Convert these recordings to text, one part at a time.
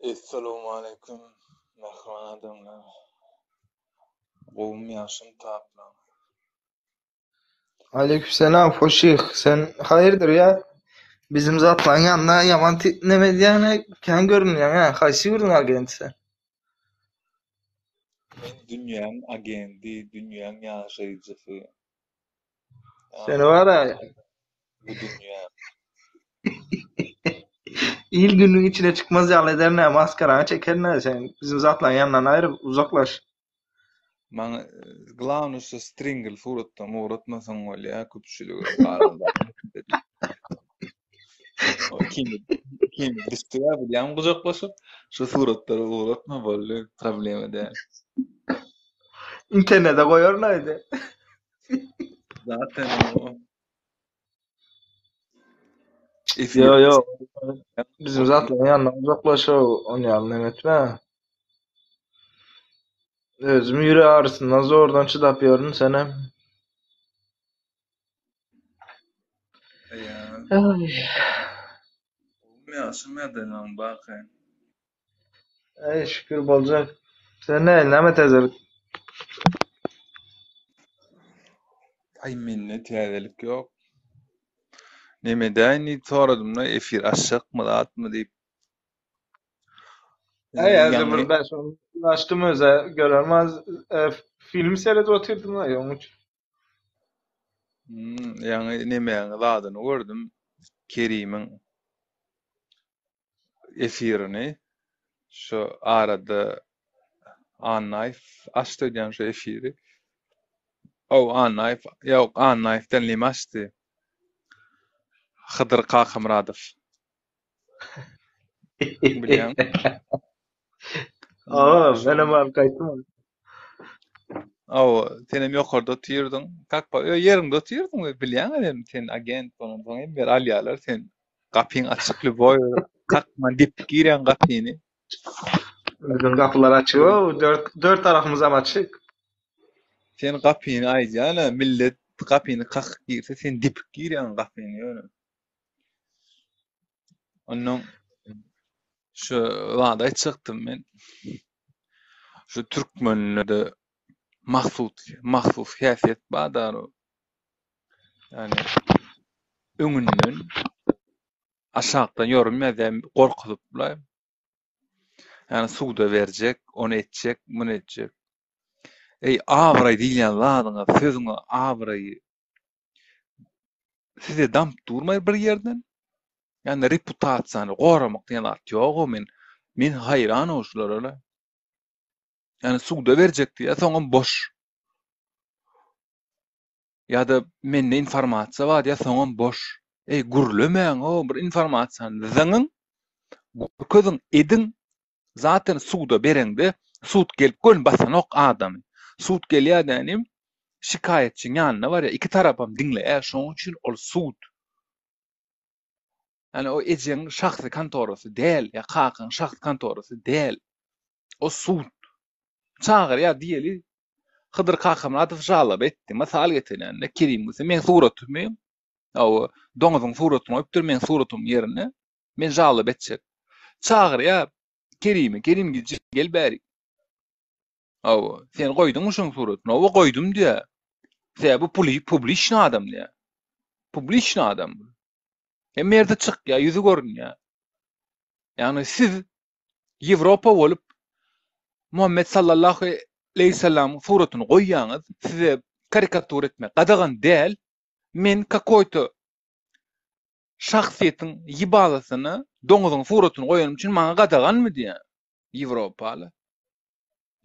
Essalawmaleýkim mähriban adamlar. Gowumy ýagşymy taplaň. Aleykümselam Hoşih. Sen haýyrdyr ýa? Bizim zatlaryň ýanynda ýaman neme edýäň-ä, kän görünýäň hä? Haýsy ýurduň agenti sen? Men dünýäň agendi, dünýäň ýaşaýjysy. Seni bar-a. Bu dünýä. Il günüň içine çykmaz ýaly ederin-ä, maskaraňy çekerin-ä sen. Bizim zatlaryň ýanyndan aýryp, uzaklaş. Maňa glawny şu stringli suratdan ugratmasaň bolýa köpçülige galan Kim düşdüä bilýän gujaklaşyp şu suratlary ugratma boldy problema däl. Internete goýaryn aýdy. Zaten o. Ýo ýo. Bizim zatlaryň ýanyndan uzaklaş on ýaly neme etme. Özüm ýürek agyrysyndan zordan çydap ýörün senem. Ýagşymy ýagdaýlaryň baky? Eý şükür boljak. Sen nähili näme täzelik? Aý mende täzelik ýok. Neme däýin diýip soradymda efir açjakmy zatmy diýip. Eý häzir bir 5-10 açdym öze görermez film seredip otyrdym da onuň üçin. Hmm, ýaňy nemäň zadyny gördüm. Kerimiň efirini. Şu arada Annaýew açdy öýdýän şu efiri. Ow, Annaýew, ýok, Annaýew däl neme açdy? Hydyr Kakamyradow. Bilýäň. Awa, menem baryp gaýtdym. Awa, senem ýokarda otyrdyň. Kakpa, ö ýeriňde otyrdyň we bilýäň sen, sen agent bolansoň hem ber alýarlar sen. Gapyň açyk lýuboý kakman depip girýäň gapyny. Biziň gapylar açyk, dört, dört tarapymyzam açyk. Sen gapyny aýdýan-a, millet gapyny kakyp girse, sen depip girýäň gapyny ýöne. Ondan şu zady aýtjakdym men. Şu türkmenlerde mahsus mahsus häsiýet bar da. Ýani öňünden aşakdan ýorum ýazýar gorkuzypla. Ýani suda berjek, ony etjek, muny etjek. Eý, abraý diýilýän zadyňa, sözüňe abraýy size damyp durmaý bir ýerden. Ýani reputasiýany goramak diýen zat ýog-ow men men haýran-ow şulara-la. Ýani suda berjek diýýär, soňam boş. Ýa-da mende informasiýa bar diýýär, soňam boş. Eý, gürlemäň-ow, bir informasiýany zyňyň, görkeziň, ediň. Zaten suda bereňde sud gelip göni basanok adamy. Sud gelýär dänim, şikaýatçyň ýanyna barýar, iki tarapam diňleýär, şonuň üçin ol sud. Ýani o ejeň şahsy kontorasy däl, ýa kakaň şahsy kontorasy däl. O sud. Çagyrýar diýeli, Hydyr Kakamyradow žaloba etdi. Mysal getirýän-de, Kerim bolsa meň suratymy, hawa, doňuzyň suratyny goýupdyr meň suratymyň ýerine. Men žaloba etjek. Çagyrýar Kerimi, Kerim gel bärik. Hawa, sen goýduňmy şoň suratyny? Hawa, goýdum diýýär. Sebäbi bu puli publiçny adam diýýär. Publiçny adam bu. Hemme ýerde çykýar, ýüzi görünýär. Ýagny siz Ýewropa bolup Muhammet sallallahu aleýhi sellamyň suratyny goýýaňyz, size karikatura etmek gadagan däl. Men kakoýto şahsyýetiň ýybalasyna doňuzyň suratyny goýanym üçin maňa gadaganmy diýýär. Ýewropaly.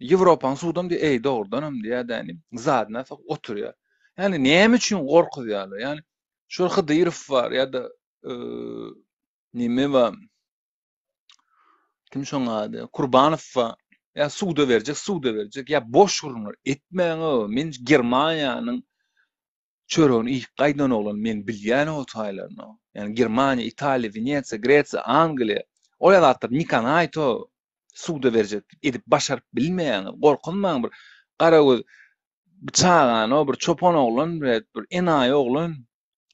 Ýewropanyň sudam diýýär, eý dogrudanam diýýär däni, zadyna sokup oturýar. Ýagny näme üçin gorkuzýarlar? Ýagny şol Hydyrow bar ýa-da neme bar? Kim şoň ady? Kurbanow bar. Ýa suda berjek, suda berjek. Ýa boş gürrüňler etmäň-ow. Men Germaniýanyň çöregini iýip gaýdan oglan men bilýän o taýlaryny. Ýagny Germaniýa, Italiýa, Wenesiýa, Gresiýa, Angliýa. Ol zatlar nikanaýto suda berjek diýip edip başaryp bilmeýäňiz. Gorkunmaň bir garagöz bir çagany bir çopan oglan bir bir enaýy oglan.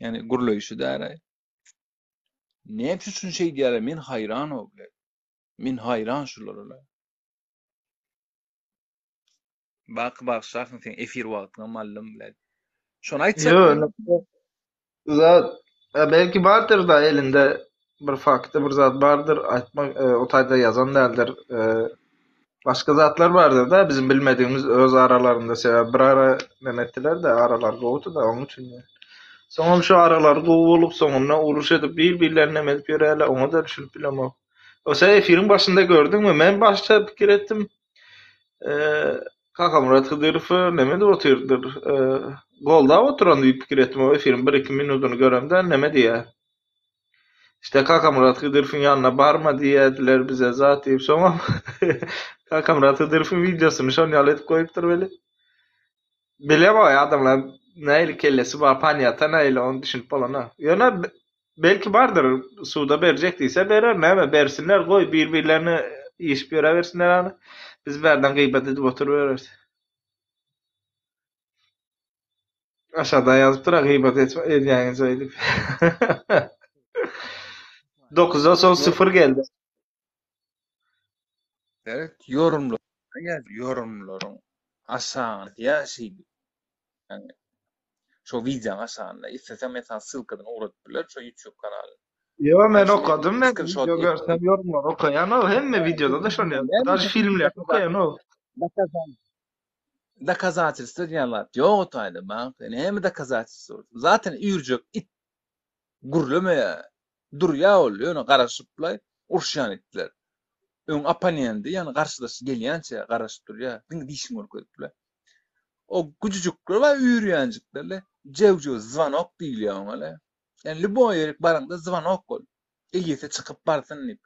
Ýagny gürleýşi däl. Näme üçin şeýdýärler men haýran o bile. Men haýran şulara. Baky bagyşlarsyň sen efir wagtyňam aldym bilen. Şony aýtjak. Ýok, zat belki bardyr da elinde bir fakty bir zat bardyr aýtma e, o taýda ýazan däldir. E, başga zatlar bardyr da bizim bilmedigimiz öz aralarynda sebäp bir ara neme etdiler de aralar gowudy da onuň üçin. Soňam şu aralar gowy bolup soňunda uruş edip bir-birlerini neme edip ýörýärler oňa da düşünip bilemok. O sen efiriň başynda gördüňmi? Men başda pikir etdim. Kakamyrat Hydyrow neme edip otyrdyr? Goldap oturan diýip pikir etdim. O efiriň bir-iki minudyny göremde neme diýýär? İşte Kakamyrat Hydyrowyň ýanyna barma diýýärdiler bize zat diýip. Soňam Kakamyrat Hydyrowyň wideosyny şon ýaly edip goýupdyr weli. Bilemok adamlar nähili kellesi bar, panýata nähili ony düşünip bolanok. Ýöne Belki bardyr, suda berjek diýse berer, näme bersinler, goý bir-birlerini iýişip ýöräbersinler hany. Biz bärden gybat edip oturybereris. Aşakdan ýazypdyr-a gybat edýäňiz öýdüp. Dokuzdan soň syfyr geldi. Seret ýorumlar ýaz ýorumlaryň aşagyna ýa şeýdip. Ýagny şo wideoň aşagynda isleseň men saňa ssylkadan ugradyp bilerin şo YouTube kanalyny. Ýo men okadym men wideo görsem ýorumlary okaýan o hemme wideoda-da şony ýazýar. Daže filmlerde okaýan o. Dokazatelstwo diýen zat ýok o taýda bak. Näme dokazatelstwo? Zaten üýrjek it gürlemeýär. Durýar ol ýöne garaşyplaý uruşýan itler. Öň opponendi ýagny garşydaşy gelýänçä garaşyp durýar. Diňe dişini görkeziple. O güjüjikler bar üýrýänjiklerle jew-jew zwanok diýilýär oňa-le. Ýagny lýuboý ýerik baraňda zwanok ol. Eýesi çykyp barsyn diýip.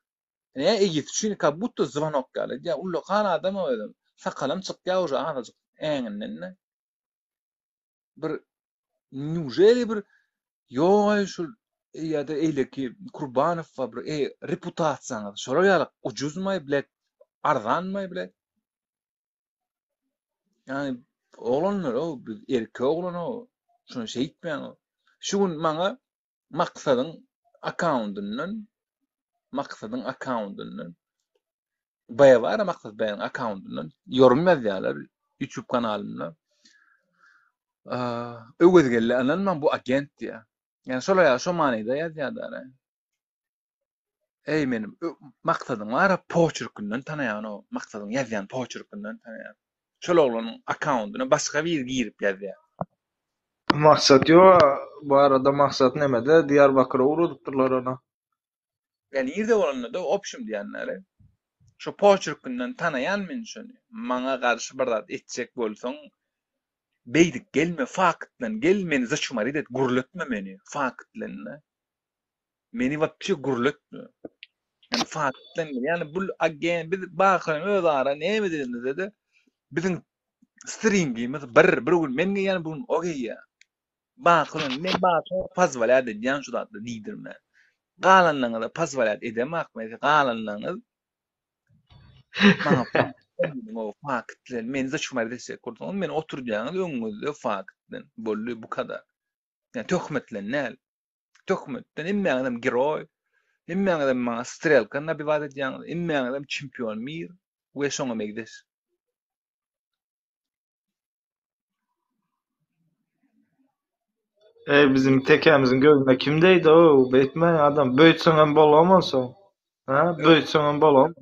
Nä eýesi üçin kak budto zwanok ýaly edýär. Ullakan adam o özem. Sakalam çykýar uje azajyk äňinden-de. Bir neujeli bir ýogaý şul ýa-da eýleki Kurbanow bar bir eý reputasiýaňyz şolar ýaly ujuzmaý blet arzanmaý blet. Ýagny oglanlar o biz erkek oglan o şuny şeýtmäň. Şu gün maňa Maksadyň akkaundyndan Maksadyň akkaundyndan B bar Maksat Bäniň akkaundyndan ýorum ýazýarlar YouTube kanalynda. Öwezgeldi ynanmaň bu agent diýýär. Ýani şolar ýaly şo manyda ýazýarlar. Eý meniň Maksadyň bar-a poçerkinden tanaýan o Maksadyň ýazýan poçerkinden tanaýan. Şol oglanyň akkaundyna başga biri girip ýazýar. Maksat ýok bu arada Maksat nemede Diýarbakyra ugradypdyrlar ony. Ýa nirde bolanda-da opşum diýenleri. Şo poçerkinden tanaýan men şony. Maňa garşy bir zat etjek bolsaň beýdip gelme fakt bilen gel meni zaçumarit et gürletme meni fakt bilen-de. Meni wapşe gürletme. Ýani fakt bilen gel. Ýani bul agen biz bakyň öz ara näme edenimizde-de biziň stringimiz bir bir gün men geýýän bir gün o geýýär. Baky bilen men Baky pozwolýat edýän şu zatlary diýdirmän. Galanlaryňyza pozwolýat edemak men galanlaryňyz maňa fakt bilen meni zaçumarit etjek bolsaňyz meni oturdýaňyz öňüňizde fakt bilen boldy bu kadar. Ýani töhmet bilen däl. Töhmetden hemmäňizem geroý, hemmäňizem maňa strelka nabiwat edýäňiz, hemmäňizem çempion mir we şoňa megzeş. Eý bizim tekämiziň gözüne kim degdi-ow, beýtme adam, beýtseňem bolam onsoň. Hä, beýtseňem bolam.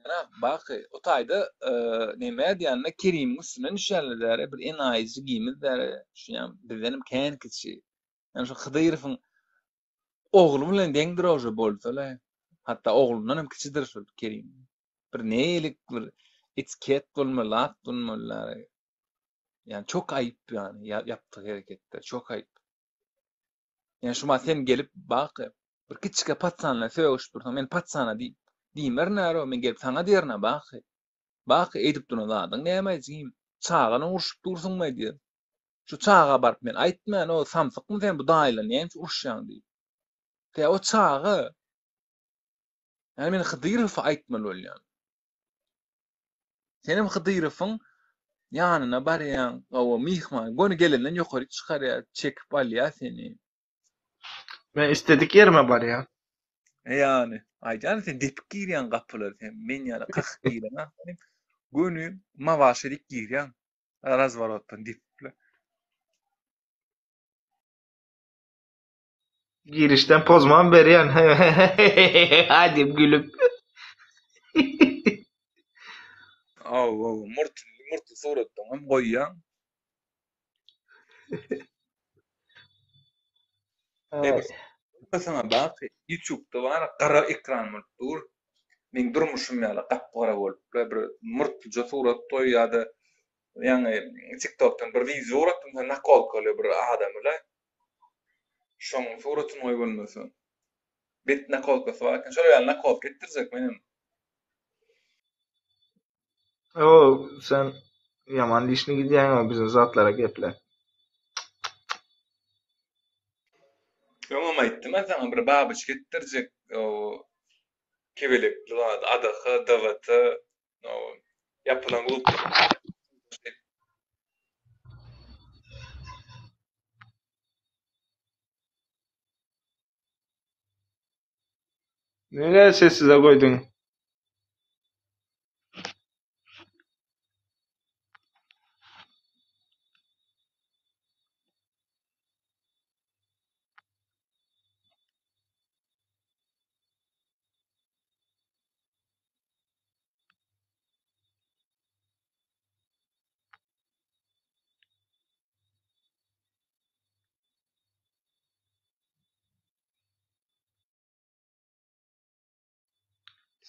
Ýa, baky, o taýda neme diýende Kerimiň üstünden düşýärler däri, bir enaýy jigimiz däri, düşünýäňmi, bizdenem kän kiçi. Ýani şu Hydyrowyň ogly bilen deňdir ože bolsa-le. Hatda oglundan hem kiçidir şol Kerim. Bir neýlik bir etiket bolmaly, zat bolmaly. Ýani çok aýyp ýani ýapdygy hereketler, çok aýyp. Ýani şuma sen gelip bak, bir kiçike patsanla sögüşip dursaň, men patsana diýip diýmerin äro, men gelip saňa diýerin bak. Bak, edip duran zadyň näme jigim? Çagany urşup dursuňmy diýer. Şu çaga baryp men aýtmaýan o samsykmy sen bu daýyla näme üçin uruşýaň diýip. Tä o çaga Ýani men Hydyrowa aýtmaly bolýan. Senem Hydyrowyň ýanyna barýaň, hawa myhman göni gelenden ýokary çykarýar, çekip alýar seni. Men istedik ýerime barýan. Ýany, aýdýan sen depip girýäň gapylary sen men ýaly kakyp gireňok. Sen göni mawaşa dik girýäň. Razworotdan depip. Girişden pozman berýän. Ha diýip gülüp. Aw, aw, murt, murtly suratdan hem goýýaň. Saňa bak, YouTube-da bar, gara ekran bolup dur. Meň durmuşym ýaly gap-gara bolup, bir murtlyja surat goý ýa-da ýaňy TikTok-dan bir wideo ugratdym sen nakolkaly bir adamy le. Şoň suratyny goý bolmasa. Bet nakolkasy bar eken. Şol ýaly nakolka etdirjek menem. O sen ýaman dişini gidýäň o biziň zatlara gepläp. Öňem aýtdym men saňa bir babyçka etdirjek o kebelekli zat ADH, DWT o ýapylan klubda. Nirä sessize goýduň?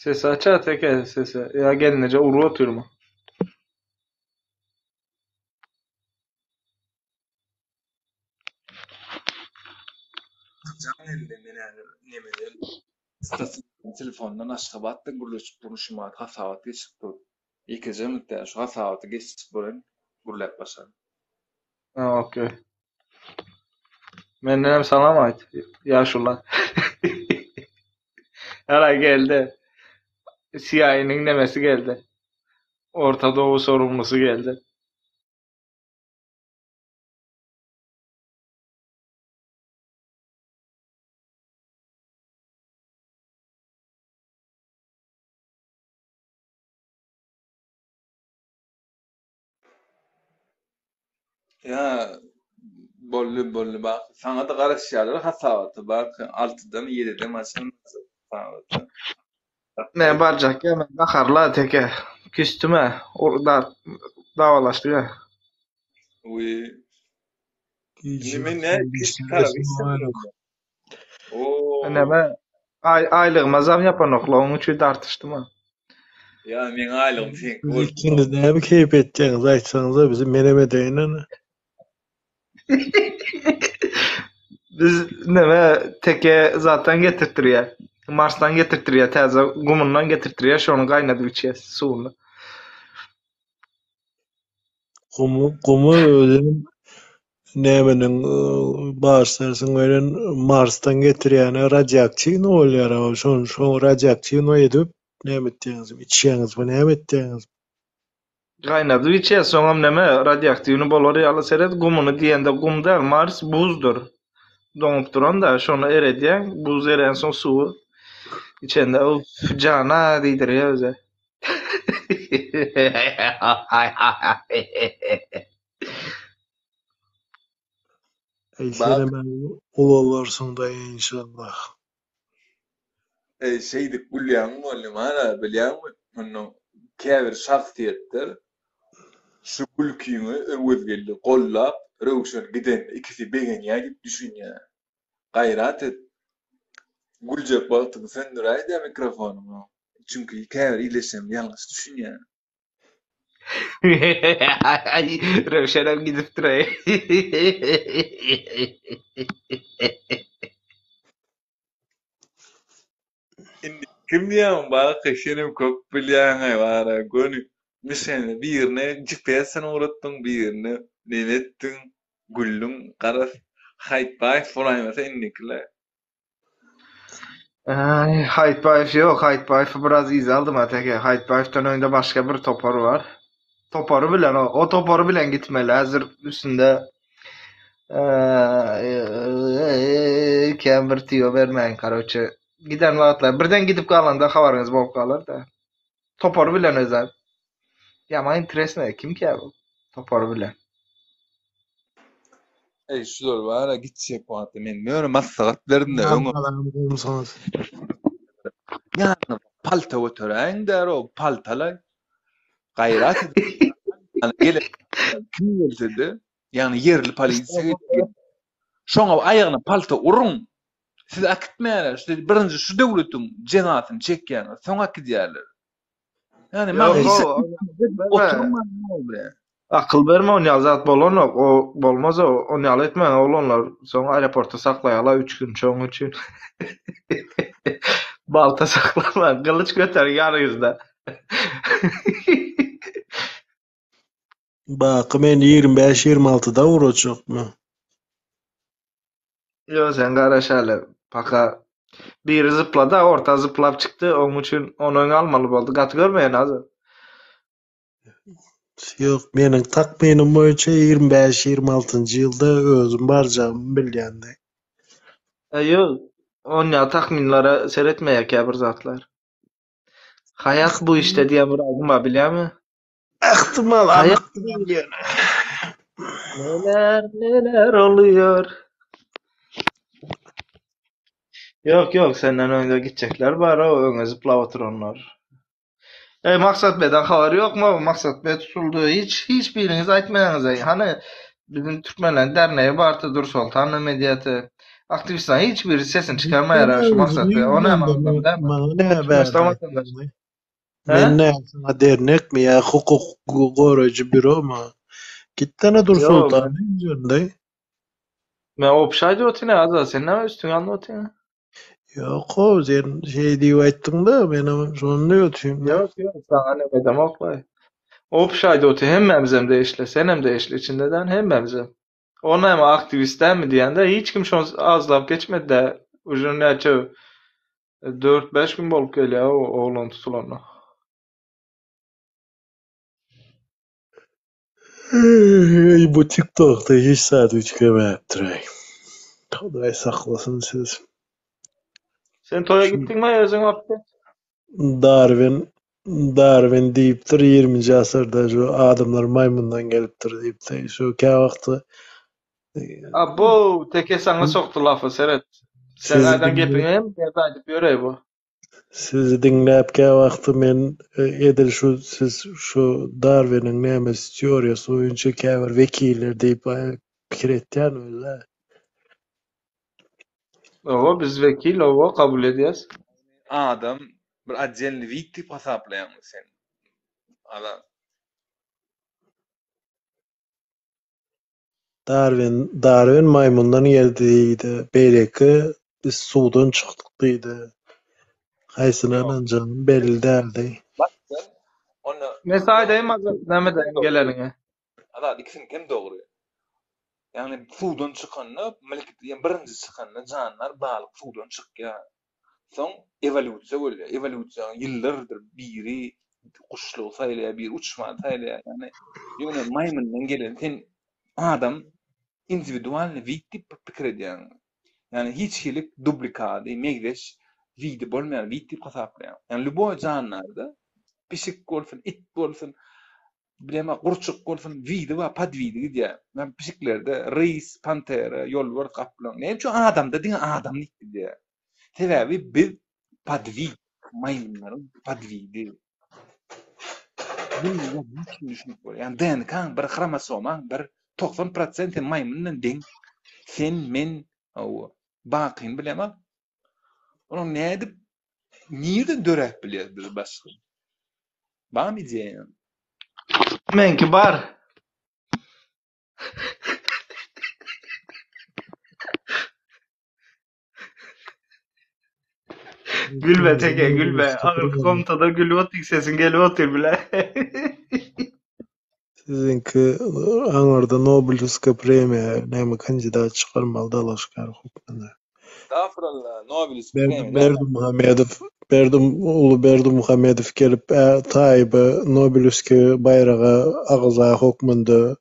Sesi aç-a teke sesi. Ýa gelneje urup otyrmy? Jaň geldi men häzir nemeden stasion telefondan Aşgabatdan gürleşip durun şu mahat hasabat geçip dur. Ýekeje minut däl şu hasabaty geçip bolayyn gürläp başlaryn. Ha, okey. Mendenem salam aýt, ýaşula. Hala geldi. CIA-nyň nemesi geldi. Orta Doğu sorumlusy geldi. Ýa boldy boldy bak saňa-da garaşýarlar hasabata bak altydamy ýedidemi haçan hasabata. Men barjak ýa men gaharla teke küstüm-ä dawalaşdyk-a. Wiý. Indi men nädip talap etsem Oo. Näme aý aýlygyma zam ýapanokla onuň üçin dartyşdym-a. Ýa meň aýlygym seňki Siz bolup. ikiňiz näme keýp etýäňiz aýtsaňyza bize menem edeýin ony. Biz neme teke zatdan getirtdirýä. Marsdan getirtdirýä täze gumundan getirtdirýä şony gaýnadyp içýäs suwuny. Gumy gumy özem nämeniň bagyşlarsyň welin Marsdan getirýäne radioaktiwnyý bolýar şony şo radioaktiwnyý edip näme etýäňiz içýäňizmi näme etýäňiz? Gaýnadyp içýäs soňam neme radioaktiwnyý bolar ýaly seret gumuny diýende gum däl Mars buzdyr doňup duranda şony eredýäň buz eränsoň suwy içende uff jana diýdirýär öze. Eý senem ulalarsyň daýy enşallah. Eý şeýdip gülýäň mugallym ana bilýäňmi mundan käbir şahsyýetler şu gülkiňi Öwezgeldi gollap Röwşen gidende ikisi begenýä diýip düşünýä. Gaýrat et. Güljek wagtyň söndüräýdä mikrofonyňy. Çünki käbir ildeşlerim ýalňyş düşünýär. Röwşenem gidipdir-eý. Indi kim diýýäň Baky senem köp bilýäňaý bara göni Mişene birine GPS-den ugratdyň birine neme etdiň güldüň garaz Haýytbaýew bolaýmasa indikile. Aý, Haýytbaýew ýok, Haýytbaýewi biraz yza aldym a teke. Haýytbaýewden öňde başga bir topar bar. Topary bilen o, o topary bilen gitmeli. Häzir üstünde kän bir tüýo bermäýin, karoçe. Giden wagtlar birden gidip galanda habaryňyz bolup galar-da. Topary bilen özem. Ýaman interesno kimkä bu? Topary bilen. Eý şular bara gitjek wagty men ýöne maslahat berdim-de öňe. Goýmuşyňyz. Ýanyňyza palta göteräýiň däro paltalaý. Gaýrat edip. Gelen kim gelse-de, ýagny ýerli polisiýa gelip, şoňa aýagyna palta uruň. Sizi äkitmeýärler. Siz birinji şu döwletiň jezasyny çekýäňiz, soň äkidýärler. Ýagny maňa Ýok, hiç o, oturman boldy. Akyl berme on ýaly zat bolanok. O bolmaz o. On ýaly etmäň oglanlar. Soň aeroportda saklaýarlar 3 gün şoň üçin. Balta saklama, gylyç göteriň ýanyňyzda. Baky men 25-26-da ugrajakmy? Ýok, sen garaş häli. Paka biri zyplady, orta zyplap çykdy. Oň üçin ony öňe almaly boldy. Gaty görmeýän azat. Ýok, meniň takmynym boýunça 25-26-njy ýylda özüm barjagymy bilýän-de. E, ýok, on ýaly takmynlara seretmeýär käbir zatlar. Haýat bu işde diýen bir aýdym bar, bilýärmi? Ähtimal Haýat anyk bilýän. Neler neler oluyor. Ýok, ýok, senden öňde gitjekler bar, o öňe zyplap oturanlar. Ey Maksat Bey'den habary ýokmy? Maksat Bey tutuldy. Hiç hiç biriňiz aýtmaýaňyz. Ey, hany bizim türkmenlerin derneği bardy, Dursoltan mediaty. Aktivistler hiç biri sesini çykarmaýar şu Maksat Bey. O näme adam dälmi? Maňa näme Türkmenistan berdi? vatandaşı. Men He? ne sana dernekmi ýa hukuk goraýjy büromy? Gitsene Ýok, Dursoltan diýende. men opşaýdy otyn azat. Sen näme üstüňe alnyp otyn? Ýok, o sen şey diýip aýtdyň-da, men şony diýip otyryn-da. Ýok, ýok, saňa näme edemok-laý. Opşaýdy oty hemmämizem degişli, senem degişli içindeden hemmämizem. O näme aktiwist dälmi diýende hiç kim şony azlap geçmedi-de. Uje näçe 4-5 gün bolup gelýär o oglan tutulanda. Ey, bu TikTok'ta hiç saat üýtgemäpdir. ey. Hudaý saklasyn siz. Sen toýa Şu gitdiňmi özüň wagty? Darwin Darwin diýipdir 20-nji asyrda şu adamlar maýmyndan gelipdir diýipdir. Şu käwagty Abo, teke saňa sokdy lafy seret. Sen sizi aýdan diňläp gepiňi hem ýerde aýdyp ýöreý bu. sizi diňläp käwagty men e, edil şu siz şu Darwiniň nämesi teoriýasy boýunça käbir wekiller diýip e, pikir etýän öyle. Owa, biz wekil, owa, kabul edýäs. Adam bir отдельный wid diýip hasaplaýaňmy sen? Azat. Darwin Darwin maýmyndan geldi diýdi. Beýleki biz suwdan çykdyk diýdi. Haýsyna Ýok. ynanjagym belli däldi. Bak sen onda Men ýok. aýdaýyn azat, näme edeýin geleniňe. Azat ikisiniňki hem dogry. Ýagny suwdan çykanda, milk ýa birinji çykanda jandar balyk suwdan çykýar. Soň ewolýusiýa bolýar. Ewolýusiýanyň ýyllardyr biri guşlugy saýlaýar, biri uçmany saýlaýar. Ýagny ýöne maýmyndan gelen sen adam indiwidualnyý wid diýip pikir edýäň. Ýagny hiç hili dublikady, megzeş widi bolmaýan wid diýip hasaplaýaň. Ýagny lýuboý jandarda pişik bolsun, it bolsun, bilema gurçuk bolsun widi bar, podwidi gidýär. Ýagny pişiklerde rys, pantera, ýolbars, gaplaň. Näme üçin adamda diňe adam diýip gidýär? Sebäbi biz podwid, maýmynlaryň podwidi. Bunu hiç kim düşünip bolýar. Ýagny DNK-ň bir, hromosomaň bir 90% sen maýmyn bilen deň. Sen, men, hawa, bakyny bilemok. Onuň nädip nireden döräp bilýär biz başga? Barmy ideýaň? Meňki bar. Gülme teke gülme. Agyrky komtada gülüp otyr sesiň gelip otyr bile. Siziňki aňyrda Nobelowska premiýa näme kandidat çykarmaly dalaşgär hökmünde. Estağfurullah, Nobelowska Berdi premiýa näme? Berdimuhamedow Berdim uly Berdimuhamedow gelip ä, Taýyby Nobelowski baýraga agza hökmünde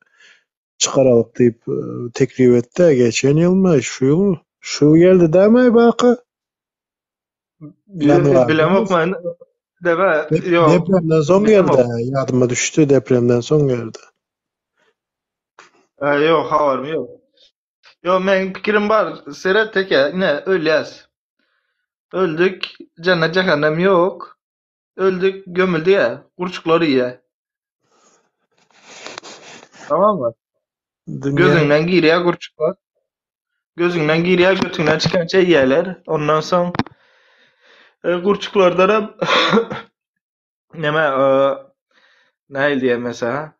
çykaralyk diýip e, teklip etdi. Geçen ýylmy, şu ýylmy? Şu ýyl geldi dämi Baky? Bilemok men. Deme, ýok. Depremden soň geldi, ýadyma düşdi, depremden soň geldi. Ýok, habarym ýok. Ýok, meň pikirim bar. Seret teke, ine ölýäs. Öldük, jennet jähennem ýok. Öldük, gömüldi-ä, gurçuklar iýýä. Tamammy? Gözüňden girýär gurçuklar. Gözüňden girýär, götüňden çykança iýýärler. Ondan soň e, gurçuklardanam neme e, nähili diýer mesela?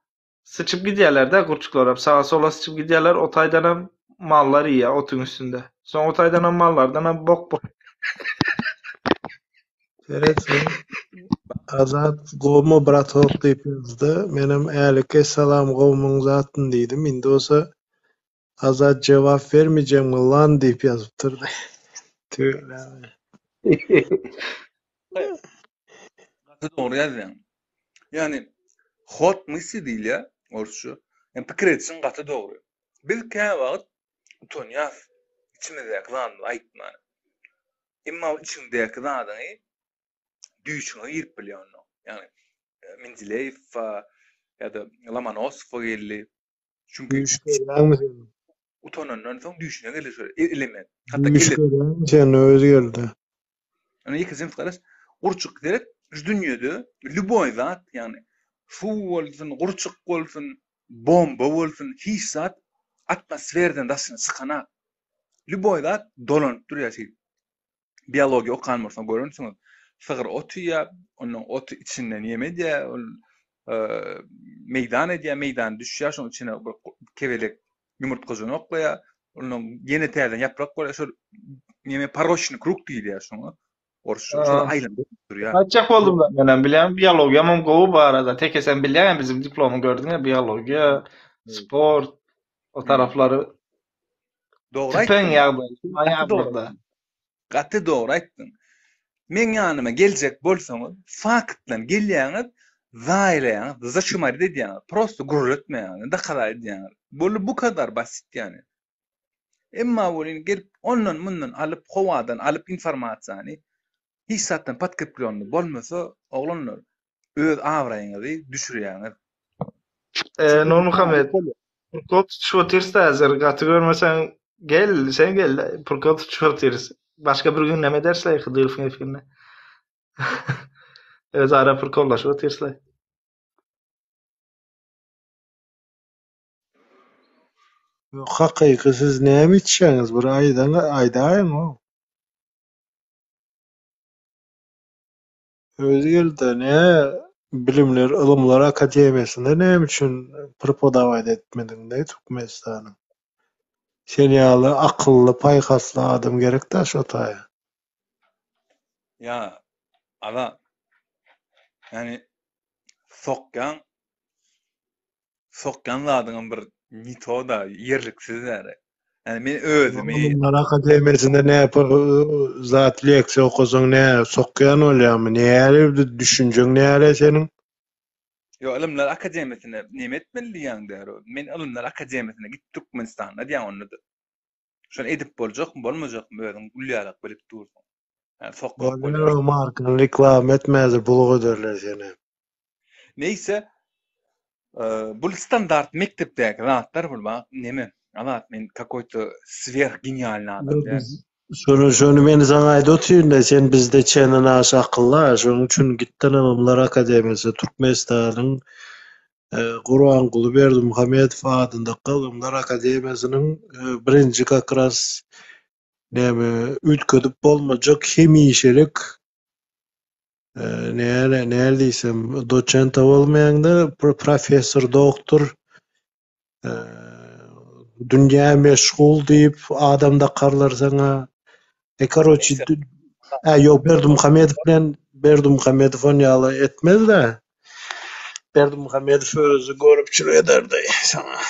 Syçyp gidýärler-de gurçuklaram. Saga-sola syçyp gidýärler, o taýdanam mallar iýýär otuň üstünde. Soň o taýdanam mallardanam bok bok. Seret sen. Azat gowmy bratok diýip ýazdy. Menem älike salam gowmyň zatyn diýdim. Indi bolsa Azat jogap bermejekmi lan diýip ýazypdyr. Tüweleme. Gaty dogry ýazýaň. Ýagny hod mysli diýilýär orsça. Ýagny pikir edişiň gaty dogry. Biz käwagt utanýas içimizdäki zadymyzy aýtmana. Emma ol içiňdäki zadyňy düýşüňe girip bilýär onda. Ýagny Mendeleýew ýa-da Lomonosowa geldi. Çünki Düýş görýäňmi sen? Utanandan soň düýşüne gelir şol element. Hatda Düýş görýäňmi sen özi geldi. Ýöne ýeke jyns garaş, gurçuk seret, şu dünýede lýuboý zat, ýagny suw bolsun, gurçuk bolsun, bomba bolsun, hiç zat atmosferadan daşyna çykanak. Lýuboý zat dolanyp durýar şeýdip. Biologiýa okan bolsaň görensiňiz. Sygyr ot iýýär, ondan oty içinden ýem edýär, ol meýdan edýär, meýdan düşýär, şonuň içine bir kebelek ýumurtgajygyny oklaýar, ondan ýene täzeden ýaprak bolýar, şol neme poroçnyý krug diýilýär şoňa. Orsça şol aýlanyp durýar. Aýtjak boldum da menem bilýän biologiýamam gowy bu arada. Teke sen bilýäň bizim diplomy gördüň-ä biologiýa, sport o taraplary Dogry aýtdyň. Ýagdaý, ýagdaýda. Gaty dogry aýtdyň. Meň ýanyma geljek bolsaňyz, fakt bilen gelýäňiz, zaýalaýaňyz, zaçumarit edýäňiz, prosto gürletmeýäňiz, dokaza edýäňiz. Boldy bu kadar basit ýany. Emma welin gelip ondan mundan alyp, howadan alyp informasiýany hiç zatdan podkreplýonnyý bolmasa, oglanlar, öz abraýyňyzy düşürýäňiz. Eee Nurmuhammet, purkol tutuşyp otyrys-da häzir, gaty görmeseň gel, sen gel, purkol tutuşyp otyrys. Başga bir gün neme ederis-le Hydyrowyň efirinde. Özara purkollaşyp otyrys-le. Ýok hakyky siz näme içýäňiz bir aýdaň aýdaýyň-ow. Özi geldi nä bilimler ylymlar akademiýasynda näme üçin prepodawat etmediňdä Türkmenistanyň? Sen ýaly akylly paýhasly adam gerekdä şo taýa. Ýa Azat ýani sokýaň Sokýan zadyňam bir ne to-da, ýerliksiz däl. Ýani men özümi Ylymlar akademiýasynda nä zat leksiýa okasaň nä sokýan bolýarmy? Näle düşünjeň näle seniň? Ýok, Ylymlar akademiýasyna neme etmeli diýýäň däl. Men Ylymlar akademiýasyna git Türkmenistanda diýýän onda-da. Şony edip boljakmy, bolmajakmy özüň gül ýalak bilip dursuň. Ýani sokmak bolýar. Bolýar, markany reklama etme häzir blok ederler seni. Neýse, bul standart mekdepdäki zatlar bul bak neme Azat men kakoýto swerh genialnyý adam däl. Şony şony men saňa aýdyp otyryn-da sen bizde çenden aşa akylly şonuň üçin gitden ylymlar akademiýasy Türkmenistanyň Gurbanguly Berdimuhamedow adyndaky ylymlar akademiýasynyň birinji kak raz näme üýtgedip bolmajak hemişelik Näle, näle diýsem, doçent bolmaýaňda, professor, doktor, dünýä meşgul diýip adam dakarlar saňa. E, karoçi, ä, ýok, Berdimuhamedow bilen Berdimuhamedow on ýaly etmez-dä. Berdimuhamedow özi göripçilik ederdi saňa.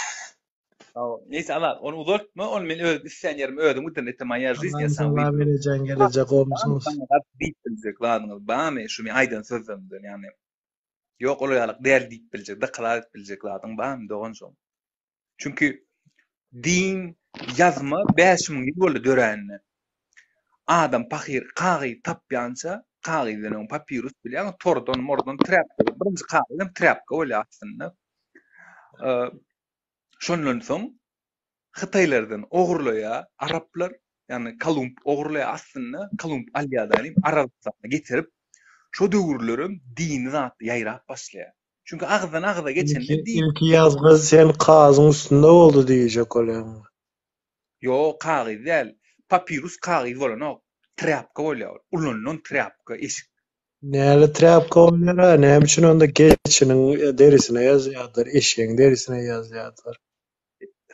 Neýse Azat, ony uzaltma, ony men öz islän ýerime özüm giderin, это moýa жизнь, я sam Salam berejeň gelejek gowmysyňyz? Diýip biljek zadyňyz barmy şu men aýdan sözlerimden, ýagny ýok olar ýalyk däl diýip biljek, doklad edip biljek zadyň barmy doganjygym? Çünki din ýazma 5000 ýyl boldy döränine. Adam pahyr kagyz tapýança, kagyzdan öň papirus bilýäňmi, tordan, mordan trýapka, birinji kagyzam trýapka bolýar aslynda. Şondan soň hytaýlardan ogurlaýar araplar, ýagny Kolumb ogurlaýar aslynda, Kolumb alýar da ýagny Arabystana getirip, şo döwürlerem dini zat ýaýrap başlaýar. Çünki agyzdan agyza geçende din. Ilki ýazgy sen kagyzyň üstünde boldy diýjek bolýaňmy? Ýok, kagyz däl. Papirus kagyz bolanok. Trýapka bolýar ol. Ulanylan trýapka, eşik. Näle trýapka bolýar-a? Näme üçin onda geçiniň derisine ýazýarlar, eşegiň derisine ýazýarlar?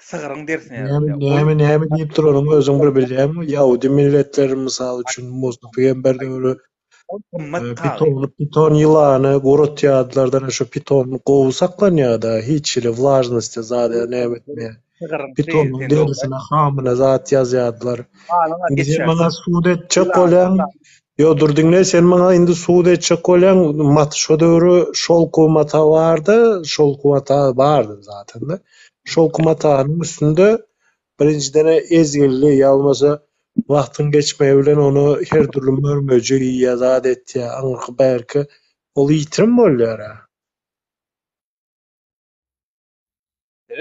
Sygryň derisine ýazylýar. Näme, näme diýip duranyňy özüň bir bilýäňmi? Ýahudi milletleri mysal üçin Musa pygamber döwri Piton, piton ýylany guratýardylar-da, şo piton gowy saklanýar-da, hiç hili wlažnosty zady näme etmeýär. Pitonyň derisine, hamyna zat ýazýardylar. Indi sen maňa sud etjek bolýaň. Ýo, dur diňle, sen maňa indi sud etjek bolýaň, mat şo döwri şolku mata bardy, şolku mata bardy zaten-de. Şolku matanyň üstünde birinjiden-ä ezgilli, ýa bolmasa wagtyň geçmegi bilen ony her dürli mör-möjek iýýär, zat etýär, aňyrky-bärki ol ýitirim bolýar-a.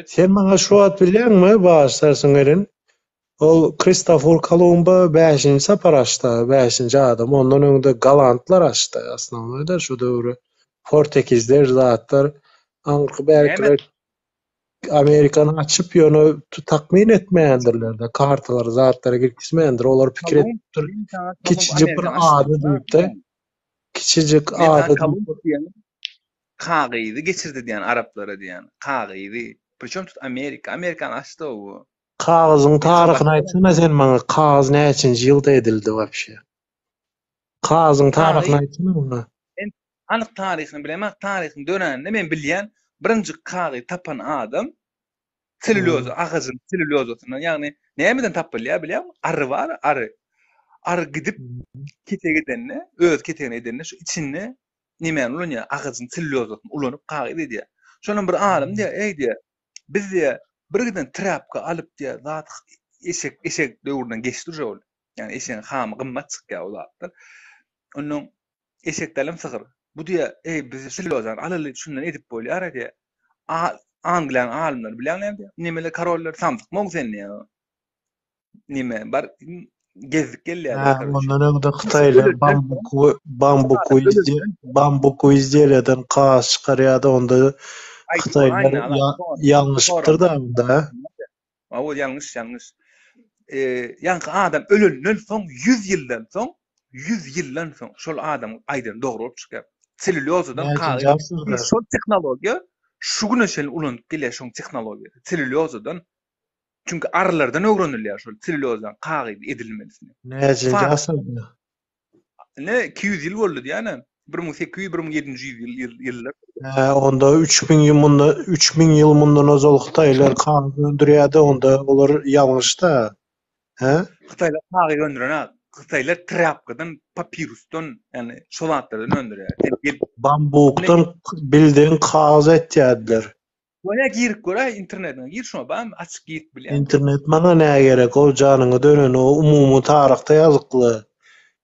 Sen maňa şu wagt bilýäňmi, bagyşlarsyň gelin, ol Kristofor Kolumba bäşinji sapar açdy, bäşinji adam, ondan öňde gollandlar açdy, osnownoýda şu döwri portekizler zatlar, aňyrky bärkiler Amerikany açyp ýöne takmyn etmändirler-de, kartalary zatlary girkizmändir, olar pikir edipdir, kiçijik bir ada diýip-de, kiçijik ada diýip. Kagyzy geçirdi diýen araplara diýen. Kagyzy. Priçem tut Amerika. Amerikany açdy o bu. Kagyzyň taryhyny aýtsana sen maňa. Kagyz näçinji ýylda edildi wapşe? Kagyzyň taryhyny aýtsana maňa. Men anyk taryhyny bilemok. Taryhyň döränini men bilýän. Birinji kagyzy tapan adam selýuloza agajyň selýulozasyndan, ýagny nämeden tapylýar bilýäňmi? Ary bar, ary. Ary gidip ketek edende, öz ketegini edende şu içinde nemäni ulanýar? Agajyň sellýulozasyny ulanyp kagyz edýär. Şondan bir alym diýýär, eý diýýär, biz diýýär, bir giden trýapka alyp diýýär, zat eşek, eşek döwründen geçdi uje ol. Ýagny eşegiň hamy gymmat çykýar o zatlar. Ondan eşek dälem sygyr. Bu diýýär, eý biz sellýulozany alaly, şundan edip bolýar diýýär. Angliýanyň alymlary bilýäňmi näme diýýär? Nemeler korollar samsykmy sen diýýär. Nime bar gezdik gelýär. Ha, ondan öňde Hytaýlar bambuk bambuk bambuk izdeliyeden kagyz çykarýardy, onda Hytaýlar ýalňyşypdyr da onda. Hawa, ýalňyş, ýalňyş. Ýaňky adam ölenden soň 100 ýyldan soň, 100 ýyldan soň şol adamyň aýdany dogry bolup çykýar. Selýulýozadan kagyz. Şol tehnologiýa şu güne çenli ulanyp gelýär şoň tehnologiýasy. Selýulýozadan Çünki arylardan öwrenilýär şol selýulozdan kagyz edilmesini. Näçenji asyrda? Ine 200 ýyl boldy diýýän-ä. 1800, 1700 ýyl ýyllar. Hä, onda 3000 ýyl munda 3000 ýyl mundan ozal hytaýlar kagyz öndürýärdi, onda olar ýalňyşda. Hä? Hytaýlar kagyz öndürenok. Hytaýlar trýapkadan, papirusdan, ýagny şo zatlardan öndürýär. Sen gelip Bambukdan bildigiň kagyz etýärdiler. Bolýa girip göräý internetine gir şoňa barmy açyk girip bilýäň. Internet maňa nä gerek o janyňa dönen o umumy taryhda ýazykly.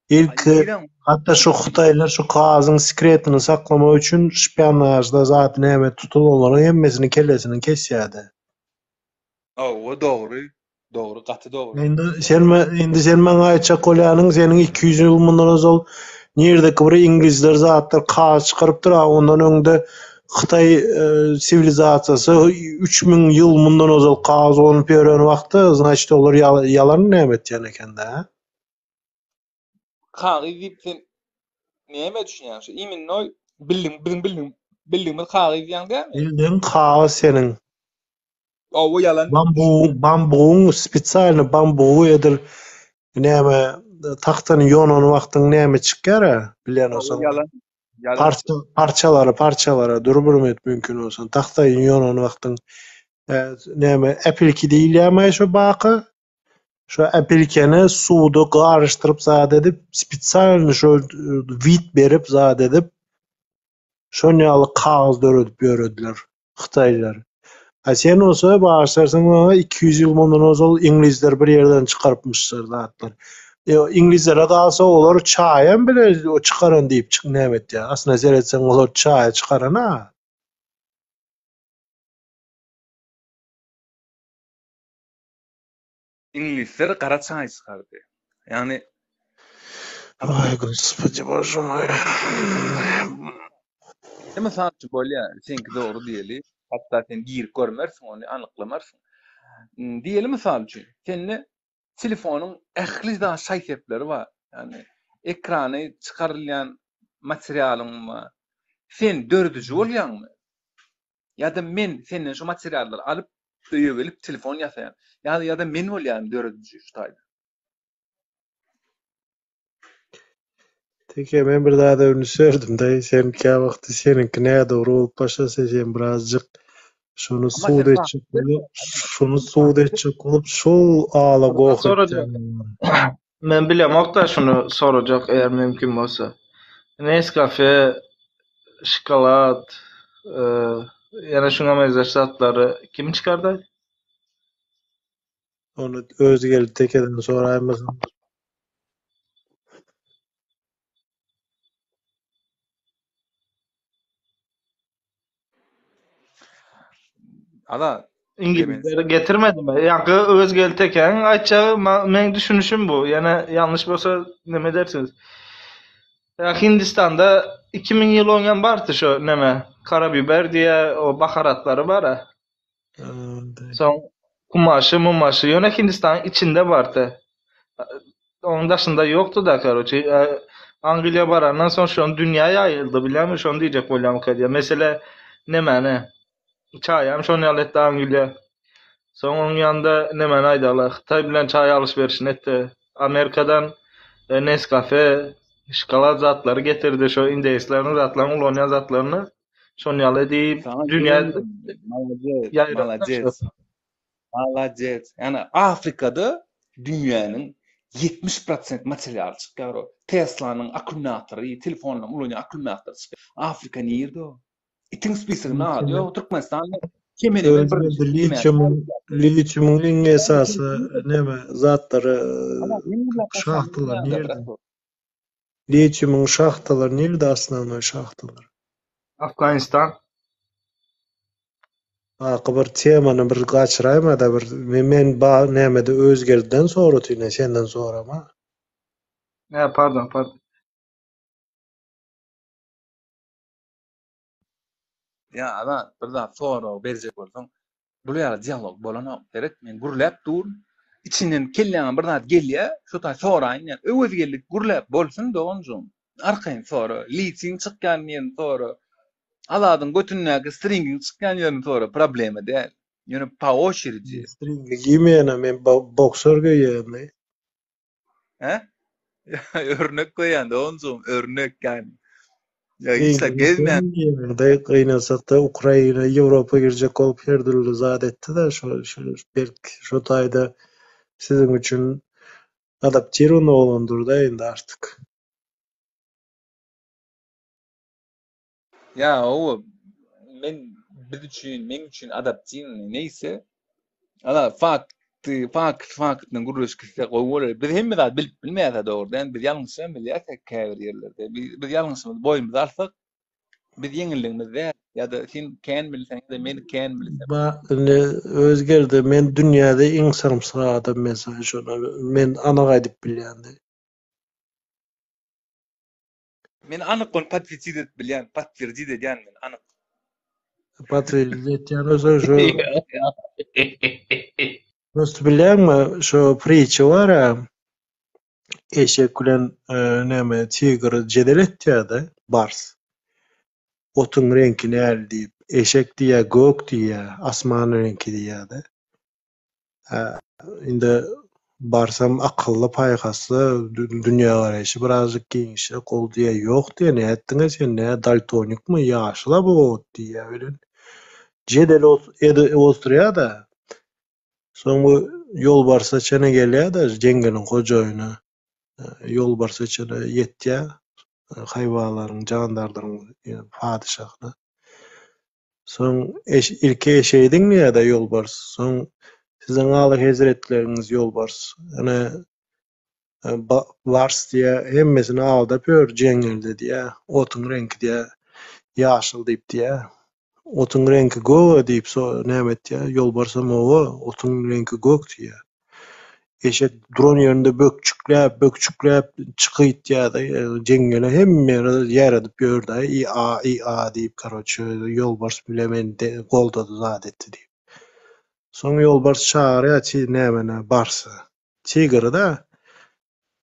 Ilki hatda şu hytaýlar şu kagyzyň sekretini saklamak üçin şpionažda zat näme tutulanlaryň hemmesini kellesini kesýärdi. Hawa dogry Dogry, gaty dogry. Indi sen indi sen maňa aýtjak bolýanyň seniň 200 ýyl mundan ozal nirdeki bir iňlisler zatlar kagyz çykarypdyr, a ondan öňde Hytaý siwilizasiýasy 3000 ýyl mundan ozal kagyz ulanyp ýören wagty, znaçit olar ýalan näme etýän ekende, hä? Kagyz diýip sen nämä düşünýäň? Şu iminnoý bildiň, biziň bildiň, bildigimiz kagyz diýýäň dälmi? Bildigiň kagyz seniň. Owo ýalan. Bambugyň bambugyň spesialny bambugy edil näme tagtany ýonan wagtyň näme çykýara bilýän bolsaň. Ýalan. Ýalan. Parça parçalara parçalara dur bir minut mümkin bolsa tagtaýy ýonan wagtyň näme äpilki diýilýärmi şo baka? Şo äpilkeni suwda garyşdyryp zat edip spesialny şo wid berip zat edip şon ýaly kagyz döredip ýörediler. Hytaýlylar. A sen bolsa bagyşlarsyň maňa 200 ýyl mundan ozal iňlisler bir ýerden çykarypmyşlar zatlar. Iňlislere galsa olar çaýam bile çykaran diýip çyk näme etýär. Aslynda seretseň olar çaýy çykaran-a. Iňlisler gara çaý çykardy. Ýagny Aý gospodi bože moý. Indi mysal üçin bolýa, seňki dogry diýeli, hatda sen girip görmersiň ony, anyklamarsyň. Diýeli mysal üçin, sende telefonyň ähli zat şaý-sepleri bar. Ýagny ekrany çykarylýan materialyň bar. Sen dörediji bolýaňmy? Ýa-da men senden şu materiallary alyp, öýe gelip telefon ýasaýan. Ýa-da ýa-da men bolýaryn dörediji şu taýda. Teke men bir zada üns berdim daýy sen käwagty seniňki nädogry bolup başlasa sen birazjyk şony Ama sud sen etjek bolup şony sud etjek bolup şol ala goh Sorajak. etýäň. Men bilemok-da şuny sorajak eger mümkin bolsa. Nescafe, şokolad, ýene şuňa meňzeş zatlary kim çykardy? Ony özi gelip tekeden soraýmasyn. Ala İngilizler getirmedimi? Ýaňky Özgel tekäň aýtjagy meň düşünişim bu. Ýene ýalňyş bolsa neme edersiňiz. Ýa Hindistanda 2000 ýyl oňem bardy şo neme karabiber diýe o baharatlary bar-a. Soň kumaşy, mumaşy ýöne Hindistanyň içinde bardy. Onuň daşynda ýokdy-da, karoçe. Angliýa barandan soň şony dünýä ýaýyldy, bilýäňmi? Şony diýjek bolýarmyka diýýän. Mesele nemäni? Çaýam şony ýaly etdi Angliýa. Soň onuň ýanynda nemäni aýdarlar? Hytaý bilen çaý alyş-berişini etdi. Amerikadan Nescafe, şokolad zatlary getirdi. Şo indeýsleriň zatlaryň ulanýan zatlaryny şony ýaly diýip dünýä Malades, malades. Malades. Ýani Afrikada dünýäniň 70 prosent materialy çykýar o. Teslanyň akkumulýatory, telefonlaryň ulanýan akkumulýatory çykýar. Afrika nirde o? Itiň spisogynda ady ýok. Türkmenistan kemenemen bir Litiumyň litiumyň iň esasy neme zatlary şahtalar nirde? Litiumyň şahtalary nirde osnownoý şahtalar? Afganistan. Baky bir temany bir gaçyraýmada bir men ba nämede Özgelden soratyn senden sorama. Hä pardon pardon. Ýa Azat bir zat sorag berjek bolsaň bular ýaly dialog bolanok seret men gürläp durun içinden kelläňe bir zat gelýä şo taý soraýyn diýýän Öwezgeldi gürläp bolsun doganjygym arkaýyn sora litiň çykýan ýerini sora Azadyň götündäki stringiň çykýan ýerini sora problema däl ýöne po oçeredi. Stringi giýmeýänä men bokser geýýän. Hä? Örnek goýýan doganjygym, örnek ýani. Ýa hiç zat gezmän. Ýagdaý gynansakda Ukraina Ýewropa girjek bolup her dürli zat etdi-de şo şo belki şo taýda siziň üçin adaptirowany bolandyr-da indi artyk. Ýa hawa men biz üçin meň üçin adaptiwnyý neýse ala fakty fakt fakt bilen gürleşip gitsek gowy bolar. Biz hemme zat bilip bilmeýäs dogrudan biz ýalňyşam bilýäs käbir ýerlerde. Biz ýalňyşymyzy boýnumyza alsak biz ýeňilligimiz däl ýa-da sen kän bilseň ýa-da men kän bilsem. Ba indi Özgerde men dünýäde iň samsyk adam men saňa şony men anyk aýdyp bilýän. Men anyk ony podtwerdit edip bilýän, podtwerdit edýän men anyk. Podtwerdit etýän bolsa şu Dost bilýäňmi şu priçi bar-a eşek bilen näme tigr jedel etýär-de bars. Otuň reňki näli diýip, eşek diýýär gök diýýär, asman reňki diýýär-de. Indi barsam akylly, paýhasly, dünýägaraýşy birazjyk giňişräk ol diýýär, ýok diýýär, nätdiňä sen, nä daltonikmi, ýaşyl-a bu ot diýýär welin, jedel edip oturýar-da. Soň bu ýolbarsa çene gelýär-de jeňňeliň hojaýyny. Ýolbarsa çene ýetýär, haýwanlaryň, jandarlaryň patyşasyna. Soň ilki eşegi diňleýär-de ýolbars. Soň siziň aly hezretleriňiz ýolbars. Ine. Bars diýýä, hemmesini aldap ýör jeňňelde diýýä. Otuň reňki diýýä, ýaşyl diýip diýýä. Otuň reňki gök-ä diýip so näme etýä, ýolbarsam hawa, otuň reňki gök diýýä. Eşek duran ýerinde bökjükläp, bökjükläp çykytýa-da, jeňňele hemme ýere ýaýradyp ýör-dä, i-a, i-a diýip, karoçe, ýolbars bile meni goldady zat etdi diýip. Soň ýolbars çagyrýar nämeni, barsy. Tigri-da,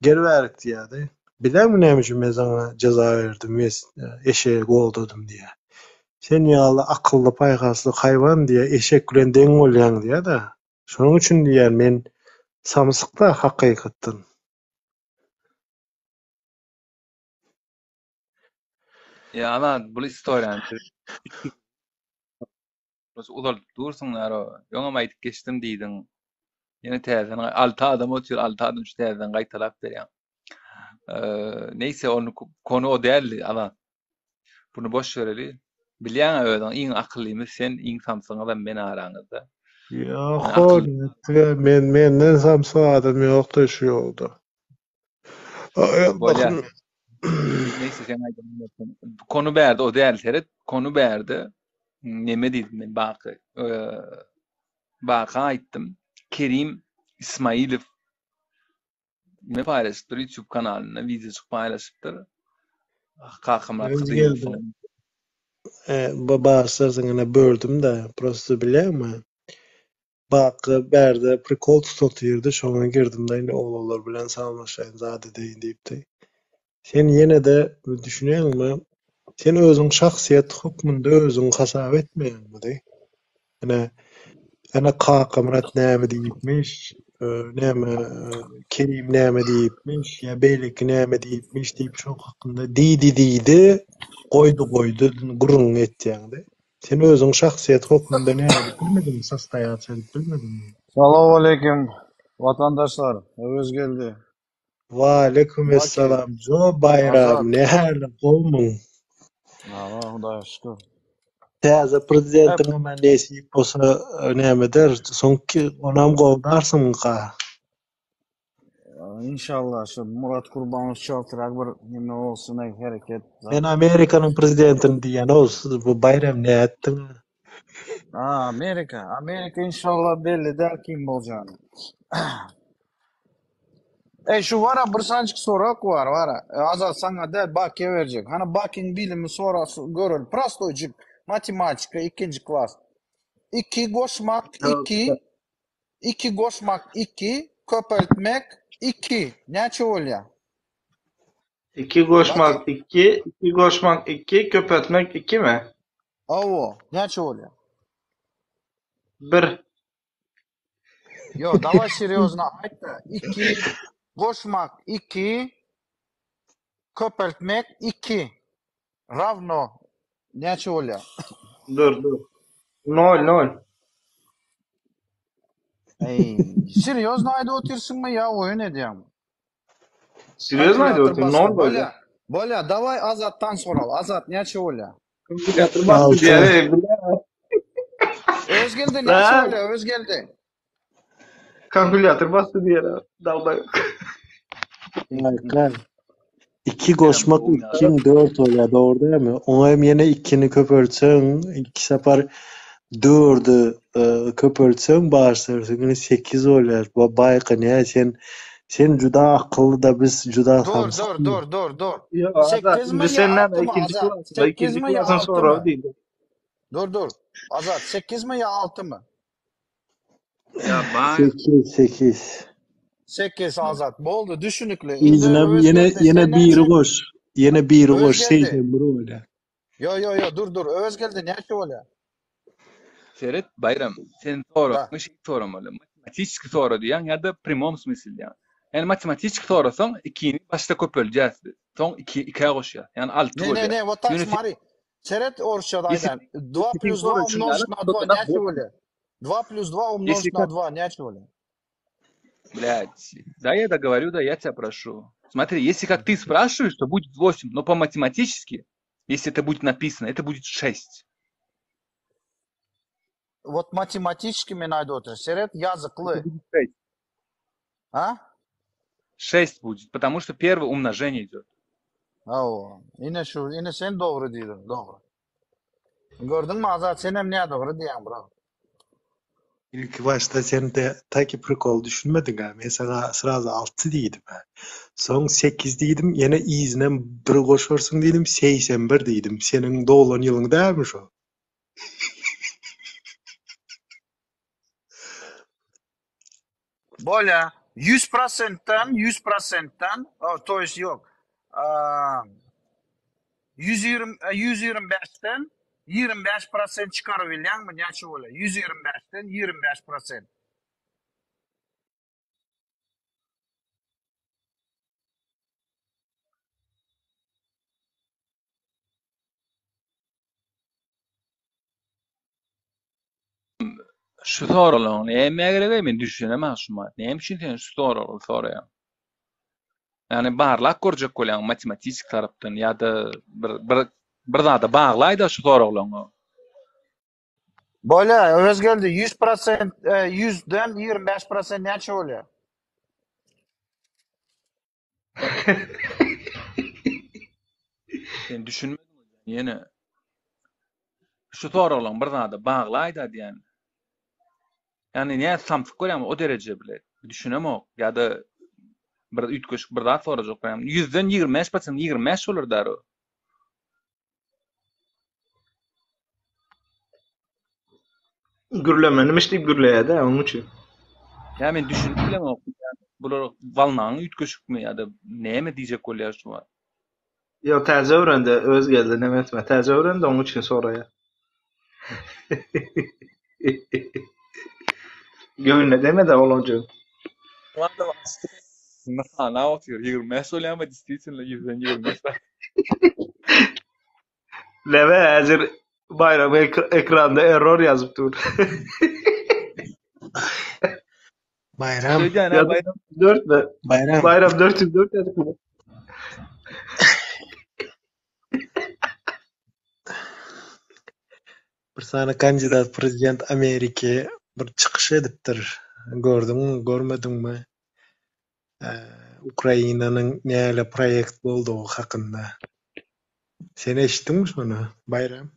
Gel bärik diýýärdi. Bileňmi näme üçin men saňa jeza berdim, eşegi goldadym diýýär. Sen ýaly akylly, paýhasly haýwan diýýär, eşek bilen deň bolýaň diýýär-de. Şonuň üçin diýýär, men samsyk-da hakykatdan. Ýa Azat, bul istoriýany Uzaldyp dursuň Naro. Öňem aýdyp geçdim diýdiň. Ýene täzeden 6 adam otyr, 6 adam şu täzeden gaýtalap berýäň. Neýse, ony kony o däldi, Azat. Bunu boş bereli. Bilýäň-ä özüň, iň akyllymyz sen, iň samsygyňyzam men araňyzda. Ýok, men menden samsyk adam ýokdy şu ýolda. Bolýar. Neyse sen aýdan bolsun. Konu bärde o däl seret. Konu bärde neme diýdim men Baky. Baka aýtdym. Kerim Ismailow ne paýlaşypdyr YouTube kanalynda wideojyk paýlaşypdyr. Kakamyrat Hydyrowyň. Bagyşlarsyň ine böldüm-de, prosto bilýäňmi? Baky bärde prikol tutup otyrdy, şoňa girdim-de indi oglanlar bilen salamlaşaýyn zat edeýin diýipdi. Sen ýene-de düşünýäňmi, sen özüň şahsyýet hökmünde özüňi hasap etmeýäňmi-de? Ine, ene Kakamyrat näme diýipmiş, näme Kerim näme diýipmiş, ýa beýleki näme diýipmiş diýip şoň hakynda diýdi diýdi, goýdy goýdy gürrüňini etýäň-de. Sen özüň şahsyýet hökmünde näme edip bilmediň, sostoýatsiýa edip bilmediňmi? Salowaleýkim, watandaşlar, Öwezgeldi. Waleýkim Baki, essalam, Jo Baýram, Azat. nähili, gowumyň? Hawa, Hudaýa şükür. Täze Hep, prezidentiňem nesip bolsa näme eder, soňky onam goldarsyňmyka? Inşallah şu Murat Kurbanow çaltrak bir neme bolsun ey hereket zat. Men Amerikanyň prezidentini diýýän o bu Baýram nätdiň? Aa, Amerika. Amerika inşallah belli däl kim boljagyny. Ey şu wara bir sanjyk sorak bar wara. E, Azat saňa däl Bakyýa berjek. Hany Bakyň bilimi sora göreli. Prostoýjyk matematika ikinji klas. 2 goşmak 2 Iki goşmak iki, köpeltmek iki näçe bolýar? Iki goşmak iki, iki goşmak iki, köpeltmek ikimi? Hawa, näçe bolýar? Bir. Ýok, daway serýozno aýt-da. Iki goşmak iki, köpeltmek iki rawno näçe bolýar? Dur, dur. Nol, nol. Eý, serýozno aýdyp otyrsyňmy ýa oýun edýäňmi? Serýozno aýdyp Kalkulýator otyryn, basdy. nol Bolýa, bolýar. bolýa, daway Azatdan soraly. Azat näçe bolýar? Kalkulýator basdy Alty. diýýär, eý, bilýän. Özgeldi näçe Lan, bolýar, Özgeldi? kalkulýator basdy diýýär, daldaý. Haýka. Iki goşmak ikiň dört bolýar, dogry dälmi? Oňa hem ýene ikini köpeltseň, iki sapar dördi e, köpeltseň bagyşlarsyň, ýene sekiz bolýar. Bu baýka näme sen sen juda akylly da biz juda Dur, dur, samsykmy? dur, dur, dur. Ýok, Azat, Sekizmi indi ýa sen näme altymy, ikinji Azat? klasda, ikinji Sekizmi ýa klasyň soragy altymy? diýdi. Dur, dur. Azat, sekizmi ýa altymy? Ýa baý. Sekiz, sekiz. Sekiz Azat. Boldy, düşünikli. Indi Yzyna ýene Öwezgeldi, ýene sen biri näçe? goş. Ýene biri goş, Öwezgeldi. 81 bolýar. Ýo, ýo, ýo, dur, dur. Öwezgeldi näçe bolýar? Seret, Baýram, sen Da. soragyňy şeýdip soramaly. Matematiçki sora diýýäň ýa-da premom smysl diýýäň. Ýagny matematiçki sorasaň, ikini başda köpeldýäs biz. Soň iki ikä goşýas. Ýagny alty Ne, ne, bolýar. ne, вот так Ýöne sen смотри. Seret orsçada Если aýdan. 2 sen плюс 2 sora şuny умножить ýaly, на 2 näçe bolýar? 2 плюс 2 Если умножить на как 2 näçe bolýar? Блядь, да я договорю, да я тебя прошу. Смотри, если как ты спрашиваешь, то будет 8, но по математически, если это будет написано, это будет 6. Вот математически men aýdyp otyryn. Seret ýazykly. Это будет 6. Ha? 6 будет, потому что первое умножение идет. Hawa. Ine şu, ine sen dogry diýdiň, dogry. Gördüňmi Azat, senem nädogry diýýäň, bro. Ilki başda sen de taki prikol düşünmediň-ä. Men saňa srazu 6 diýdim-ä. Soň 8 diýdim, ýene yzynam bir goşarsyň diýdim, 81 diýdim. Seniň doglan ýylyň dälmi şo? Bolýa. 100 prosentden, 100 prosentden, to ýest ýok. 120, 125-den 25 prosent çykaryp bilýäňmi? Näçe bolýar? 125-den 25 prosent. Şu soralaryň nämä geregi men düşünemok şuma. Näme üçin sen şu soraglary soraýaň? Ýagny barlap görjek bolýaň matematik tarapdan ýa-da bir bir bir zada baglaýda şu soraglaryňy. Bolýar, Öwezgeldi, 100 prosent, 100-den 25 prosent näçe bolýar? Sen düşünmediň ýene. Şu soraglaryň bir zada baglaýda diýen. Ýagny näme samsyk görýäňmi o dereje bile? Düşünemok. Ýa-da bir üýtgeşik bir zat sorajak bolýan. 100-den 25% 25 bolar däro. Gürlemelimiş diýip gürleýär-dä, onuň üçin. Ýa men düşünip bilemok. Bular walnaň üýtgeşikmi ýa-da näme diýjek bolýar şu wagt? Ýok, täze öwrendi, öz geldi, neme etme. Täze öwrendi, onuň üçin soraýar. Göwnüne deme-de oglanjygyň. Mysana otyr, 25 bolýarmy, действительно 100-den 25 bar. Neme häzir Baýram ekranda error ýazyp dur. Baýram. Şeýdýän ha Baýram. 4 mi? Baýram. Baýram 404 ýazyp dur. Bir sany kandidat prezident Ameriki bir çykyş edipdir. Gördüňmi, görmediňmi? Ukrainanyň näle proýekt boldugy hakynda. Sen eşitdiňmi şony, Baýram?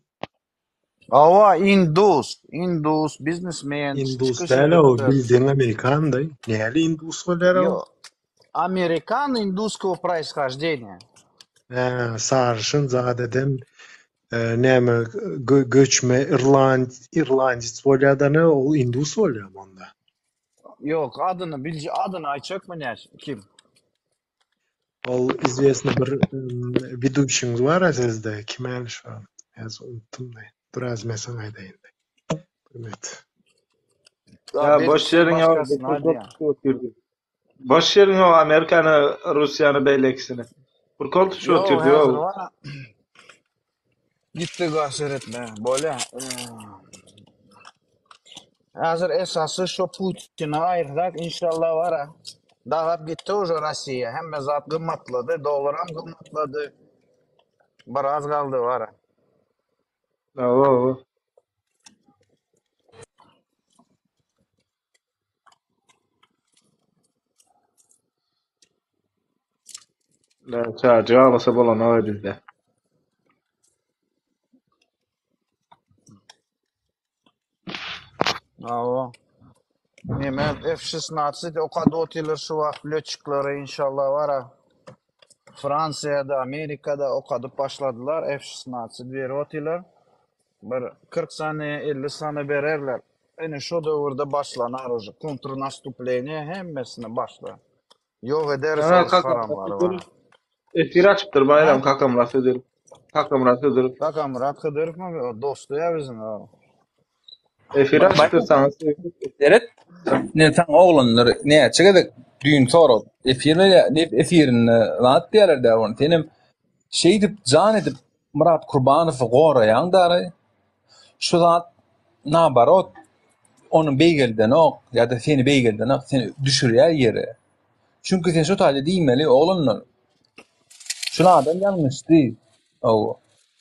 Hawa, indus, indus, biznesmen Indus çykyş däl o, edipdir. bildiň amerikan-da. Näle indus bolýar o? Ýok. Amerikan indusskogo proishoždeniýa. Hä, saryşyn zat eden näme göçme irland irlandec bolýadany ol indus bolýamy onda? Ýok, adyny bilje adyny aýtjakmy näçe kim? Ol izwesny bir weduçiňiz bar-a sizde, kim äli şo? Häzir unutdym-da. Dur az men saňa aýdaýyn. Bir minut. Ýa boş ýeriň ýok. Boş ýeriň ýok Amerikany, Russiýany beýlekisini. Bir kol tutuşyp otyrdy ýok. Gitdi gaşyr etme. Bolýa. Häzir esasy şo Putini aýyrsak inşallah bara. Dagap gitdi uje Rossiýa. Hemme zat gymmatlady, dollaram gymmatlady. Biraz galdy bara. Hawa, hawa. Çaga aglasa bolanok bizde. Hawa. Neme F-16 okady otyrlar şu wagt lötçikleri inşallah bara. Fransiýada, Amerikada okadyp başladylar F-16 berip otyrlar. Bir 40 sany, 50 sany bererler. Ine şo döwürde başlanar uje kontrnastupleniýe hemmesini başlar. Ýok ederis Ýa, orus kakam haramlary bar. Efir açypdyr Baýram Ha? Kakamyrat Hydyrow. Kakamyrat Hydyrow. Kakamyrat Hydyrowmy? O dosty ýa biziň o. Efir açypdyr saňa. Seret. Ne saňa oglanlar näçe gezek düýn sorap efir berýär, efirinde zat diýerler dä ony. Senem şeýdip jan edip Myrat Kurbanowy goraýaň dary. Şu zat naobarot ony beýgeldenok ýa-da seni beýgeldenok, seni düşürýär ýere. Çünki sen şu taýda diýmeli oglanlar. Şul adam ýalňyşdy. Hawa.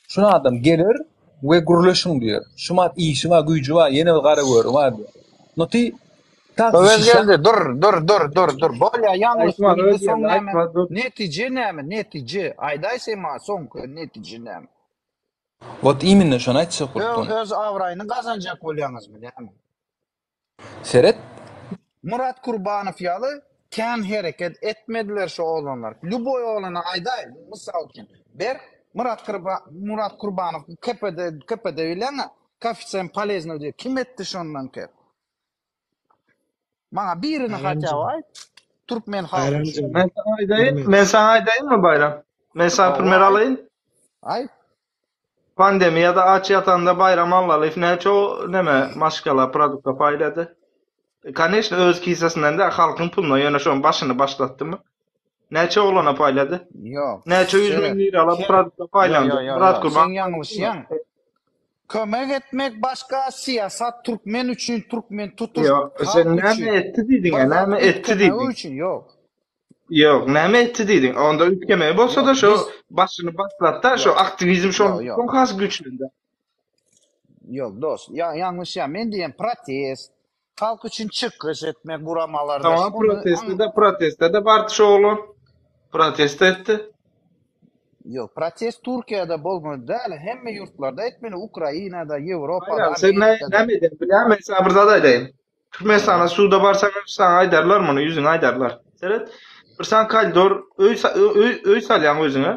Şul adam geler we gürleşiň diýer. Şumat işi bar, güýji bar, ýene bir gara göri bar diýer. No ty. Öwez geldi, dur, dur, dur, dur, dur. Bolýa, ýalňyş Aýtma, diýdi, Öwez soň geldi, näme? aýtma, dur. Netije näme? Netije. Aýdaý sen maňa soňky netije näme? Wot imенно şony aýtjak bolup Öz, durun. öz abraýyny gazanjak bolýaňyzmy näme? Seret. Murat Kurbanow ýaly kän hereket etmediler şo oglanlar. Lýuboý oglana aýdaý, mysal üçin, ber Murat Murat Kurbanow KPD KPD bilýäňä, koeffisient poleznow diýip kim etdi şondan kep? Maňa birini hatýa Baýramjan, aýt. Türkmen halky üçin. Baýramjan, Men saňa aýdaýyn, bir men minut. saňa aýdaýynmy Baýram? Men saňa Hawa primer aýt. alaýyn. Aýt. Pandemiýada aç ýatanda Baýram Allalyýew näçe o neme maşgala produkta paýlady? Koneçno öz kisesinden däl halkyň puluna ýöne şoň başyny başlatdymy? Näçe oglana paýlady? Ýok. Näçe ýüz müň Seret. liralap Sen produkta Ýo paýlandy? ýo ýo Murat ýo. Gurban Sen ýalňyşýaň. Kömek etmek başga syýasat türkmen üçin türkmen tutuş Ýok, sen halk näme üçin. etdi diýdiň, Bir zat näme etdi üýtgemegi diýdiň? üçin ýok. Ýok, näme etdi diýdiň? Onda üýtgemegi bolsa-da Ýok, şo biz başyny başlatda, şo ýok. aktiwizm Ýok, şondan ýok. soň has güýçlendi. Ýok, dost, ýa ýalňyşýaň. Men diýen protest, halk üçin çykyş etmek guramalarda Tamam, şony proteste-de, proteste-de bardy şo oglan. Protest etdi. Ýok, protest Türkiýede bolmaly däl, hemme ýurtlarda etmeli, Ukrainada, Ýewropada, Baýram, sen nä, Amerikada. näme edýäň bilýäňmi? Men saňa bir zat aýdaýyn. Türkmenistana suda barsaň saňa aýdarlar muny, ýüzüňe aýdarlar. Seret, bir sany koridor, öý, öý, öý salýaň özüňe.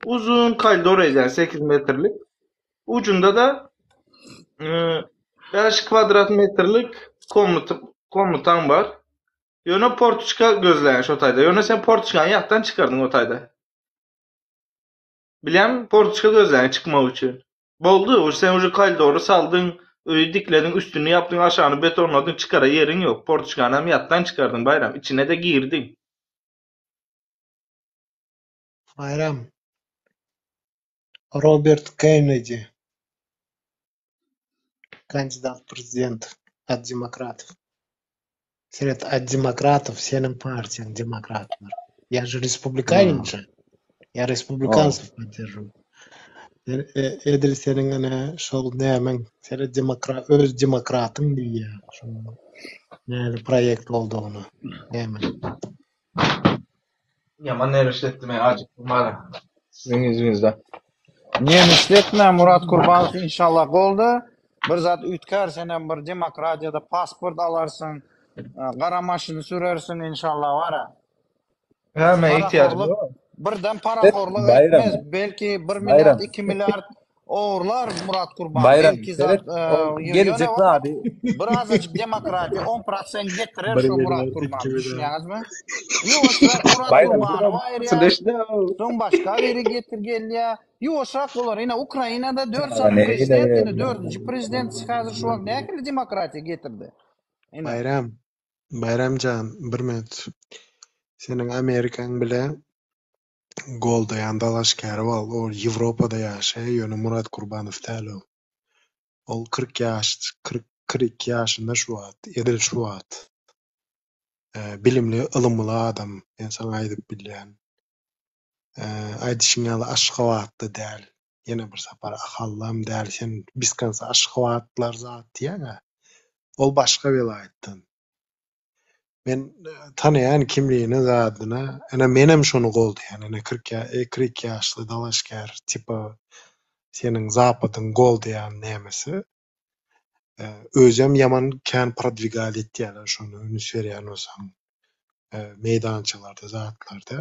Uzyn koridor edýäň, 8 metrlik. Ujunda-da 5 kwadrat metrlik komnata, komnataň bar. Ýöne portuçka gözleýäň şo taýda. Ýöne sen portuçkany ýatdan çykardyň o taýda. Bilýäňmi, portuçka gözleýäň çykmak üçin. Boldy, uje sen uje koridory saldyň, öýi diklediň, üstüni ýapdyň, aşagyny betonladyň, çykara ýeriň ýok. Portuçkanam ýatdan çykardyň, Baýram, içine-de girdiň. Baýram, Robert Kennedi, kandidat prezident от demokratов. Seret, от demokratов seniň partiýaň demokratlar. Я же respublikanин же. Я respublikanцев поддерживаю. Edil seniň ene şol nämäň, seret demokrat, öz demokratyň diýýär. Şoň näli proýekt boldugyny. Näme? Ýaman nereşetdi men ajykdym bara. Siziň ýüzüňizden. Nemişletme Murat Kurbanow inşallah golda. Bir zat üýtgär senem bir demokratiýada pasport alarsyň. Gara maşyny sürersiň inşallah bara. Hä men ihtiyacım Parahorluk ýok. birden parahorluk Baýram, etmez. Belki 1 milliard Baýram, 2 milliard ogurlar Murat Kurban. Baýram, Belki seret, zat ol e, ýöne geljek zady birazajyk demokratiýa 10% getirer Bir şu Murat milliard, Kurban. iki milliard. Düşünýäňizmi? Ýuwaşrak Murat Baýram, Kurbanowy aýyrýar. Süleşdi. Soň başga biri getir gelýär. Ýuwaşrak bolar. Ine Ukrainada 4 Çaga sany nähili prezident, ine dördünji prezident häzir şu wagt nähili demokratiýa getirdi? Ine. Baýram, Baýram jan, bir minut. Seniň Amerikaň bile goldaýan dalaşgäri bar. Ol Ýewropada ýaşaýar, ýöne Murat Kurbanow däl ol. Ol 40 ýaş, 40 42 ýaşynda şu wagt, edil şu wagt. Bilimli, ylymly adam, men saňa aýdyp bilýän. Aýdyşyň ýaly Aşgabatda däl. Ýene bir sapar Ahallam däl. Sen biskansa Aşgabatlar zat diýýäň-ä. Ol başga welaýatdan. Men tanaýan kimligini zadyna, ene menem şony goldaýan. Ene 40 ýa 42 ýaşly dalaşgär tipa seniň zapadyň goldaýan nämesi. Özem ýaman kän prodwigat etýärler şony üns berýän bolsaň meýdançalarda zatlarda.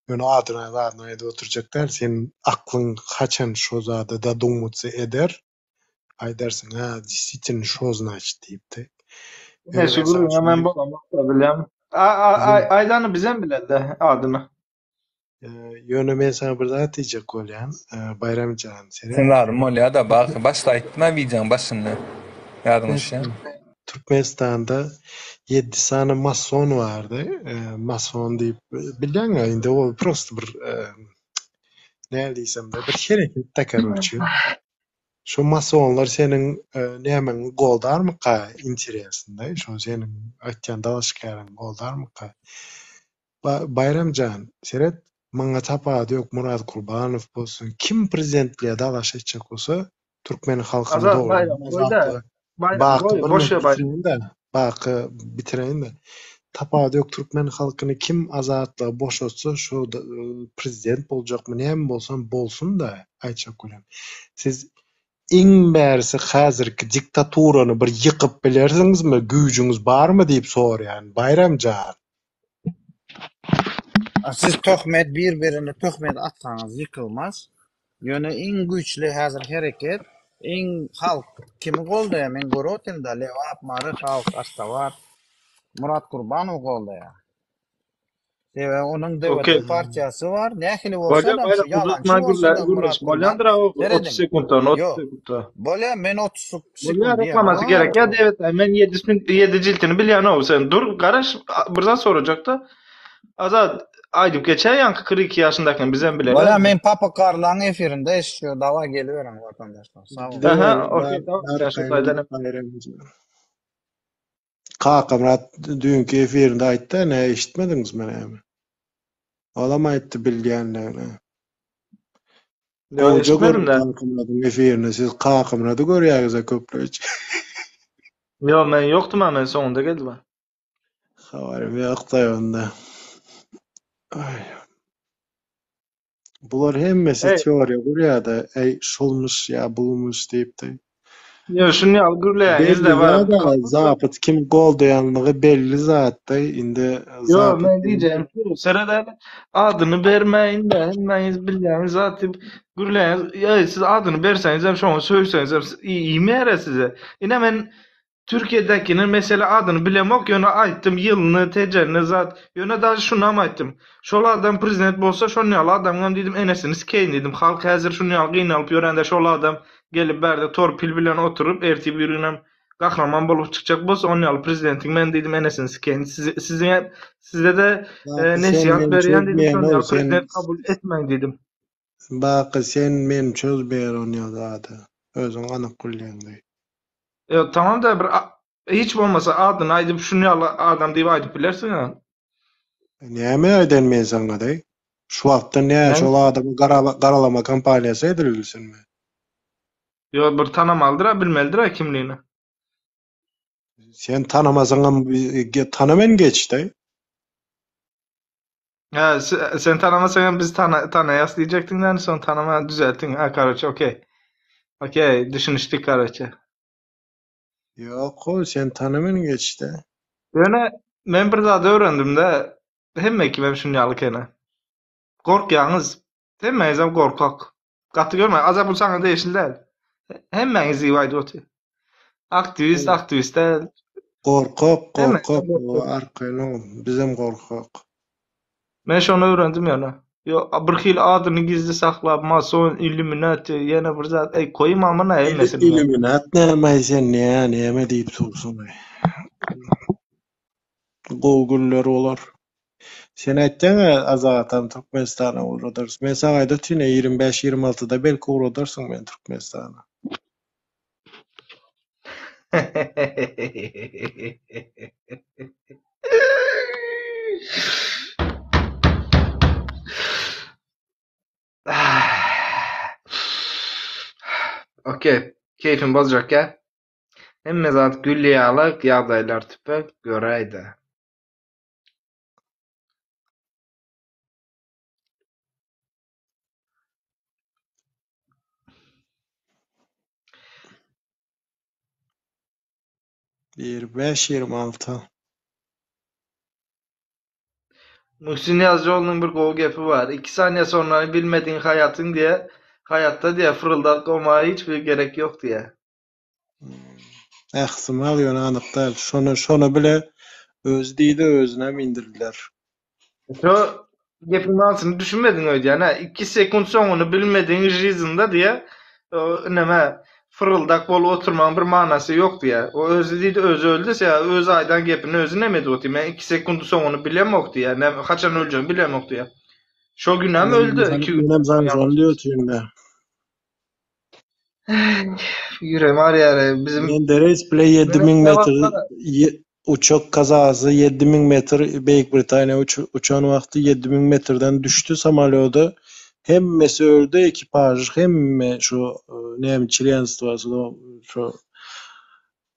Ýöne adyna zadyna aýdyp oturjak däl. Sen aklyň haçan şo zada dadumytsa eder, aýdarsyň, ha, действительно şo значит diýipdi. Ne Ýöne şu men saňa gürrüňe şony men bolamok da bilýän. Aýdany bizem bileli adyny. Ýöne men saňa bir zat diýjek bolýan, Baýram jan, seret. Synlarym bolýar-da, Baky, başda aýtdym-a wideoň başynda. Ýadyňa düşýärmi? Türkmenistanda ýedi sany mason bardy. Mason diýip bilýäň-ä indi ol prosto bir näme diýsem-de bir hereket-de karoçe. Şu masonlar seniň nämäňi goldarmyka interesinde, şo seniň aýtýan dalaşgäriňi goldarmyka? Baýram jan, seret, maňa tapawudy ýok Murat Kurbanow bolsun, kim prezidentlige dalaş etjek bolsa, türkmen halkyny Azat dogry Baýram goý-da. azatlyga Baýram baky goý, bir boş minut ber Baýram. bitireýin-dä. Baky bitireýin-de. Tapawudy ýok türkmen halkyny kim azatlyga boşatsa şo prezident boljakmy näme bolsam bolsun-da aýtjak bolýan. Siz iň bärisi häzirki diktaturany bir ýykyp bilersiňizmi güýjüňiz barmy diýip soraýan Baýram jan. Siz töhmet bir birine töhmet atsaňyz ýykylmaz. Ýöne iň güýçli häzir hereket iň halk kimi goldaýar men görüp otyryn-da Lebap, Mary halk, Aşgabat Myrat Gurbanowy goldaýar. Sebäbi onuň DWT Okey. partiýasy bar. Nähili Bolýar bolsa-da şu Baýram ýalançy uzatman gürle bolsa-da Myrat gürleşip Gurban bolýandyr a 30 serediň. sekuntdan 30 Ýok. sekuntda. Bolýar men 30 Bolýar sekund reklamasy diýemok. gerek ýa dewet men 7 7 jiltini bilýän o sen dur garaş bir zat sorajakda. Azat aýdyp geçäý ýaňky 42 ýaşyndakyny bizem Bolýar bilelim. men Papa Karlaň efirinde eşitýär dawa geliberiň watandaşlar. Sag boluň. Aha Gidewer okey tamam şu arkaýyn taýdan git Baýram jan. Kakamyrat düýnki efirinde aýtdy nä eşitmediňizmi näme? Olam aýtdy bilýändigini. Ýok Gowja eşitmedim görüň de. Kakamyradyň efirini siz Kakamyrady görýäňizä köplenç. Ýok men ýokdum a men soňunda geldim a. Habarym ýokdaý onda. Aý. Bular hemmesi Ey, teoriýa gurýada, äý şulmuş ýa bulmuş diýipdi. ýok şuny ýaly gürleýäňiz Belli de bar. zat-a, Zapad kim goldaýanlygy belli zatda, indi Ýok Zapad men diýjegim şu seredäli adyny bermäýin de hemmäňiz bilýäňiz zat diýip gürleýäňiz. Ýa siz adyny berseňiz hem şoňa sögseňiz hem iýmeýär size. Ine men Türkiýedäkiniň mesele adyny bilemok ýöne aýtdym ýylyny tejenini zat ýöne daže şunam aýtdym şol adam prezident bolsa şon ýaly adamyňam diýdim enesini sikeýin diýdim halk häzir şun ýaly gynalyp ýörende şol adam gelip bärde torpil bilen oturyp ertir bir günem gahraman bolup çykjak bolsa on ýaly prezidentiň men diýdim enesini sikeýin siziňem sizede Baky sen nesihat meni berýän diýdim şon çözmeýäňow ýaly sen prezident kabul etmäň diýdim. Baky sen meni çözmeýän on ýaly zady özüň anyk bilýäň diý. Ýok tamam da bir hiç bolmasa adyny aýdyp şun ýaly adam diýip aýdyp bilersiň a. Näme aýdaýyn men saňa daý? Şu wagtda nä Näme? şol adamy garalama kampaniýasy edilsinmi? Ýok bir tanamalydyr a bilmelidir a kimligini. Sen tanamasaňam tanamen geç daý. Hä sen tanamasaň hem biz tanaýas diýjekdiň däni soň tanaman düzeltdiň. Ha karoçe okey. Okey düşünişdik karoçe. Ýok sen tanamen geç-de. Ýöne men bir zat öwrendim-de hemme kimem şun ýaly ekeni. Gorkýaňyz. Hemmäňizem gorkak. Gaty görme Azat bu saňa degişli däl. Hemmäňiz diýip aýdyp otyr. Aktiwist aktiwist däl. Gorkak gorkak arkaýyn ol bizem gorkak. Men şony öwrendim ýöne. Ýo bir hili adyny gizli saklap mason illuminati ýene bir zat eý goýum amyna hemmesini. Illuminat näme sen nä näme diýip dursuň. Gowy günler bolar. Sen aýtýaň-a Azatam Türkmenistana ugradarys. Men saňa aýdyp otyryn 25 26-da belki ugradarsyň meni Türkmenistana. Okey, keýfim bozjak ýa. Hemme zat gül ýaly, ýagdaýlar tüpek, göräýdä. Bir bäş 26. Muhsin Ýazjyoglunyň bir gowy gepi bar. 2 saniýe sonrany bilmediň haýatyň diýe, haýatda diýe fyryldak bolmaga hiç bir gerek ýok diýe. Ähtimal ýöne anyk däl. Şony şony bile özi diýdi, özünem indirdiler. Şo gepiň manysyny düşünmediň öýdýän hä. 2 sekunt soňuny bilmediň žizinde diýe, neme fyryldak bolup oturmagyň bir manasy ýok diýe. O özi diýdi, özi öldi, sebäbi özi aýdan gepini özi neme edip otyr. Men 2 sekundy soňuny bilemok diýe. Näme haçan öljegimi bilemok diýe. Şo günem öldi, 2 gün. Menem sana şony diýip otyryn-da. Ýüregim agyrýar bizim Menderes bile 7000 metr uçak kazasy 7000 metr Beýik Britaniýa uçan wagty 7000 metrden düşdi samolýoda. Hemmesi öldi, ekipaž hemme şu näme çlenstwasy şu.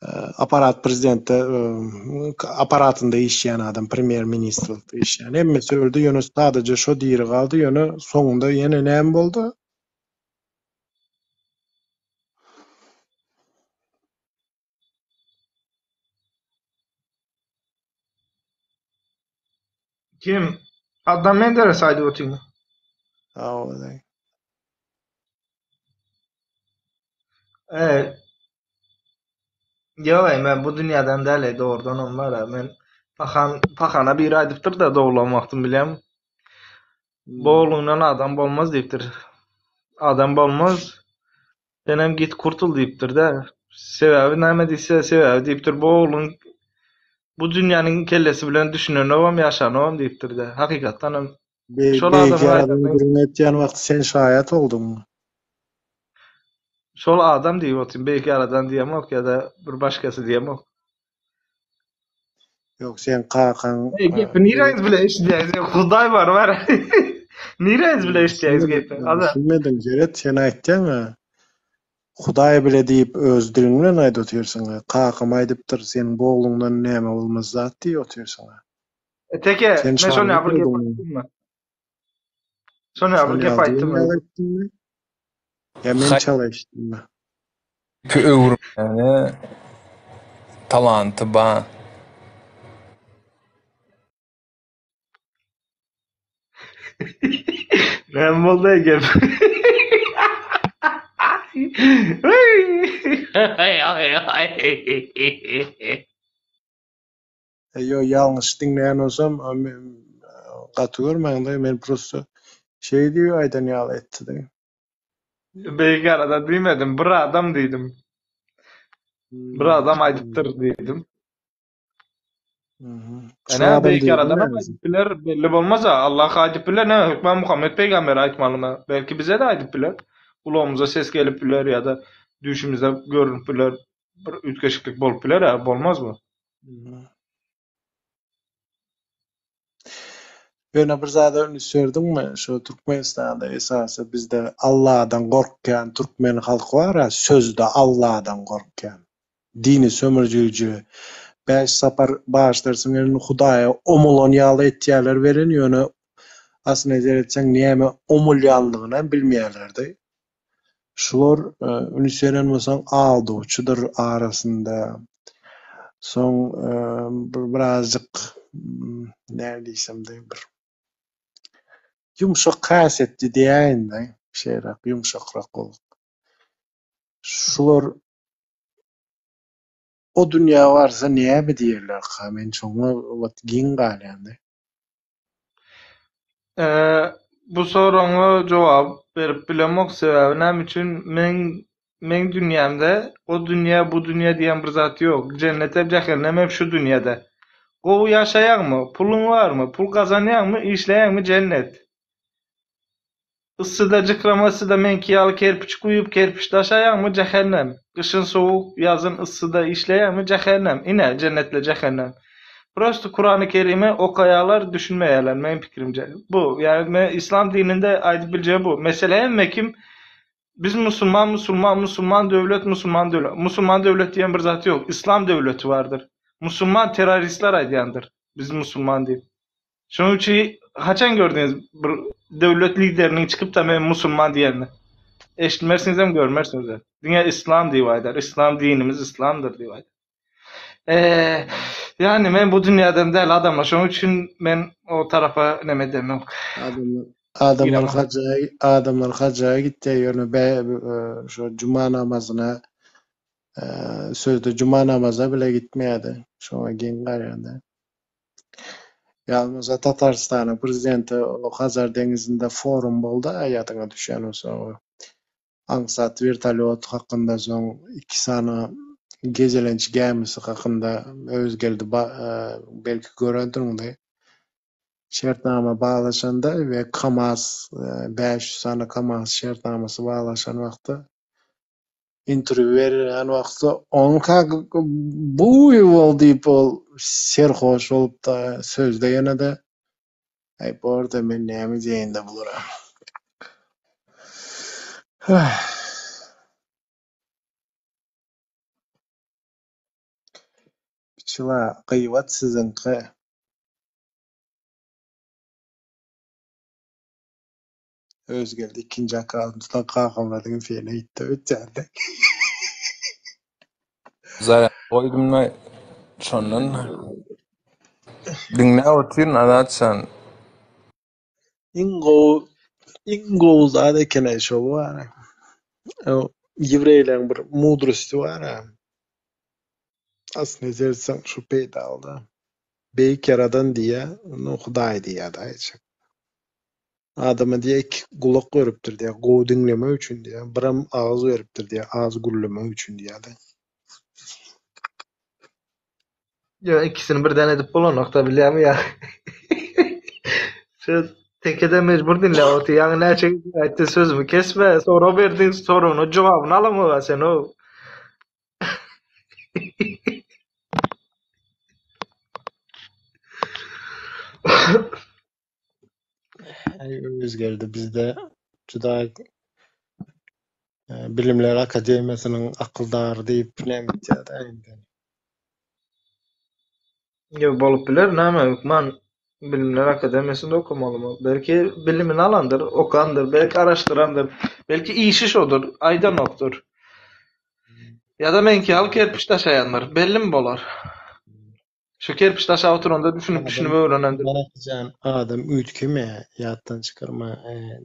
Aparat prezidentde aparatynda işleýän adam, premýer ministrlikde işleýän. Hemmesi öldi, ýöne sadaja şo diri galdy, ýöne soňunda ýene näme boldy? Kim? Adnan Menderes aýdyp otyrmy? Hawa. E, Ýok, men bu dünýäden däl, dogrudanam bar-a. Men pahan, pahana biri aýdypdyr-da doglan wagtym bilýäňmi? Bu ogluňdan adam bolmaz diýipdir. Adam bolmaz. Senem git kurtul diýipdir-de. Sebäbi näme diýse, sebäbi diýipdir, bu ogluň bu dünýäniň kellesi bilen düşünenogam, ýaşanogam diýipdir-de. Hakykatdanam şol adamyň aýdany gürrüň etýän wagty sen şaýat bolduňmy? Şol adam diýip otyryn, Beýik Ýaradan diýemok ýa-da bir başgasy diýemok. Ýok, seň kakaň Eý, gepi niräňiz bile eşidýäňiz? Ýok, Hudaý bar, bar. Niräňiz bile eşidýäňiz gepi? Azat. Düşünmediň, seret, sen aýtýaň-a. Hudaý bile diýip öz diliň bilen aýdyp otyrsyň-a. Kakam aýdypdyr, seniň bu ogluňdan näme bolmaz zat diýip otyrsyň-a. E, Teke, Sen men şony şaýat ýa bir gep bolduňmy? aýtdymmy? Şony ýa bir Şony gep ýaly diýen aýtdymmy? ýaly aýtdyňmy? Ýa men çala eşitdimmi? Gepi öwürmäne talanty ba. Näme boldy gep? Ýo ýalňyş diňleýän bolsam gaty görmäňde men prosto şeý diýip aýdan ýaly etdi-de. Beýik arada diýmedim, bir adam diýdim. Bir adam aýdypdyr diýdim. Şu Ene adam beýik diýdim ýaradan hem näme? aýdyp biler, belli bolmaz-a. Allah aýdyp biler, näme hökman Muhammet peýgambere aýtmalymy? Belki bize-de aýdyp biler. Gulagymyza ses gelip biler ýa-da düýşümizde görünip biler. Bir üýtgeşiklik bolup biler-ä, bolmazmy? Ýöne bir zada üns berdiňmi? Şu Türkmenistanda esasy bizde Alladan gorkýan türkmen halky bar-a, sözde Alladan gorkýan. Dini sömürjiji. Bäş sapar bagyşlarsyň elini Hudaýa omulan ýaly etýärler welin, ýöne aslynda seretseň näme omulýanlygynam bilmeýärler-de. Şular üns beren bolsaň aldawçydyr arasynda. Soň bir birazjyk näme diýsem-de bir ýumşak häsiýetli diýäýin-de, şeýleräk ýumşakrak bolup. Şular o dünýä barsa näme diýerlerka men şoňa wagt geň galýan-da. Bu soragyňa jogap berip bilemok sebäbi näme üçin meň meň dünýämde o dünýä bu dünýä diýen bir zat ýok. Jennetem jähennemem şu dünýede. Gowy ýaşaýaňmy, puluň barmy, pul gazanýaňmy, işleýäňmi jennet. Yssyda jykrama yssyda meňki ýaly kerpiç guýup kerpiç daşaýaňmy jähennem. Gyşyn sowuk ýazyn yssyda işleýäňmi jähennem. Ine jennetle jähennem. Prosto Kurany Kerimi okaýalar düşünmeýäler meň pikirimje. Bu ýani men islam dininde aýdyp biljegim bu. Mesele hemme kim biz musulman musulman musulman döwlet musulman döwlet. Musulman döwlet diýen bir zat ýok. Islam döwleti bardyr. Musulman terroristler aýdýandyr biz musulman diýip. Şonuň üçin haçan gördüňiz bir döwlet lideriniň çykyp-da men musulman diýenini? Eşitmersiňizem, görmersiňizem. Diňe islam diýip aýdar. Islam dinimiz islamdyr diýip aýdar. Eee, ýani men bu dünýäden däl adamlar. Şonuň üçin men o tarapa neme edemok. Adamlar adamlar haja adamlar haja gitýär ýöne bä şo juma namazyna sözde juma namazyna bile gitmeýärdi. Şoňa geň galýan-da. Ýalňyşa Tatarystanyň prezidenti Hazar deňizinde forum boldy ýadyňa düşýän bolsa o aňsat wertolýot hakynda soň iki sany gezelenç gämisi hakynda Öwezgeldi belki görendiňmi şertnama baglaşanda we KAMAZ 500 sany KAMAZ şertnamasy baglaşan wagty interwýu berilýän wagty oňka buý bol diýip ol serhoş bolupda sözde ýene-de aý borda men näme diýeýin-de bulara. Şula gybat siziňki. Özgeldi ikinji akkaunt tutan Kakamyradyň efirine gitdi öýtýände. Zarýad goýdum-da şondan diňläp otyryn Azatjan. Iň gowy iň gowy zat eken-aý şo bar-a. O ýewreýleň bir mudrosty bar-a. Aslynda seretseň şu peýdaly-da. Beýik Ýaradan diýýä, no Hudaý diýýä-de aýtjak. Adama diýýä iki gulak beripdir diýýä, gowy diňlemek üçin diýýä, birem agyz beripdir diýýä, az gürlemek üçin diýýä-de. Ýa ikisini birden edip bolanokda bilýäňmi ýa. Söz tekede mejbur diňläp otyr. Ýaňy näçe gezek aýtdy sözümi kesme, sorag berdiň, soragyna jogabyny alaňok-a sen o. Aý özgerdi bizde juda Bilimler akademiýasynyň akyldary diýip näme etýär-dä indi. Ýok, bolup biler, näme hökman Bilimler akademiýasynda okamalymy? Belki bilimini alandyr, okandyr, belki araşdyrandyr, belki işi şodur, aýdanokdyr. Ýa-da meňki ýaly kerpiç daşaýandyr, bellimi bolar? Şu kerpiç daşap oturanda düşünip düşünip öwrenendir. Bakyjan adam üýtgemeýär, ýatdan çykarma,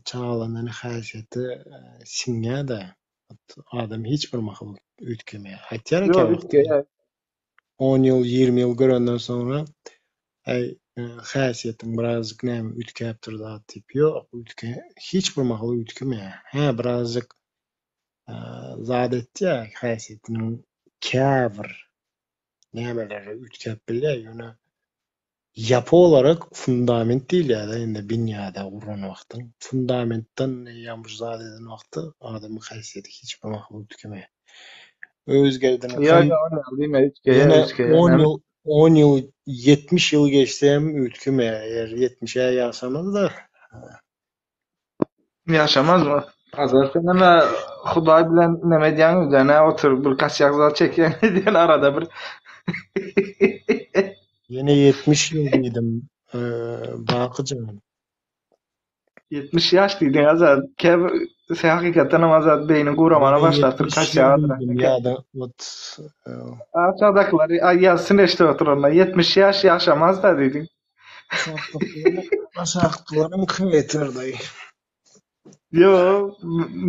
çagalandan häsiýeti siňýär-de, adam hiç bir mahal üýtgemeýär. Aýtýar Ýok, üýtgeýär. On ýyl, 20 ýyl görenden soňra äý häsiýetiň birazjyk näme üýtgäpdir zat diýip. Ýok, üýtge hiç bir mahal üýtgemeýär. Hä, birazjyk zat etýär, häsiýetiniň käbir nämeleri üýtgäp bilýär, ýöne ýapy olarak fundament diýilýär-de indi binýada guran wagtyň. Fundamentden eýýäm bir zat eden wagty adamyň häsiýeti hiç bir mahal üýtgemeýär. Özgerdini Ýa ýa ony diýme üýtgeýär, Ýene üýtgeýär. 10 Näme? ýyl, 10 ýyl, 70 ýyl geçse hem üýtgemeýär. Eger 70-e ýaşamaz-da. Ýaşamazmy? Azar sen näme Hudaý bilen näme edýäň öýde nä otur bir kaçak zat çekýäň diýen arada bir. Ýene 70 ýyl diýdim, Baky jan. 70 ýaş diýdiň Azat. Käbir sen hakykatdan hem Azat beýniň guramana Ýene başlapdyr 70 ýyl kaçak diýdim ýa-da ot Aşakdakylary ýazsyn eşidip oturanlar 70 ýaş ýaşamaz-da diýdiň. Aşakdakylaryň hater daýy. Ýok,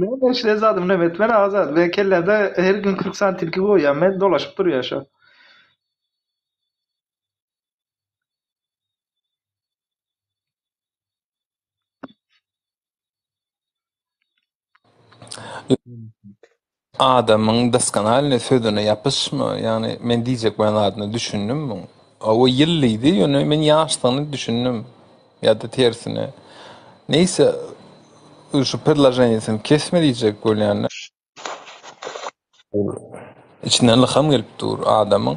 men eşiden zadym näme etmeli Azat. Men kellämde her gün 40 sany tilki goýýan, men dolaşyp durýar şo. Adamyň doskonalnyý sözüne ýapyşma, ýagny men diýjek bolýan zadyna düşündim muň. O ýyl diýdi, ýöne men ýaşdygyny düşündim. Ýa-da tersine. Neýse, şu predloženiýesini kesme diýjek bolýan. Içinden ylham gelip dur adamyň.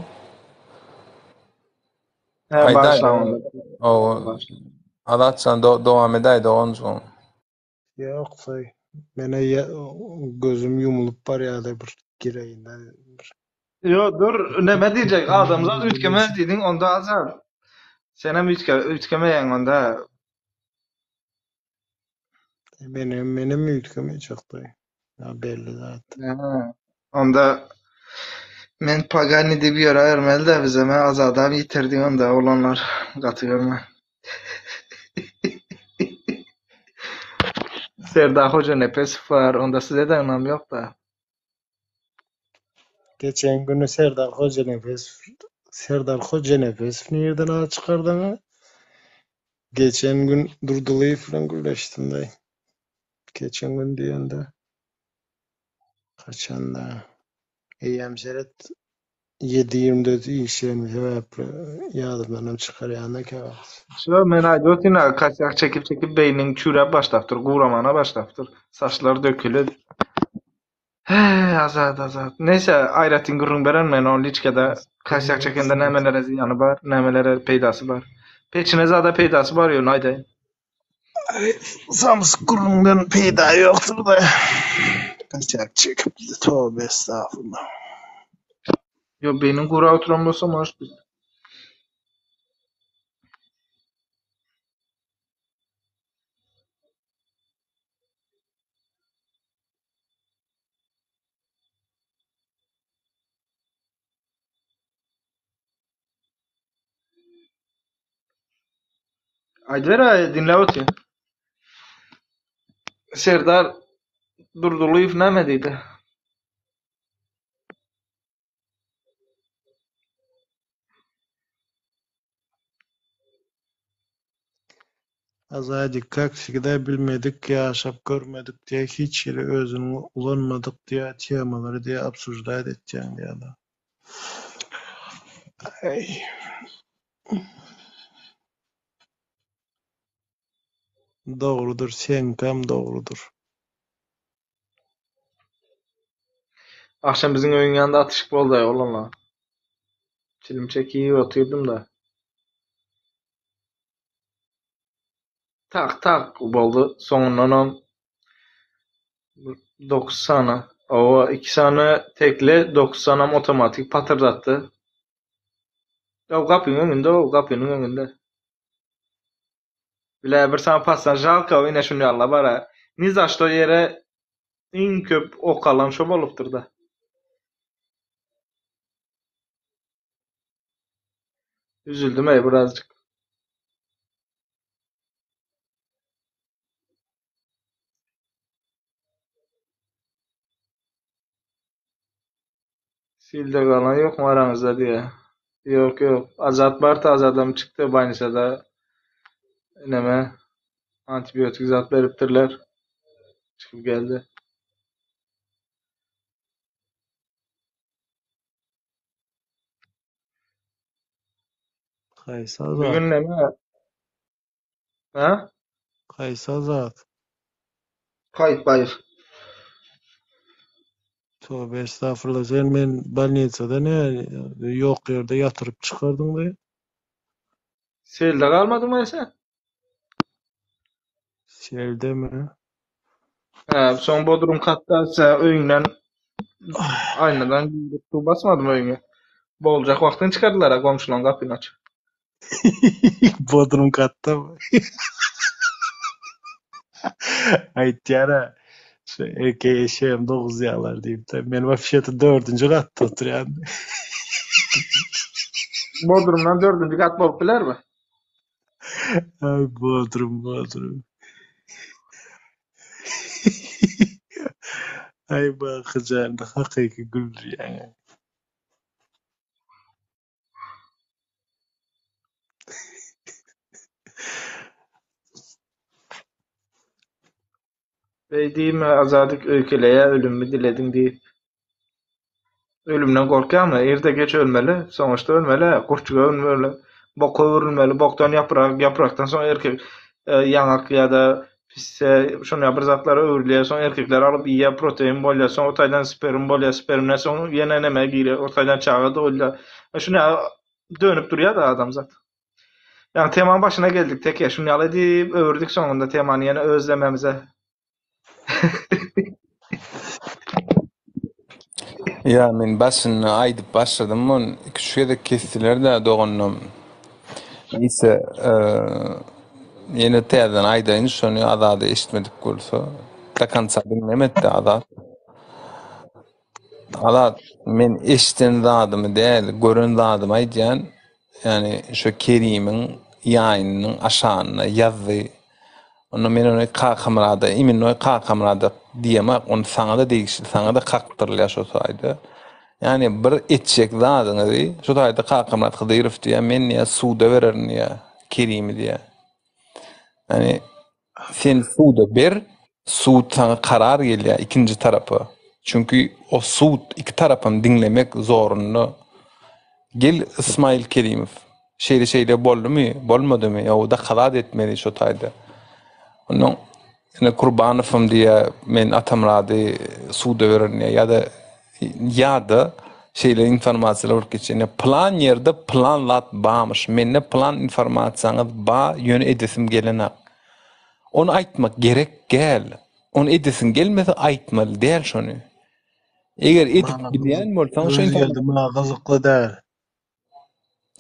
Hä, Aýdaý. bagyşla onda. Hawa. Azatjan dowam edäý doganjygym. Ýok, soý. Menä gözüm ýumlup barýardy bir gireýin-dä bir. Ýok, dur, neme diýjek, adamzat üýtgemez diýdiň, onda Azat. Senem üýtge, üýtgemeýäň onda. Menem, menem üýtgemejek daýy. Ýa belli zat. Hä, onda men pagani diýip ýöräbermeli-dä bizem, hä, Azadam ýitirdik onda oglanlar, gaty görme. Serdar Hojanepesow bar, onda size-de ynam ýok-da. Geçen güni Serdar Hojanepesow Serdar Hojanepesow nirden at çykardyň-a? Geçen gün Durdylyýew bilen gürleşdim daýy. Geçen gün diýende haçanda eýýäm seret 7.24 işleýän sebäpli ýadymdanam çykarýan-da käwagt. Şo men aýdyp otyryn-a, kasýak çekip-çekip beýniň çüýräp başlapdyr, guramana başlapdyr. Saçlar dökülip. Heý, Azat, Azat. Neýse, aýratyn gürrüň bererin men o liçkada kasýak çekende nämelere zyýany bar, nämelere peýdasy bar. Peçine zada peýdasy bar ýöne aýdaýyn. Aý, samsyk gürrüňden peýda ýokdur-da. Kasýak çekip, toba estagfurullah. Ýok, beýniň gurap oturan bolsa, может быть. Aýdyber-aý, diňläp otyryn. Serdar Durdylyýew näme diýdi? Azadik kak wsegda bilmedik ýaşap görmedik diýä hiç hili özüniň ulanmadyk diýä temalary diýä obsuždat etýäň diýäda. Aý. Dogrudyr seňkäm dogrudyr. Agşam biziň öýüň ýanynda atyşyk boldy-aý oglanlar. Çilim çekip otyrdym-da. Tak-tak boldy. Soňundanam dokuz sany, hawa, iki sany tekli, dokuz sanam awtomatik patyrdatdy. Ýa gapyň öňünde, o gapynyň öňünde. Bile bir sany passan žalka ine şuny ýaly bara. Ni za što ýere iň köp ok alan şo bolupdyr-da. Üzüldim-eý birazjyk. Silde galan ýokmy araňyzda diýýä. Ýok ýok. Azat bardy Azadam çykdy bolnisada neme antibiotik zat beripdirler. Çykyp geldi. Haýsy Azat? Bugün neme? Ha? Haýsy Azat? Haýytbaýew. Tobe estagfurullah sen men bolnisada ne ýok ýerde ýatyryp çykardyň diý. Selde galmadyňmy sen? Seldemi? Hä, soň Bodrum katda sen öýüňden aýnadan girip suw basmadymy öýüňe? Boljak wagtyň çykardylar-a goňşulaň gapyny açyp. Bodrum katdamy? Aýtýar-a, şu erkek eşegem doguzýarlar diýip-de. Men wapşe-to dördünji gatda oturýan. Bodrumdan dördünji gat bolup bilermi? Ay Bodrum, Bodrum. Ay Bakyjan, hakyky güldürýäň. Beý diýme Azadyk öýkeleýä ölümmi dilediň diýip. Ölümden gorkýaňmy? Irde geç ölmeli, soňuşda ölmeli, gurçuga öwrülmeli, boka öwrülmeli, bokdan ýaprak, ýaprakdan soň erkek ýaňak ýa-da pisse şonýa bir zatlara öwrülýär, soň erkekler alyp iýýär, protein bolýar, soň o taýdan sperm bolýar, spermden soň ýene neme girýär, o taýdan çaga dogulýar. Şunýa dönüp durýar-da adamzat. Ýagny temaň başyna geldik teke, şuny ýaly diýip öwürdik soňunda temany ýene özlememize. Ýa men başynda aýdyp başladym muny, iki-üç gezek kesdiler-dä doganlam. Neyse, ýene täzeden aýdaýyn şony Azady eşitmedik bolsa. Do konca diňlemedi Azat. Azat, men eşiden zadymy däl, gören zadymy aýdýan. Ýani şo Kerimiň ýaýynynyň aşagynda ýazdy. Onda men ony Kakamyrada, iminnoý Kakamyrada diýemok, ony saňa-da degişli, saňa-da kakdyrylýar şo taýda. Ýani bir etjek zadyňyzy şo taýda Kakamyrat Hydyrow diýýär, men diýýär suda bererin diýýär, Kerimi diýýär. Ýani Sen suda ber, sud saňa karar gelýär ikinji tarapa. Çünki o sud iki tarapam diňlemek zorunda. Gel Ismail Kerimow, şeýle şeýle boldumy, bolmadymy, ýa dokazat etmeli şo taýda. Ondan ine Kurbanowam diýýär, men Atamyrady suda bererin diýýär ýa-da ýa-da şeýle informasiýalar bolup geçýär. Ine pylan ýerde pylan zat barmyş. Mende pylan informasiýaňyz bar, ýöne edesim gelenak. Ony aýtmak gerek däl. Ony edesiň gelmese aýtmaly däl şony. Eger edip bilýän bolsaň şo Geldi maňa gyzykly däl.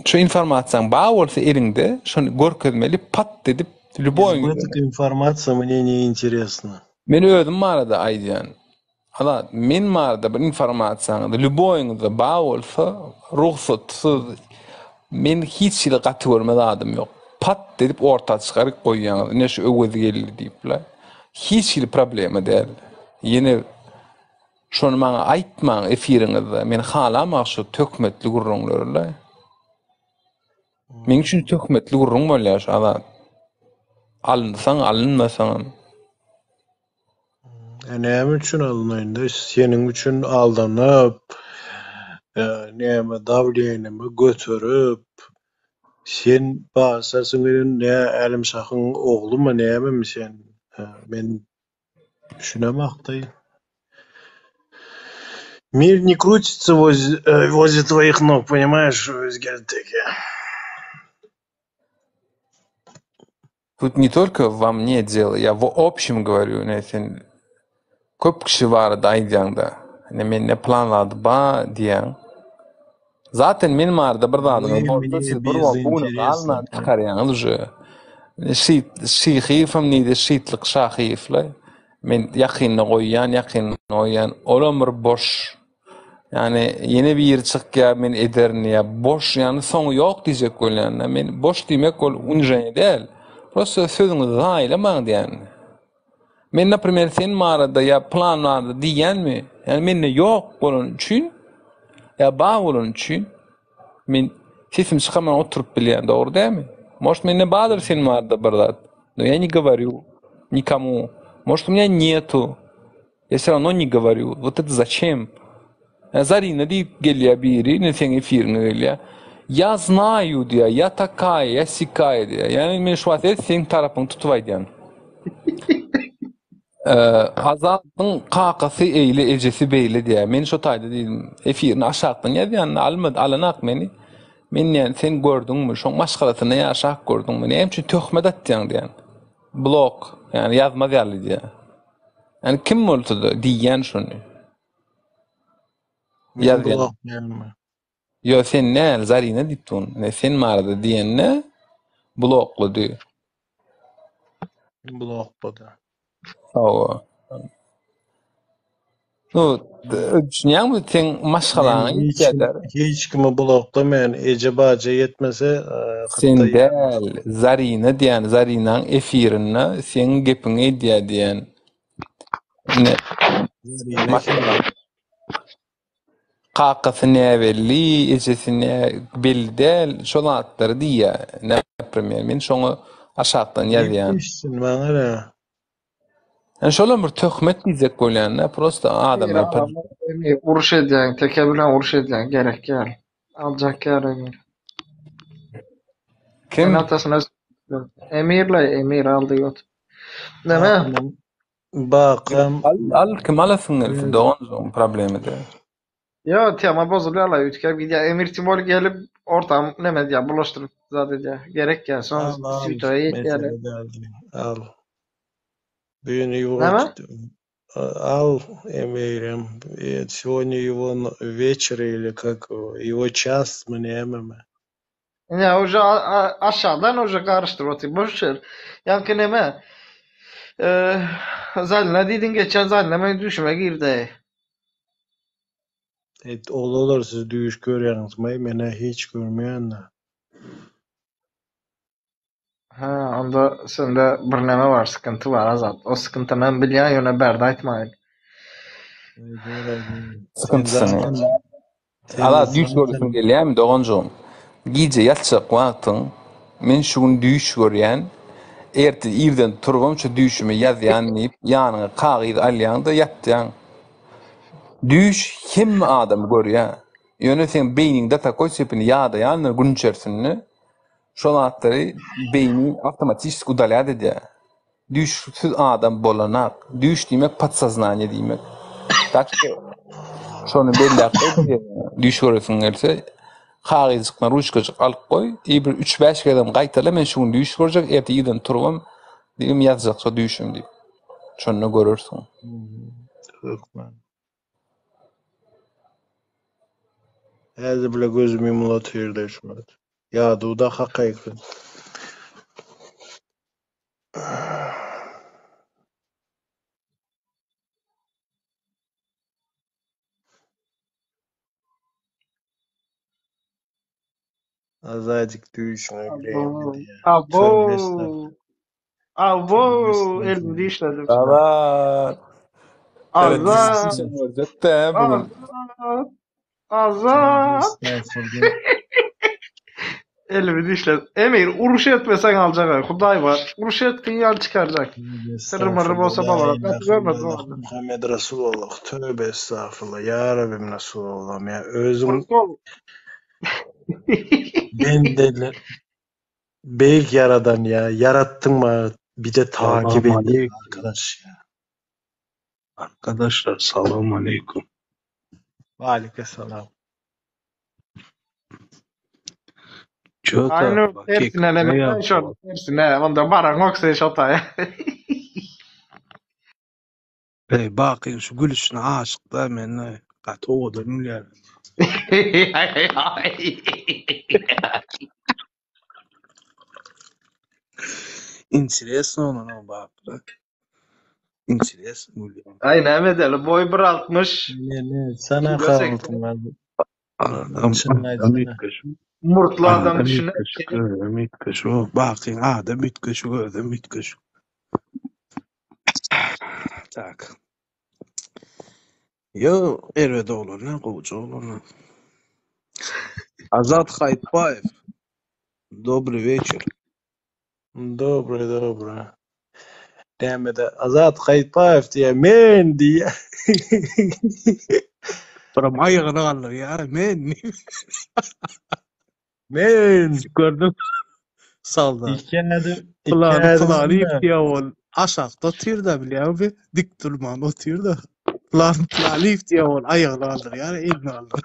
Şo informasiýaň bar bolsa eliňde şony görkezmeli pat edip lýuboý. Избыток informasiýa mne ne interesno. Men özüm barada aýdýan. Azat, men barada bir informasiýaňyz lýuboýyňyzda bar bolsa rugsatsyz men hiç hili gaty görme zadym ýok. Pat edip orta çykaryp goýýaňyz. Ine şu Öwez geldi diýip-le. Hiç hili problema däl. Ýene şony maňa aýtmaň efiriňizde. Men halamak şu töhmetli gürrüňleri-le. Meň üçin töhmetli gürrüň bolýar şu Azat. Alynsaň, alynmasaňam. E näme üçin alynaýyn-da? Seniň üçin aldanyp, e, näme dawleniýemi göterip, sen bagyşlarsyň welin nä Älemşahyň oglumy nämemi sen? E, men düşünemakdaý. Мир не крутится возле, э, возле твоих ног, понимаешь, Özgelteke. Тут не только во мне дело, я в общем говорю, ne sen köp kişi barada aýdýaňda, ne mende plan zady ba diýýäň. Zaten men barada bir zadyňyz bolsa siz bir wagt bu güne galman çykarýaňyz uje. Şit Şyhyýewem nide Şitlik Şahyýewle. Men ýakynda goýýan, ýakynda goýýan. Olam bir boş. Ýani ýene biri çykýar men ederin diýýär. Boş ýani soňy ýok diýjek bolýan-da. Men boş diýmek ol uniženiýe däl. Prosta sözüňizi zaýalamaň diýýän. Men naprimer sen barada ýa plan barada diýýänmi? Ýani mende ýok bolany üçin ýa bar bolany üçin men sesim çykarman oturyp bilýän, dogry dälmi? Может mende bardyr sen barada bir zat. Но я не говорю никому. Может у меня нету. Я все равно не говорю. Вот это зачем? Zarina diýip gelýär biri, ine seň efiriňe gelýär. Я знаю diýýär, я такая, я сякая diýýär. Ýagny men şu wagt seň tarapyňy tutup aýdýan. Azadyň kakasy eýle, ejesi beýle diýýär. Men şo taýda diýdim, efirini aşakdan ýazýan, almady, alanak meni. Men diýýän, sen gördüňmi, şoň maşgalasynda ýaşap gördüňmi? Näme üçin töhmet atýaň diýýän. Blok, ýagny ýazmaz ýaly diýýär. Ýani kim bolsa-da diýýän şony. Ýazýan. Ýo sen däl, Zarina diýipdi ony. Ne sen barada diýende bloklady. Bloklady. Hawa. Nu, düşünýäňmi, seň maşgalaňa ýetýärler. Hiç kimi bloklamaýan, eje baja ýetmese, Sen däl, Zarina diýýän, Zarinaň efirinde seň gepiňi edýär diýýän. Ine, maşgala. Kakasy näbelli, ejesi nä belli däl, şo zatlary diýýär, naprimer. Men şoňa aşakdan ýazýan. Gepleşsin maňa nä? Yani şolam bir töhmet diýjek bolýan-da, prosta adamlar Uruş edýäň, teke bilen uruş edýäň, gerek ýaly. Aljak ýaly Emir. Kim? Ene atasyna Emirle Emir aldy ýot. Näme? Bakam. Al, al kim alasyň gelse, dogan problemi däl. Ýo, tema bozulýar la, üýtgäp gidýär. Emir Timur gelip ortam neme edýär, bulaşdyryp zat edýär. Gerek ýa, soň Al, al, switoýa ýetýärler. mesele däl. Al. Büyün его Näme? Al, Emirem. Сегодня его вечер или как его, его час my nämemi? Ine, uje aşakdan uje garyşdyryp otyr. Boş ber. Ýaňky neme? Zalina diýdiň geçen Zalina meniň düýşüme girdi. Et, ol-olar siz düýş görýäňizmi? Men-ä hiç görmeýän-dä. Hä, onda sende bir neme bar, sykynty bar Azat. O sykyntyny hem bilýän, ýöne bärde aýtmaýyn. Sykyntysyny. Azat düýş göresiň gelýärmi doganjygym? Gije ýatjak wagtyň men şu gün düýş görýän, ertir irden turubam şu düýşümi ýazýan diýip ýanyňa kagyz alýaň-da ýatýaň. Düýş hemme adam görýär. Ýöne seň beýniňde takoý sepini ýadaýandyr gün içerisinde. Şo zatlary beýni awtomatiçeski udalýat edýär. Düýşsüz adam bolanak. Düýş diýmek podsoznaniýe diýmek. Tak şo şony belläp goý bir ýerine. Düýş göresiň gelse kagyzjykdan ruçkajyk alyp goý. I bir üç-bäş gezegem gaýtala men şu gün düýş görjek, erte irden turubam diýip ýazjak şo düýşümi diýip. Şonda görersiň. Hökman. Häzir bile gözüm ýumul otyrdy şumat. Ýaduw-da hakyky. Azajyk düýşüňe gireýin Abo. diýýär. Abo. Tövbe estağfurullah. Abo. Tövbe Elimi estağfurullah. dişledim. Azat. Evet Azat. dişini görecek de bugün. Azat. Tövbe Azat. estağfurullah. Elimi dişledim. Emir uruş etmesen alacak. ha, Huday var. Uruş ettin yan çıkaracak. Tövbe Sırrı mırrı estağfurullah. bolsa La babalar. Nasıl ilahe görmedim illallah orada. Muhammed Resulullah. Tövbe estağfurullah. Ya Rabbim Resulullah. Ya özüm Uruş ol. ben de Beyik yaradan ya. Yarattın mı? Bir de takip Salam ediyor aleyküm. arkadaş ya. Arkadaşlar salam aleyküm. Ve aleykümselam. Çota Aynı bak tersine ne ne yaptı? şöyle tersine. Onda baran yoksa şotaya. Ey bakın şu gülüşüne aşık da men ne? Katı odan ülýär. Interesno ona o bak. Interesno gülýär. Ay ne edeli boy 1.60 Ne ne sana kilo 80. kaldım ben. Adam Şunu adam aysana. üýtgeşik. Murtlu adam Adam düşüner üýtgeşik, ki özüm üýtgeşik. O Bakın adam üýtgeşik, özüm üýtgeşik. Tak. Yo, erbet oglan, ne gowja oglan. Azat Haytbayev. Dobry wieczór. Добрый, добрый. Demede Azat Kaypayev diye men diye. Buram aýagyny galdyrýar, men. Men. Gördüm. Salda. İki adım, iki Plany adım plany da. ýa ol aşakda otyr da bilýärmi? Dik durman otyr da. Plany plany diýe ol aýagyny galdyrýar, elini galdyr.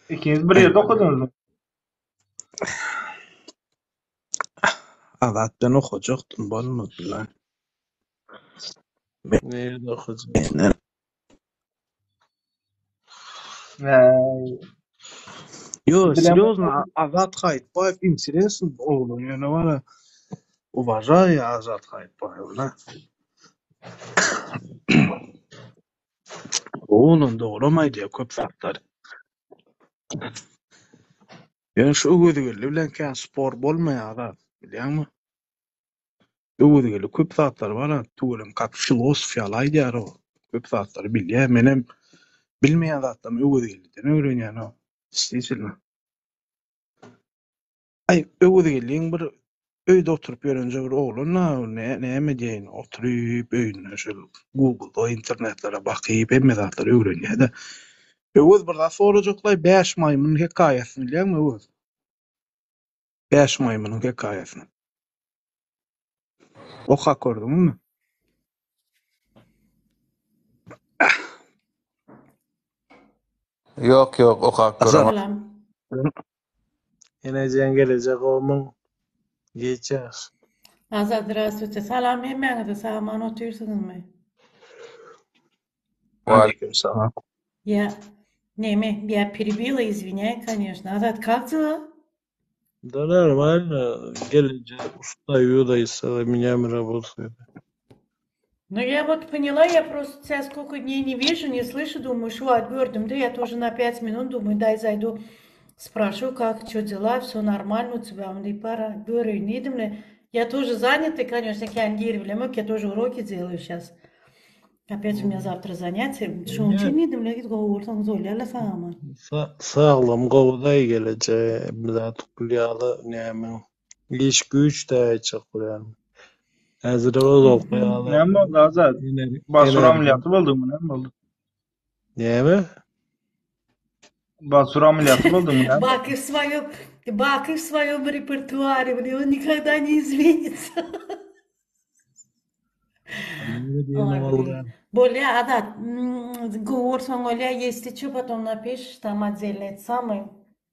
ikiniz bir yerde okudunuz mu? Azat ben okajakdym, bolmady lan. Nerede okuyacağım? Menden Ne? Yo, Bilemem. серьезно, Azat Haytbayev интересный oglan, ýöne bara уважаю Azat Haytbayevi la. Oglan dogrum aýdýar köp zatlar. Ýöne şu öwezgelli bilen kän spor bolmaýar Azat, bilýäňmi? Öwezgelli köp zatlar bar, tüwelem kak filosof ýaly aýdýar o. Köp zatlary bilýär. Menem bilmeýän zatlarymy öwezgelliden öwrenýän o. Действительно. Ay öwezgelliň bir öýde oturyp ýörenje bir oglan ne näme diýeýin, oturyp öýünde şol Google'da internetlere bakyp hemme zatlary öwrenýär-de. Öwez bir zat sorajaklaý 5 maýmynyň hekaýasyny bilýäňmi Öwez? 5 maýmynyň hekaýasyny. Okap gördüňmi? Yok yok okak Azat. görem. Salam. Eneceğin gelecek olmun. Geçer. Azat, здравствуйте. Salam hemmäňize sag-aman otyrsyňyzmy? Ve Aleyküm selam. Я neme, я перебила, извиняй, конечно. Azat, как дела? Да нормально. Gelecek устаю да и целыми днями работаю. Ну, я вот поняла, я просто тебя сколько дней не вижу, не слышу, думаю, шо отгордым. Да я тоже на пять минут думаю, дай зайду, спрошу, как, что дела, все нормально у тебя, да и пора. Говорю, не думаю. Я тоже занята, конечно, я тоже уроки делаю сейчас. Опять у меня завтра занятие. Şonuň Ne? üçin diýdim, lekin gowy bolsaň zorlarla sag-aman. Sa sağlam gowuday gelece. Zat kulyalı näme. İş güç de çok yani. Hazır ol okuyalı. Ne oldu Azat? Ener Basur enerji. ameliyatı oldu mu? Ne oldu? Näme? Basur ameliyatı oldu mu? Ne oldu? Баки в своем, Баки в своем репертуаре, блин, он никогда не изменится. Näme diýen Ой, oldu? блин. Более, Азат, gowy bolsaň если что, потом напишешь, там отдельно это самое,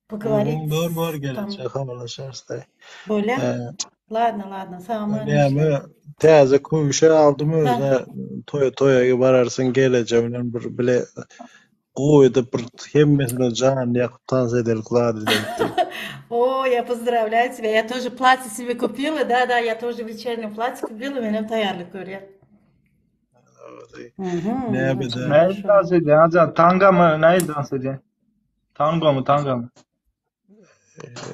поговорить Bor bor там. gelece habarlaşarys da. Bolýa? Ee, Ладно, ладно, sag-aman näme işle. täze köwüşe aldym Ha. özüne toý toýa bararsyn gelece bilen bir bile gowy edip bir hemmesine jan ýakyp tans edelik zat edelik diýip. О, я поздравляю тебя. Я тоже платье себе купила. Да, да, я тоже вечернее платье купила. Menem taýýarlyk görýär. Угу, Näme очень de Ne хорошо. dans ediyorsun Azat? Tanga mı? Ne dans ediyorsun? Tango mu? Tanga mı?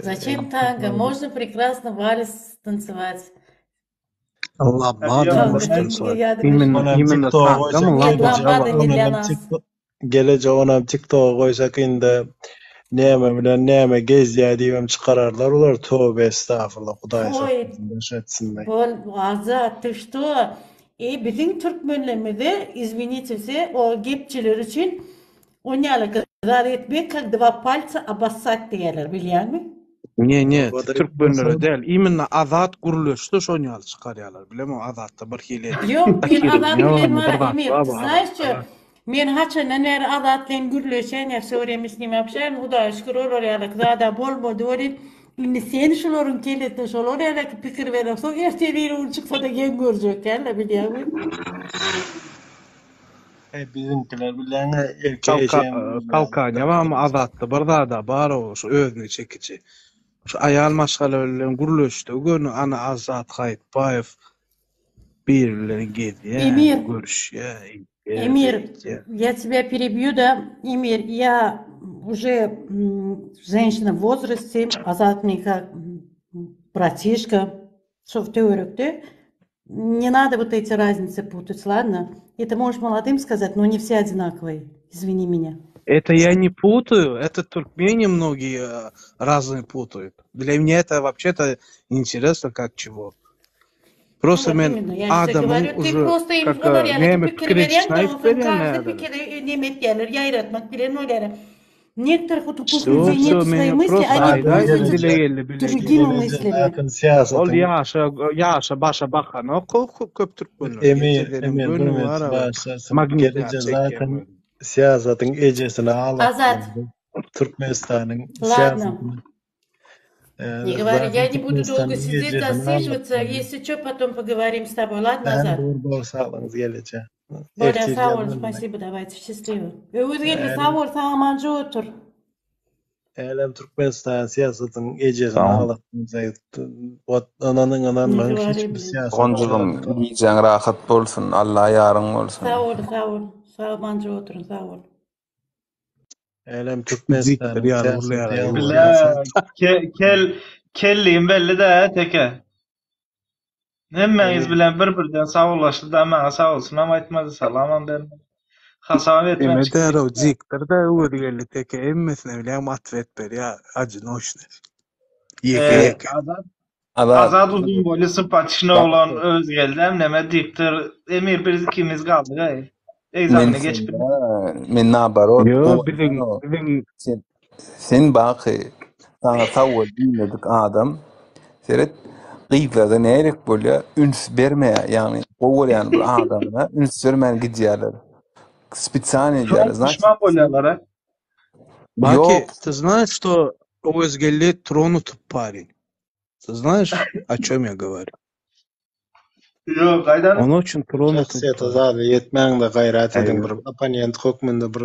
Зачем танго? Можно прекрасно вальс танцевать. Lambada Tango может танцевать. я Именно, Onam именно TikTok-a tango goýsak mı Нет, lambada ламбада не для Onam нас. TikTok geleje onam TikTok-a goýsak indi näme bilen näme gezýär diýibem çykararlar olar tobe estagfurullah Hudaý Ой, saklasyn daş etsinler. Bol, Azat, ты что? E biziň türkmenlerimize, извините все, o gepçiler üçin onýaly zat etmek, как два palca obossat diýerler, bilýäňmi? Ne ne Obada türkmenlere däl, imенно Azat gürleşse şony ýaly çykarýarlar. Bilemok Azatda bir hili Ýok, men Azat ne bilen barmy bir bar, zat Emir, bar ты bu знаешь Azatda. что? Men haçandan bäri Azat bilen gürleşen, ya все время с ним общаем, Hudaýa şükür olar ýaly zada bolmady welin, indi sen şularyň kellesine şolar ýaly pikir bereňsoň, ertir biri gün çyksa-da geň görjek däl-de, bilýäňmi? E biziňkiler bilen erkeğe Kalka, şey kalkanya barmy Azatda bir zada bar o şu özüne çekiji. Şu aýal maşgala bilen gürleşdi. Göni ana Azat Gaýypbaýew bir bilen gezýär, Emir, görüşýär, eýtýär, Эмир, beýtýär. я тебя перебью, да? Эмир, я уже м, женщина в возрасте, Азат мне как м, братишка, что в ты? Не надо вот эти разницы путать, ладно? Это можешь молодым сказать, но не все одинаковые. Извини меня. Это я не путаю, это туркмени многие э, разные путают. Для меня это вообще-то интересно, как чего. Ну Просто вот men именно, я же тебе adamyň говорю, ты уже просто им как olar э, ýaly näme pikir pikir berýäň edişini de aýdyp onsoň berýän każdy nädip. pikiri nemetýärler, ýaýratmak bilen oýlar. Некоторых у тупых Все, людей все, нет своей men мысли, просто они aýdaýdym пользуются dile geldi bile geldi. другими Geleje мыслями. zaten Ol siýasatyň ýaşa ýaşa başa bakanok köp köp türkmenler. Emir Getirelim Emir göni bir var minut abi. başlasın. Magnet Geleje ýaly çekýär zaten göni. siýasatyň ejesini Azat, ağlatdylar. Türkmenistanyň ладно. siýasatyny e, Не говори, zaten я не буду долго Türkmenistanyň сидеть, ejesini засиживаться. ağlatdylar. Если что, потом поговорим с тобой. Ладно, Ben Азат? bor bor saglygyňyz geleje. Bolýa, Ertir sag bol, ýazaryn. спасибо, давайте, счастливо. Öwez geldi, Älem sag bol, sag amanca otur. Älem Türkmenistan siýasatyň ejesini Tamam. ağlatdylar. Ananyň Не ananmagyň говори, hiçbir блин. siýasat Gonjugym, gijäň rahat bolsun, Allah ýaryň bolsun. Sag bol, sag bol. Sag amanca oturyň, sag bol. Älem Zikdir Türkmenistanyň ýaly siýasaty gurlaýar ýaly Bile siýasat. ke, kel kellim belli de teke. Hemmäňiz Emir bilen bir-birden sawlaşdy da maňa sag bolsun am aýtmady, salamam bermedi. Hasap etmän Eme çykdy. däro zikdir da öwez geldi teke hemmesine bilen atwet berýär. Acı noşne. Ýeke Ee, ýeke. Azat Azat, Azat uzun boýly sympatişni oglan Baky, öz geldi hem neme diýipdir. Emir biz ikimiz galdyk ey. men Egzamine geçip sende, men nabarot, Yo gowy biziň aýdanok. biziň Sen, sen Baky, saňa sag bol diýmedik adam, seret, gyzlarda nälik bolýar, üns bermeýär, ýagny gowy görýän bir adamyna üns bermän gidýärler. Spesialny Şu an edýärler. Значит, düşman bolýarlar ha. Baki, ýok, ты знаешь, что Öwez geldi тронут парень? Ты знаешь, о чем я говорю? Ýok, gaýdan Он очень тронутый Şahsyýete парень. zady ýetmäň-de gaýrat ediň Aý, bir opponent hökmünde bir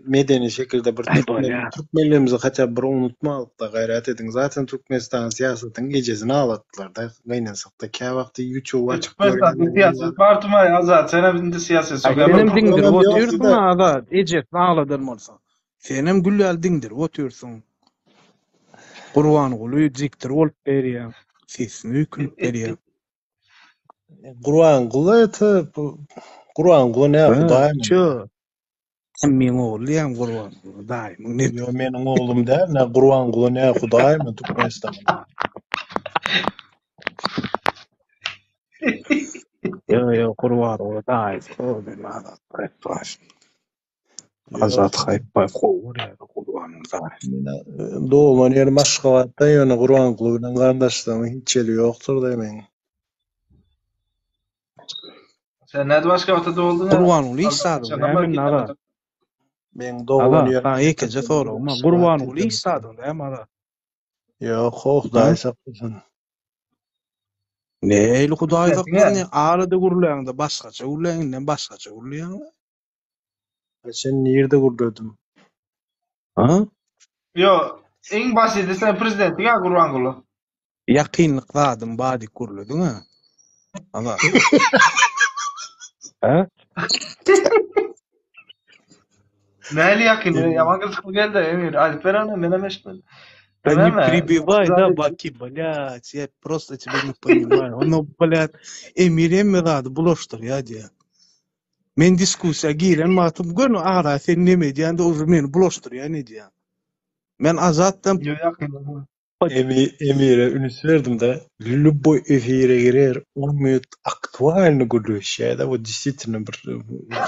medeni şekilde bir aý türkmen bolýar. türkmenlerimizi haça bir unutmalyk da gaýrat ediň. Zaten Türkmenistan siýasatyň ejesini ağlatdylar da gynansak da käwagty YouTube açyp Türkmenistan görýän siýaset partyma Azat sen hem indi siýaset Aý sokýar. senem Bir diňdirip Olam ýokdy otyrsyň da. Azat, ejesini ağladan bolsa. Senem gül ýaly diňdirip otyrsyň. Gurbanguly zikdir bolup berýär. Sesini öýkünip berýär. Gurbanguly ete Gurbanguly ne Ha, Hudaýmy? çö. Hem meň ogly hem Gurbanguly daýymyň ne? Ýo meniň oglum däl, ne Gurbanguly ne Hudaýmy Türkmenistanda? Ýo ýo Gurbanguly daýym. O men Azat Gaýypbaýew. Ýok. Azat Gaýypbaýew gowy görýär Gurbanguly daýym. Men doglan ýerim Aşgabatda, ýöne Gurbanguly bilen garyndaşlygymyň hiç ýeri ýokdur da meň. Sen näde başga wagtda doldun ha? Gurbanguly Azat iş sadyň çakama näme gitme. Azat? Meň doglan Azat, ýerim sana ýekeje soragym bar. Aşgabat Gurbanguly diýdim. iş sadyň näme Azat? Ýok, Ha? Hudaý saklasyn. Näli Hudaý Prezidentiň saklasyn ýa. ya? Arada gürläňde başgaça gürläňinden başgaça gürläň. Sen nirde gürledim? Ha? Ýo, iň basiti sen prezidentiň ýa Gurbanguly. Ýakynlyk zadym badik gürlediň ha. Azat. Ha? Näli ýakyn, ýaman gyzykly geldi Emir. Aýdyp ber ony, menem eşitmedim. Да не Näme? перебивай, да, Zady Baki, блядь, я просто тебя не понимаю. Ono, блядь, Emir hemme zady bulaşdyrýar diýýär. Men diskussiýa giren wagtym göni ara sen neme edýän-de уже meni bulaşdyrýar ne diýýär. Men Azatdan Ýok ýakynda. Emi, Emire üns berdim-de, lýuboý efire girer, on minut aktualny gürleşýär-de, bu действительно bir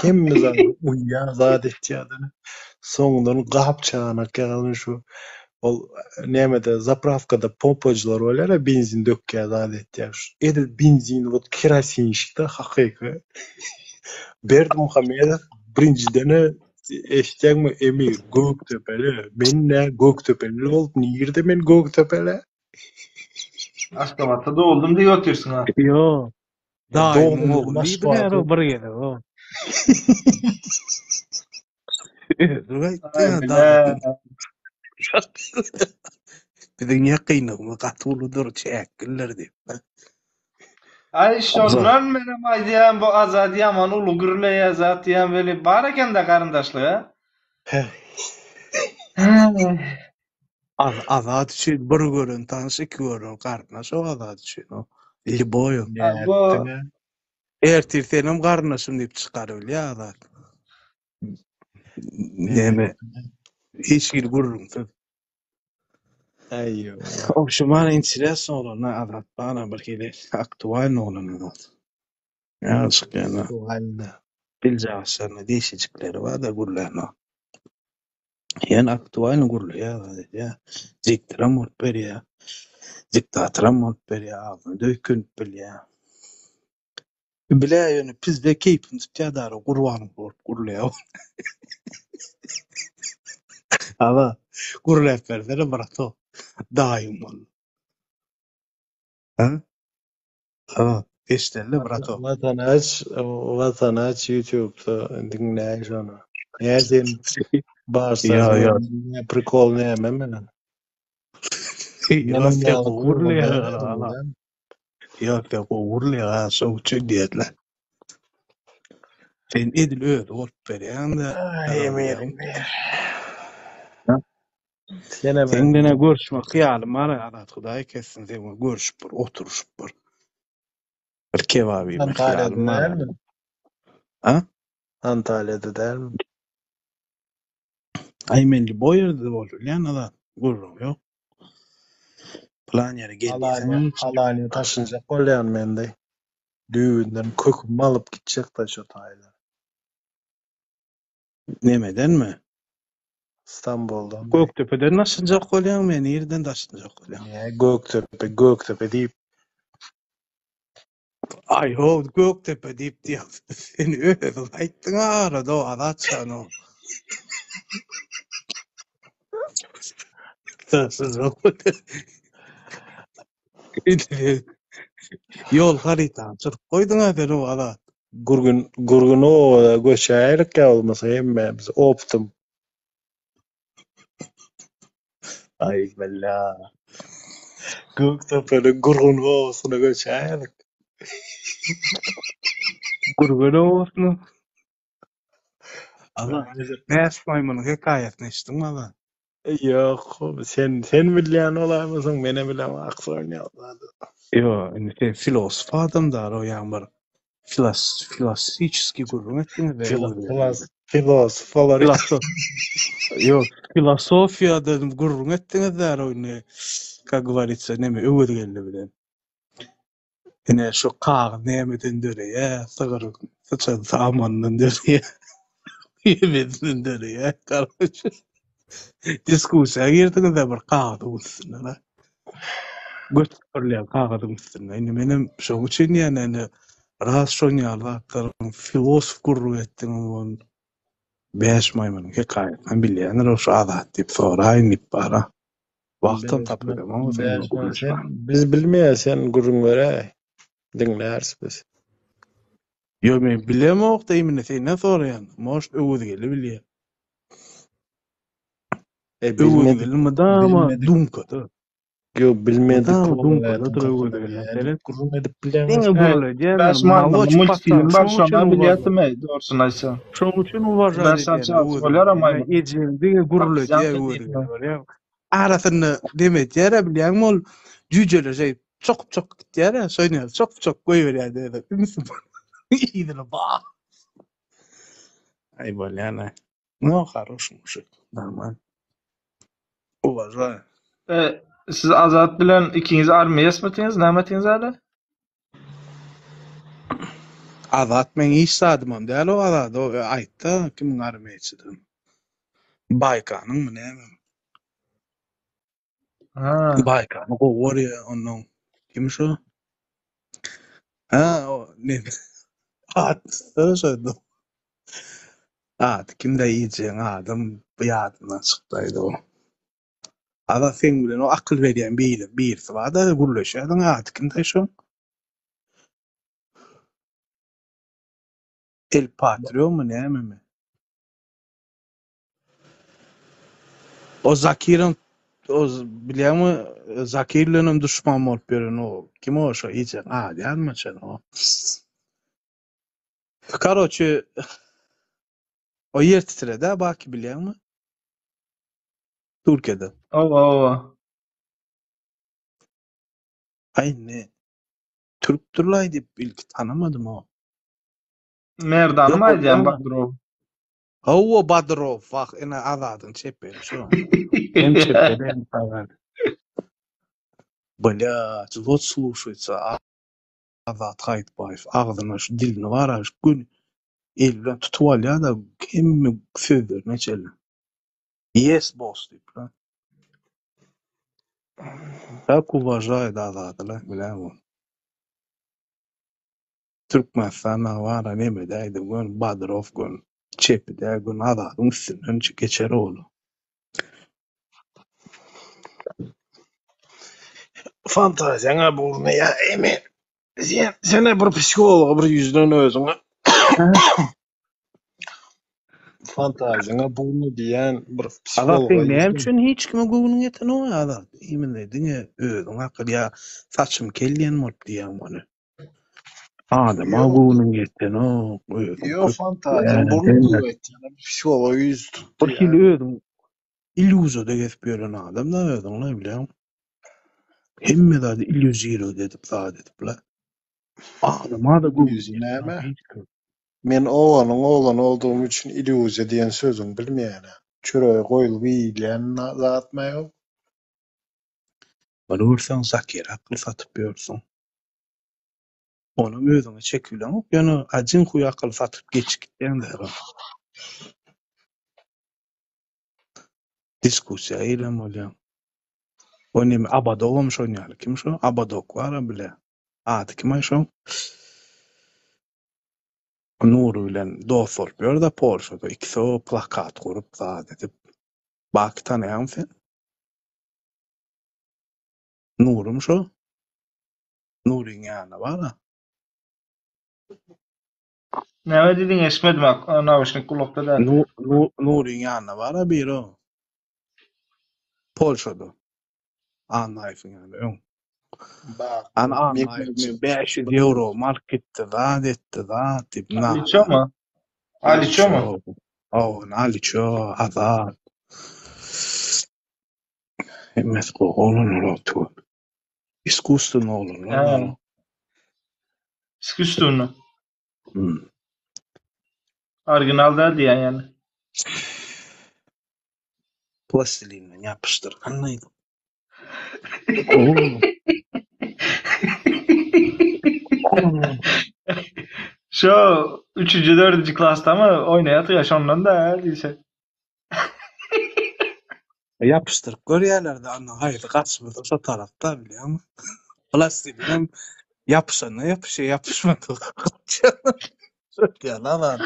hemme zada uýýan zat etýär-de. Soňundan gapçanak ýaly şu ol nämede zaprawkada pompajylar bolýar-a benzin dökýär zat etýär. Şu edil benzin wot kerosinşik-de hakyky. Berdimuhamedow birinjiden-ä eşitýäňmi Emir Gökdepeli. Men nä Gökdepeli bolup nirde men Gökdepeli? Aşgabatda doguldym diýip otyrsyň ha. Ýok. Daýymyň Dogdum ogly diýdi Aşgabatda. bir gezek o. Özüň aýtdyň Aý ya bile. daýym. Biziň ýakynlygymyz gaty uludyr, çäklidir diýip. Aý şondan menem aýdýan bu Azat ýaman uly gürleýär zat diýýän weli bar ekende garyndaşlyk a. Az, Azat üçin bir gören tanyş, iki gören garyndaş o Azat üçin o. Lýuboý. Bu Nätdiň-ä? Ertir senem garyndaşym diýip çykar bilýär Azat. Näme? Hiç hili gürrüňsiz. Aý, Obşem bana interesno bolan Azat bana bir hili aktualny bolan Azat. Ýaşyk ýa-da aktualny. Biljagaşlaryna değişiklikleri bar da gürlänok. Ýöne aktualny gürleýär Azat edýär. Diktoram bolup berýär. Diktatoram bolup berýär. Agzyny döýkünip bilýär. Bile ýöne pizde keýpini tutýar dara gurban bolup gürleýär. Azat gürläp bersene brato. Daýym bol. Ha? Azat eşdelle brato. Watan aç, Watan aç YouTube'da diňläý şony. Näme sen Ýa başda ýa. prikol näme menen? Ýa Meniň sen ýaly gowy kurwa gürleýär däl Azat. adam. Ýa sen gowy gürleýär şoň üçin diýerler. Sen edil özi bolup berýäň-de. Ay Emir Emir. Senem Seň bilen görüşmek hyýalym bar Azat Hudaý kessin sen bilen görüşüp bir oturyşyp bir. Bir kebap iýmek Antalya'da hyýalym bar. dälmi? Ha? Antalya'da dälmi? Aý men bu ýerde bolup bilýän Azat. Gürrüň ýok. Plan ýere Alanya, geldiýseň Alanya taşınjak bolýan mende. Düýbünden köküm alyp gitjek da şu taýda. nemedenmi? İstanbul'dan da. Gökdepeden daşynjak bolýaň, men ýerden daşynjak bolýan. Ne Göktepe, Göktepe diýip Aý ho Gökdepe diýip diýip sen özüň aýtdyň arada o Azat şan o. Daşynjak bolýan. Ýol haritany çyzyp goýduň ha sen o Azat. Gurgun Gurgun o göçäýerik ýa bolmasa hemmämiz optum. Aý bella. Göktepe'nin Gurgun obasyna göçäýerik. Gurgun obasyna. Azat. Näs maýmynyň hekaýasyny eşitdiňmi Azat? Ýok, sen sen bilýän bolaýmasaň menem bilem aksoň ýa. Ýo, indi sen filosof adam da o ýaň bir filos filosofiçeskiý gürrüň etdiňiz de Filo, Öwez filos, geldi. filosof olar. Filosof Ýok, filosofiýada gürrüň etdiňiz de o indi как говорится, neme Öwez geldi bilen. Ine şu kagyz nämeden döreýär? Sygyr syçan samandan döreýär. Ýemesinden döreýär. Короче, diskussiýa girdiňiz de bir kagyzyň üstünde. la. Göt pürleýän kagyzyň üstünde. Indi menem şoň üçin diýen indi ras şon ýaly zatlaryň filosof gürrüň etdiňiz on bäş maýmynyň hekaýasyny bilýändir o şu Azat diýip soraýyn diýip bara. Wagtam Bäş tapyp bilemok sen bäş bilen sen gürleşmän. biz bilmeýäs sen gürrüň beräý. Diňläris biz. Ýo men bilemok da imini senden soraýan. Может Öwezgeldi bilýär. E bilmedik Öwezgeldi mydama bilmedik duňkada. Yo bilmedik Mydama welaýatyň duňkadadyr hakynda Öwezgeldi. nädip Seret. gürrüň edip bilýäňiz? Diňe Hey, gürledýärler. bäş maýmynly Maloç multfilm patsan. bar Şoň üçin şona uwaža. bilýärdim ey dogrusyny aýtsam. Şoň üçin uwaža Bäş edýärler sançy bolýar Öwezgeldi. maýmyn. Ejeň diňe gürledýär Obsidianka Öwezgeldi. diýip. Görýäňmi? Arasynda dem edýär-ä bilýäňmi ol jüýjeler şeýdip çokup-çokup gitýär-ä, şonuň ýaly çokup-çokup goýberýär diýdi. Ümsüm yzyna ba. Aý bolýan-aý. No, хороший мужик, нормально. Уважаю. E, siz Azat bilen ikiňiz armiýasmysyňyz, nämesiňiz hali? Azat meň hiç zadymam däl o Azat o aýtda kimiň armeýçidigini. Baýkanyňmy näme? Ha. Baýkany gowy görýär onnoň. Kim şo? Ha o neme? At şo. Ady kimde iýjegiň adym bu ýadymdan çykdaýdy o. Azat seň bilen o akyl berýän biri birisi barda gürleşýärdiň ady kimdaý şoň? El Patriomy nämemi? O Zakiram o bilýäňmi Zakir bilenem duşman bolup ýören o kim o şo iýjegiň ady ýadyma düşenok. Karoçe o ýer titredi Baki bilýäňmi? Türkiýede. Owa owa. Aý indi türkdürlaý diýip ilki tanamadym o. Merdanymy Ýok, aýdýaň bolýar. Badrow. Hawa Badrow wah ine Azadyň çeperi şo. Hem çeperi hem sagary. Blýat вот слушается Azat Gaýytbaýew agzyna şu dilini bar-a şu göni eli bilen tutup alýar-da hemme sözlerine çenli. Yes boss diýip la. Tak uważaýt Azady-la biläň. Türkmenistanda bar-a neme däýdi göni Badrow göni çepi dä göni Azadyň üstünden geçer ol. Fantaziýaňa burny ýa emi. Sen sene bir psihologa bir ýüzlen özüňe. Fantaziýaňa burny diýen bir Azat psihologa sen näme ýüzlen. üçin hiç kime göwnüň ýetenok Azat? Imенно diňe özüň akyl ýa saçym kel diýen bolup diýýäň muny. Adama Ýok, göwnüň ýetenok, özüň ýok köp fantaziýaň burny diýip aýtýan. Psihologa ýüz tut Bir hili diýýän. özüň illýuziýada gezip ýören adam da özüň-le bilýäň. Hemme zady illýuzirowat edip zat edip-le. Adama-da göwnüň Illýuziýa ýetenok näme? hiç kim. Men obanyň oglany boldugym üçin illýuziýa diýen sözüň bilmeýän-ä. Çörege goýulyp iýilýän zatmy ýok? Bir görseň Zakir akyl satyp ýörsüň. Onam özüňe çekibileňok, ýöne ajyn huý akyl satyp geçip gitýäň däl. Diskussiýa eýlem bolýaň. O neme Abadogam şon ýaly. Kim şo? Abadok bar-a bile. Ady kim aý şoň? Nury bilen dost bolup ýör-de Polşada. Ikisi o plakat gurup zat edip. Baky tanaýaňmy sen? Nurum şo? Nuryň ýanyna bar-a. Näme diýdiň eşitmedim ak nauşnik gulakda däl. Nu, nu, Nuryň ýanyna bar-a biri o. Polşada. Annaýewiň ýanyna öň. Bak, Ana Annaýew men men 500 ýewro alyp gitdi, zat etdi, zat diýip nala. Aliçomy? Aliçomy? Aliço. Hawa, Aliço, Azat. Hemmesi gowy oglanlar o tüwel. Iskusstweny oglanlar Hä. bar. Iskusstweny. Hmm. Original däl diýýän ýaly. Plastilinden ýapyşdyr. Anlaýdym. Oo. Şo üçünji, dördünji klasdamy oýnaýardyk ya şondan da diýse. Ýapyşdyryp görýärler-de, anna haýsy gaçmasa şo tarapda bilýäňmi? Plastilinem ýapyşanda ýapyşýar, ýapyşmasa gaçýar. Şöýtýärler zat.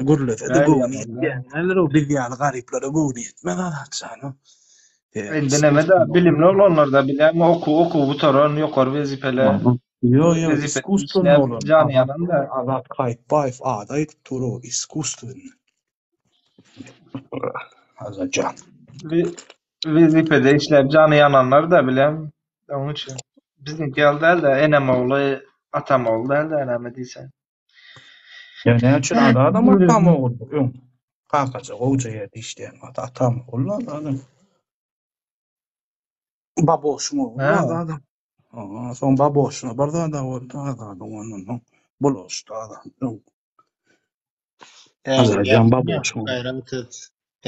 Gürlese-de göwni ýetýär. Näler o biz ýaly garyplara göwni ýetmez Azat jana. Indi näme-de bilimli oglanlar-da bilýäňmi okuw okuw gutaran ýokary wezipeli Ýo ýo wezipede iskusstwenny işläp bolan jany Azat ýanan-da. Azat Gaýypbaýew ady aýdyp dur o iskusstwenny. Azatjan. Wezipede işläp jany ýananlar-da bilýäňmi onuň üçin. Biziňki ýaly däl-de enem ogly atam ogly däl-de näme diýseň. Ýa näme üçin Azadam atam oguldy öň. Kakaja gowja ýerde işleýän wagty atam ogly Azadyň. Baboşyň ogly Hä. Azadyň. Oňa soň baboşyna bir zada boldy Azadyň ondan soň bulaşdy Azat öň. Äňiňi Azajan ýapsana, baboşyň ogly. gaýrat et.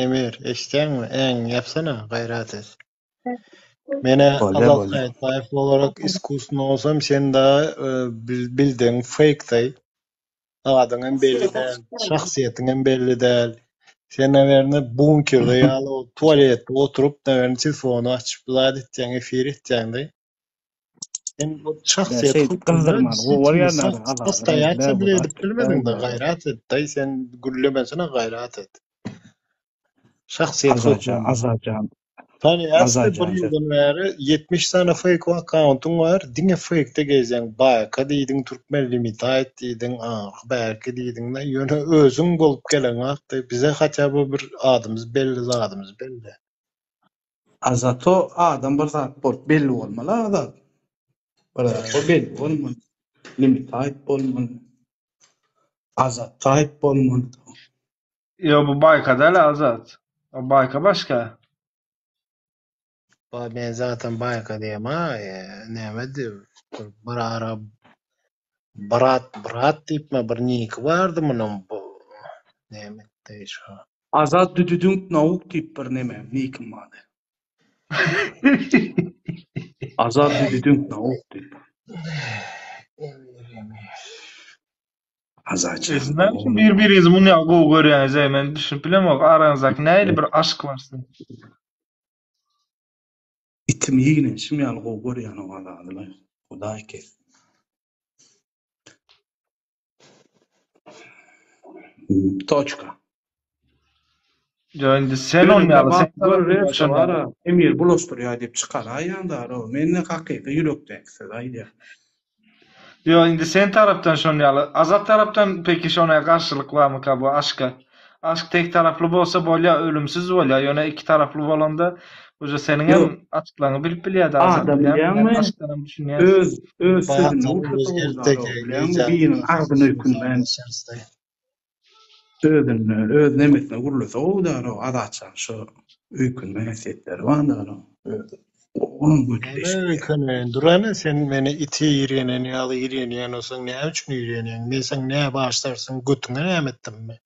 Emir, eşidýäňmi? Äňiňi ýapsana, gaýrat et. Menä Bolýa Azat bolýa. Gaýypbaýew olarak iskusno bolsam sen dagy bildigiň feýkdaý. Adyňam belli däl, şahsyýetiňem belli däl. Sen nawerno bunkerde ýaly o tualetde oturyp nawerno telefony açyp zat etýäň, efir etýäňde. Sen bu Ýa şahsyýet şeýdip hökmünde gyzdyrmany gowy действительно görýän adam Azadyň sostoýatsa bä bile bu edip zat bilmediňde etýän gaýrat et daý sen gürlemesene gaýrat et. Şahsyýet Azajan hökmünde. Azajan Tanýasda bir Azajan sen ýyldan bäri 70 sany fake akkauntyň bar, diňe fake'de gezýäň. Baýka diýdiň, Türkmen Limited diýdiň, aňyrky bärki diýdiň-de, ýöne özüň bolup geleňakdy. Bize hatda by bir adymyz belli, zadymyz belli. A zato adam bir zat bolup belli bolmaly Azat. Bir zat bolup belli bolmaly. Limited bolmaly. Azat type bolmaly. Ýo bu Baýka däl Azat. O Baýka başga. Ba men zaten Baýka diýem-a, näme diýip, bir ara Brat, brat diýipmi bir niki bardy munuň bu näme etdi şo. Azat düdüdüňk nauk diýip bir neme nikim bardy. Azat düdüdüňk nauk diýip. Emir, emir. Azatjan Siz näme üçin oglum. bir-biriňizi munýaly gowy görýäňiz-eý, men düşünip bilemok, araňyzdaky nähili bir aşk bar siziň? Itimi ýigrenişim ýaly gowy görýän o Azadyny. Hudaý kessin. Toçka. Ýa indi sen Ýöne onýaly, sen bak gör tarapyňdan reska şonýaly. bara Emir bulaşdyrýar diýip çykaraýýandar-ow. Mende hakyky ýürekdäki sözi aýdýan. Ýo indi sen tarapdan şonýaly. Azat tarapdan peki şona garşylyk barmyka bu aşka? Aşk tek taraply bolsa bolýa ölümsiz bolýa ýöne iki taraply bolanda uje seniňem Ýok. açyklaňy bilip bilýädä Azat Adam bilýän men bilýäňmi aşkdanam düşünýän. öz öz sözünde Baýakdan gürlese özgertdek gowy bilýäňmi gijäniň biriniň agzyna öýkünmän sazlaşarys-daý. özünde öz nemesine gürlese gowy däl-ow Azatjan şu öýkünme häsiýetleri bar däl-ow öz onuň göti Näme deşik ýa. öýkeneýin? Dur hany, sen meni iti ýigrenen ýaly ýigrenýän bolsaň näme üçin ýigrenýäň? Men saňa nä bagyşlarsyň, götüňe näme etdim men?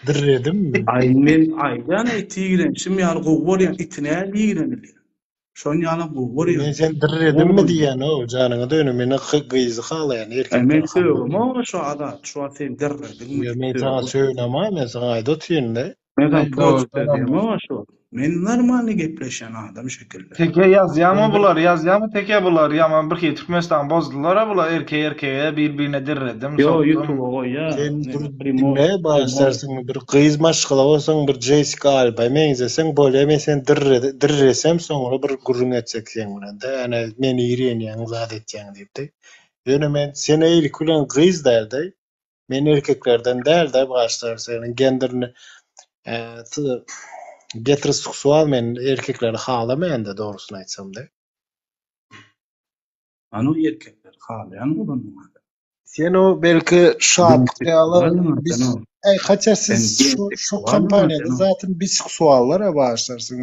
Dirredimmi? Aý men aýdýan-a iti ýigrenişim ýaly gowy görýän iti nädip ýigrenilýär? Şon ýalam gowy Men görýän. seni Gowy dirredimmi bolýar. diýýän-ow, janyňa döneýin, meni gyzy halaýan, Aý men erkekleri halamaýan. sögemok-a şu Azat, şu wagt sen dirrediňmi Ýa diýip men saňa sögemok. sögünemä, men saňa aýdyp otyryn-da. Men saňa Aý proçka dogrudanam. diýemok-a şu wagt. Men normalny gepleşýän adam şekilde. Teke ýazýamy Men bir bular, ýazýamy teke bular, ýaman birhili Türkmenistany bozdular-a bular erkek erkege bir-birine dirredim, Ýo sokdum. ýutuba goýýa, Sen bir neme primoý, diňle primoý. bagyşlarsyň bir gyz maşgala bolsaň bir Jessica Alba meňzeseň bolýa men seni dirre dirresem soňra bir gürrüň etsek seň bilen de ene meni ýigrenýäň zat etýäň diýipdi. Ýöne men sen eýliki bilen gyz dälde men erkeklerden dälde bagyşlar seniň genderini geteroseksual men erkekleri halamaýan da dogrusyny aýtsam de. Anu erkekleri halaýan bolanyň adam. Sen o belki şatlyk ýaly Genseksualnyň bis sen o. Äý haça Sen siz şu şu genseksualnyň kompaniýada sen o. zaten biseksuallara başlarsyň.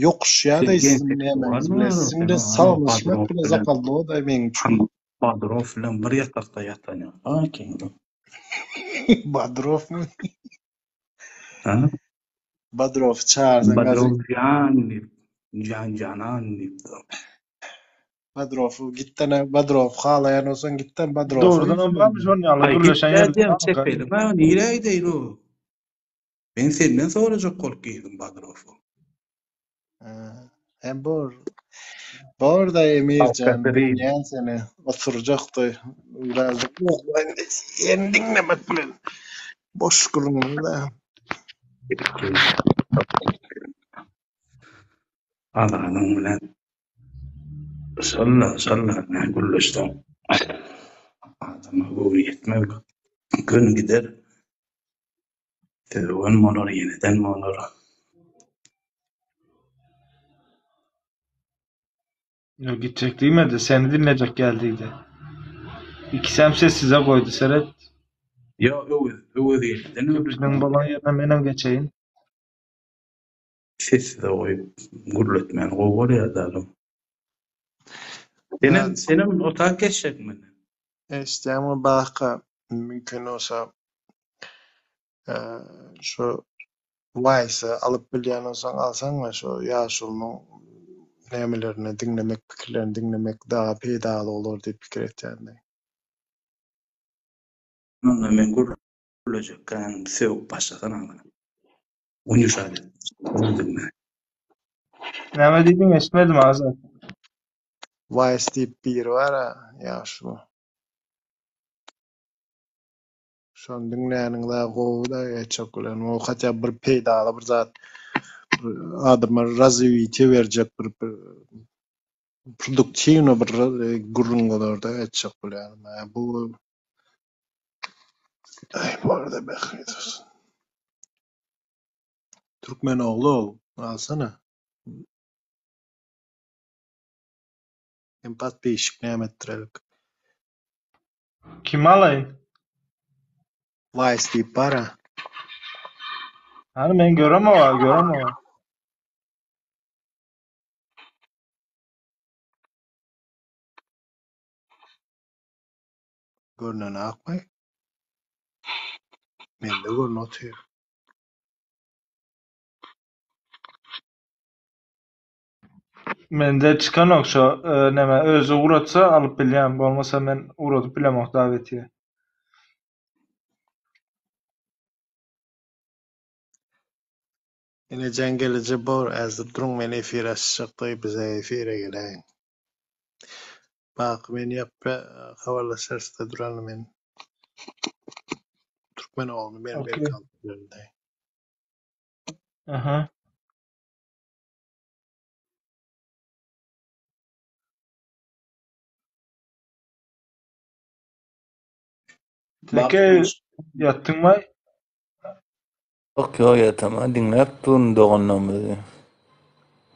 Ýokuşýa-da Sen siziň nämäňiz genseksualnyň bilen. o Siziň sen bilen o. Ano salamlaşmak Badrow bile bilen zapadlo-da meň üçin. han Badrow bilen bir ýatakda ýatan ýaly. A kim? Badrowmy? Ha? Badrow çagyrsaň Badrow gazy. jan diýip, jan janan diýip. Badrow gitdene Badrow halaýan bolsaň gitden Badrowa Dogrudanam ýüzlen. barmy şon ýaly Aý gürleşen gitdä ýerler diýýän barmyka? çepelim ha nirä gideýin o? Men senden sorajak bolup girdim Badrowy. Hem bor. Bor da Emirjan, Halka bilýän seni. Oturjakdy. Birazjyk uklaýyn seni diňlemek bilen. Boş gürrüňler-dä. Azanyň bilen şolla şolla ne gürleşseň adama göwni ýetmez gün gider. Söwen bolar ýeneden bolar. Ýok gitjek diýmedi, seni diňlejek gel diýdi. Ikisem sessize goýdy seret. Ýo, Öwez, Öwezgeldiden Köpçüligiň bolan ýerine menem geçeýin. Sessize goýup gürletmäni gowy görýärdi adam. Senem, senem otag geçjekmi menden? Eşitýäňmi Baka, mümkin bolsa şu Wise alyp bilýän bolsaň alsaňa şu ýaşulynyň nämelerini diňlemek pikirlerini diňlemek daha peýdaly bolar diýip pikir etýän. Onda men gürlejekkäm sögüp başlasana maňa. Unişat et. Diňle. Näme diýdiň eşitmedim Azat. Wise diýip biri bar-a ýaşuly. Şony diňläniň daha gowy-da etjek bilen. O hatda bir peýdaly bir zat bir adama razwitiýe berjek bir bir produktiwny bir gürrüň bolar-da etjek bolýanym. Bu Aý barda bähbit bolsun. Türkmen ogly ol, alsana. Hem podpisçik näme etdirelik. Kimi alaýyn? Wise diýip bar-a. Hany men göremok-a, göremok. Görnenakmy? Mende görnüp otyr. Mende çykanok şo neme özi ugratsa alyp bilýän bolmasa men ugradyp bilemok dawetiýe. Enejan gelije bor äzir duruň men efir açjakdaý bize efire geläýiň. Baky men ýap habarlaşarysda durany men Türkmen ogluny men Okey. belki alyp bilerin-dä. Aha. Teke ýatdyňmy? Ýok ýok ýataman diňläp durun doganlarymyzy.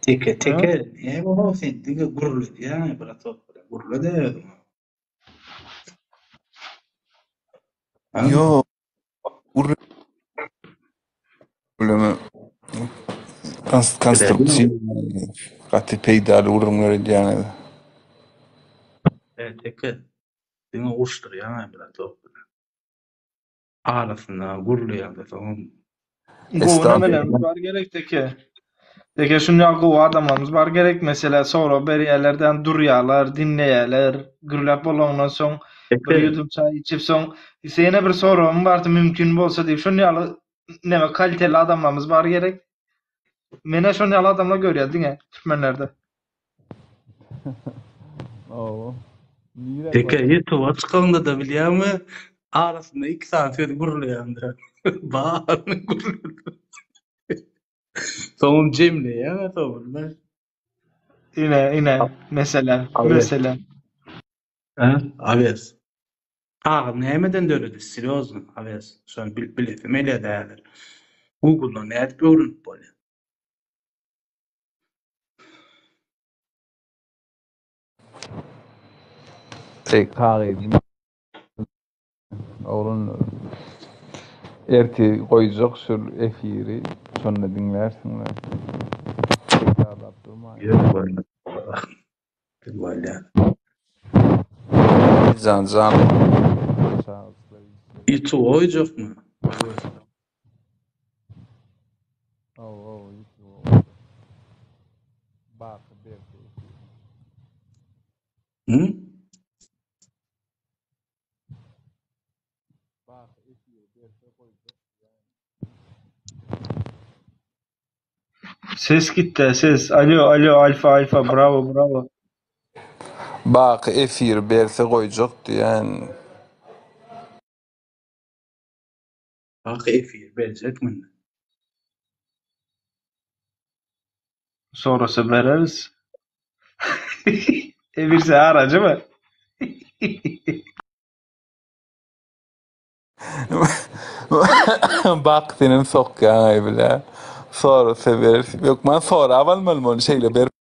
Teke teke näme how sen diňe gürledýäň bratok gürle-de özüň. Ýok gürleme konstruktiw gaty peýdaly gürrüňler edýäňiz. Teke diňe uruşdyrýaň bratok. Arasynda gürleýärdi soňam. Gowy nemelerimiz bar gerek teke. Teke şunýa gowy adamlarymyz bar gerek meselä sorag berýärlerden durýarlar diňleýärler gürläp bolandan soň bir ýudum çaý içip soň ýene bir soragym bardy mümkin bolsa diýip şunýaly neme kaliteli adamlarymyz bar gerek. Menä şonýaly adamlar görýän diňe türkmenlerde. Hawa. Nirä Teke ýutuba çykaňda-da bilýäňmi, arasynda iki sany söz gürleýäňdir. Baryny gürledip. Soňam jemleýäň-ä soňunda. Ine, ine, meselem, meselem. Hä, Awes. Kagyz nämeden döredi, serýozno, Awes. Şony bilip bilesim gelýär-de häzir. Google-dan nädip öwrenip bolýar? Eý kagyz oglanlar ertir goýjak şul efiri şonda diňlärsiňler. Tekrarlap durmaýyn. Ýok bolmaz. Bolýar. Jan jan. Ýutuba goýjakmy? Hawa hawa ýutuba goýjak. Baky berse efiri. Hı? Baky efiri berse goýjak. Ses gitdi ses. Alo alo alfa alfa bravo bravo. Baky efiri berse goýjak diýýän. Baky efir berjekmi indi? Sorasa bereris. Ebirse aracı mı? Bak senem sokýaňaý bile. Sorasa bereris. Hökman sorap almalymy ony şeýle berip.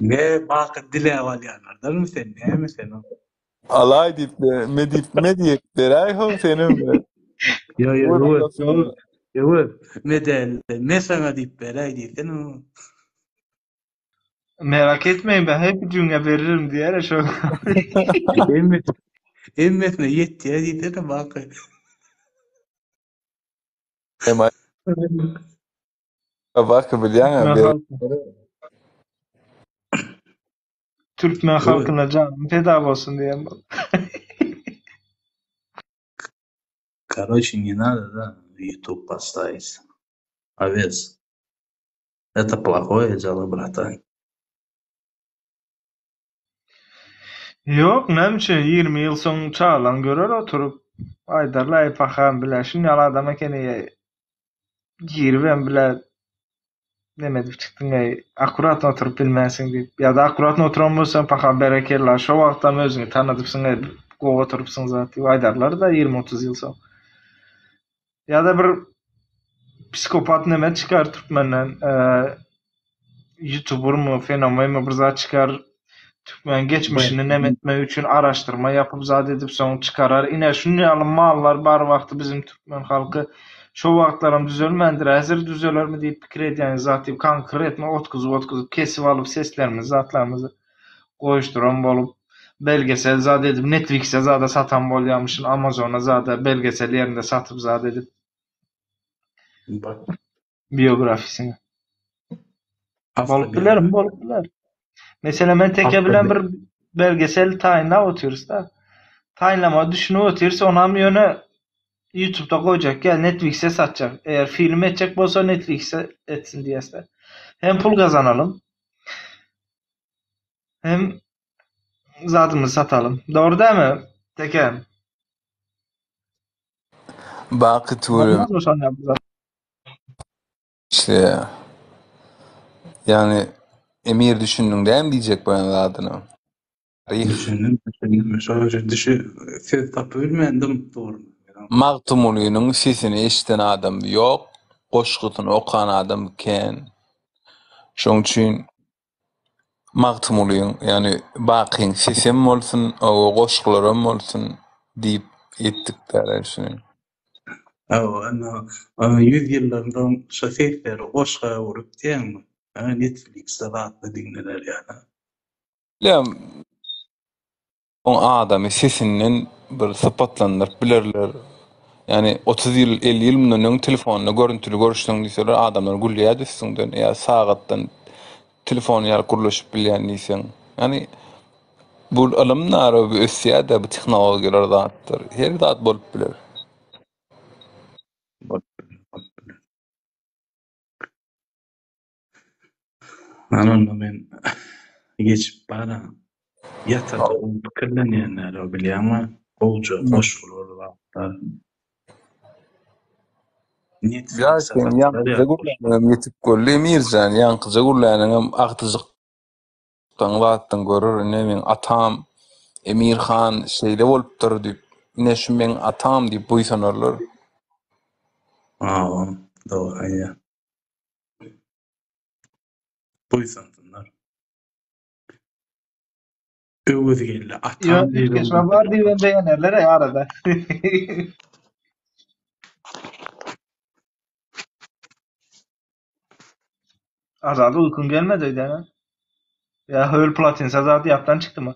Ne baky diläp alýanlardanmy sen näme sen? Alaý diýip me diýip me diýip beräý how senem. Ýo ýo Öwez, Öwez, Öwez, medal me saňa diýip beräý diýsene oňa. Merak etmeyin ben hep cümle veririm diýer şo. Hemme hemmesine ýetýär diýsene Baky. Emma Baky bilýäňä Türkmen ber. halky. Türkmen Öwez. halkyna janym feda bolsun diýen bol. Karoçe ne nada da YouTube поставить. Awez. Это plohoýe delo bratan. Ýok, näme üçin 20 ýyl soň çagalaň görer oturyp, aýdarlar eý paham bile şunýaly adam ekeni eý giribem bile neme edip çykdyň eý akkuratno oturyp bilmänsiň diýip ýa-da akkuratno oturan bolsaň paham berekella şo wagtam özüňi tanadypsyň eý gowy oturypsyň zat diýip aýdarlar-da 20-30 ýyl soň. Ýa-da bir psikopat neme çykar türkmenden, ýutubermi, fenomenmi bir zat çykar. Türkmen geçmişini neme etmek üçin araşdyrma ýapyp zat edip soň çykarar. Ine şuny ýaly mallar bar wagty bizim türkmen halky şo wagtlaram düzelmändir, häzir düzelermi diýip pikir edýän zat diýip konkretno otkuzyp otkuzyp kesip alyp seslerimizi zatlarymyzy goýuşdyran bolup belgesel zat edip Netflix-e zada satan bolýamyşyn Amazona zada belgesel ýerinde satyp zat edip Bak. biografisini. Bolup bilermi? Bolup biler. Mesela men teke bilen bir belgesel taýynlap otyrys da. Taýynlamagy düşünip otyrys, onam ýöne YouTube'da goýjak ýa Netflix'e satjak. Eger film etjek bolsa Netflix'e etsin diýesler. Hem pul gazanalym. Hem zadymyzy satalym. Dogry dälmi? Teke. Baky tüweleme. Bolmazmy şony ýaly zat? İşte yani Emir düşündiň dämi diýjek bolan zadyna? Taryh. Düşündim, düşündim. Şonuň üçin düşü söz tapyp bilmändim dogry. Magtymgulynyň sesini eşiden adam ýok, goşgusyny okan adam kän. Şoň üçin Magtymgulyň, ýagny Bakyň sesem bolsun, oba goşgularam bolsun diýip etdik däl şuny. Hawa, indi 100 ýyldan soň şo sesleri goşga öwrüp diýeňmi? Netflix-de zatda diňlener ýaly. Bilýän, Oň adamy sesinden bir sypatlandyryp bilerler. Ýagny 30 ýyl, 50 ýyl mundan öň telefonda görüntüli görüşseň diýseler adamlar gülýärdi üstüňden ýa sagatdan telefon ýaly gürleşip bilýän diýseň. Ýagny bu ylym nara bu ösýär-de bu tehnologiýalar zatlar. Her zat bolup biler. Bolup biler, bolup biler. Ana onda men geçip bara ýatarda gowy pikirlenýänler o bilýäňmi? Gowja goşgular zatlar. Ýa Netflix-e sen satylar ýaňkyja ýa gürläniňem ýetip görli Emirjan, ýaňkyja gürläniňem agtyjykdan zatdan görer, ine meň atam Emir han şeýle bolupdyr diýip, ine şu meň atam diýip buýsanarlar. Hawa, dogry aýdýaň. Buýsansynlar. Öwezgeldi atam Ýok, diýip üýtgeşme bar diýibem begenerler ey arada. Azat uýkyň gelmedi öýdýän a? Ýa höl platinsa zat ýatdan çykdymy?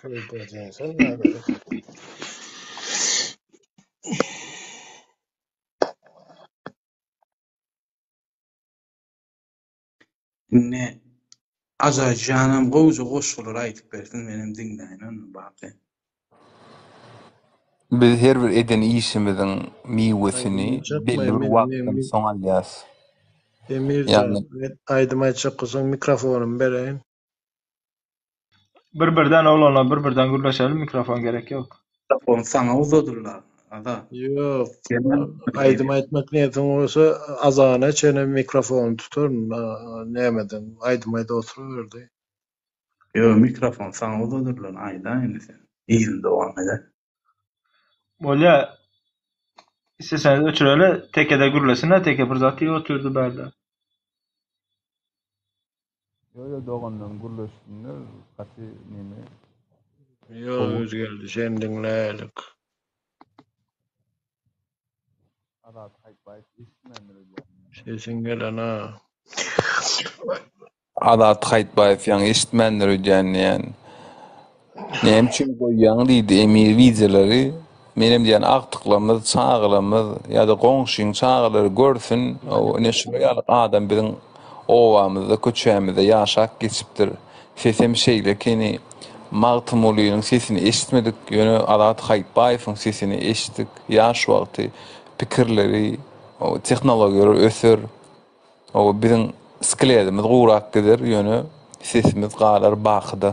Höl platinsa näme? Indi Azatjanam gowja goşgular aýdyp bersin menem diňläýin onda Baky. Biz her bir eden işimiziň miwesini Aýdym aýtjakmy belli bir Emir? wagtdan soň alýas. Emirjan, Ýagny aýdym aýtjak bolsaň mikrofonymy beräýin. Bir birden oglanlar bir birden gürleşeli mikrofon gerek ýok. Mikrofon saňa uzadyldy Azat. Ýok, Sen aýdym aýtmak niýetiň bolsa azana çenli mikrofony tutaryn, nämeden aýdym aýdyp oturyberdi. Ýok, mikrofon saňa uzadyldy, aýdaý indi sen. Yzyny dowam eder. Bolýa. Isleseňiz öçüreli, tekede gürlesin-ä, teke bir zat diýip otyrdy bärde. Ýo ýo doganlaryň gürleşsinler gaty neme Ýok, gowy. Özgeldi, seni diňläýlik. Azat Haýtbaýew eşitmändir öýdýän. Sesiň gelen-a. Azat Haýtbaýew ýaňy eşitmändir öýdýän diýýän. Näme üçin goýýaň diýdi Emir wideolary. Menem diýýän agtyklarymyz, çagalarymyz ýa-da goňşyň çagalary görsün, ine şular ýaly adam biziň obamyzda, köçämizde ýaşap geçipdir. Sesem şeýle ekeni. Magtymgulynyň sesini eşitmedik, ýöne Azat Haýtbaýewiň sesini eşitdik. Ýaş wagty pikirleri, tehnologiýalar öser. Oba biziň skledimiz gurak gider, ýöne sesimiz galar bakyda.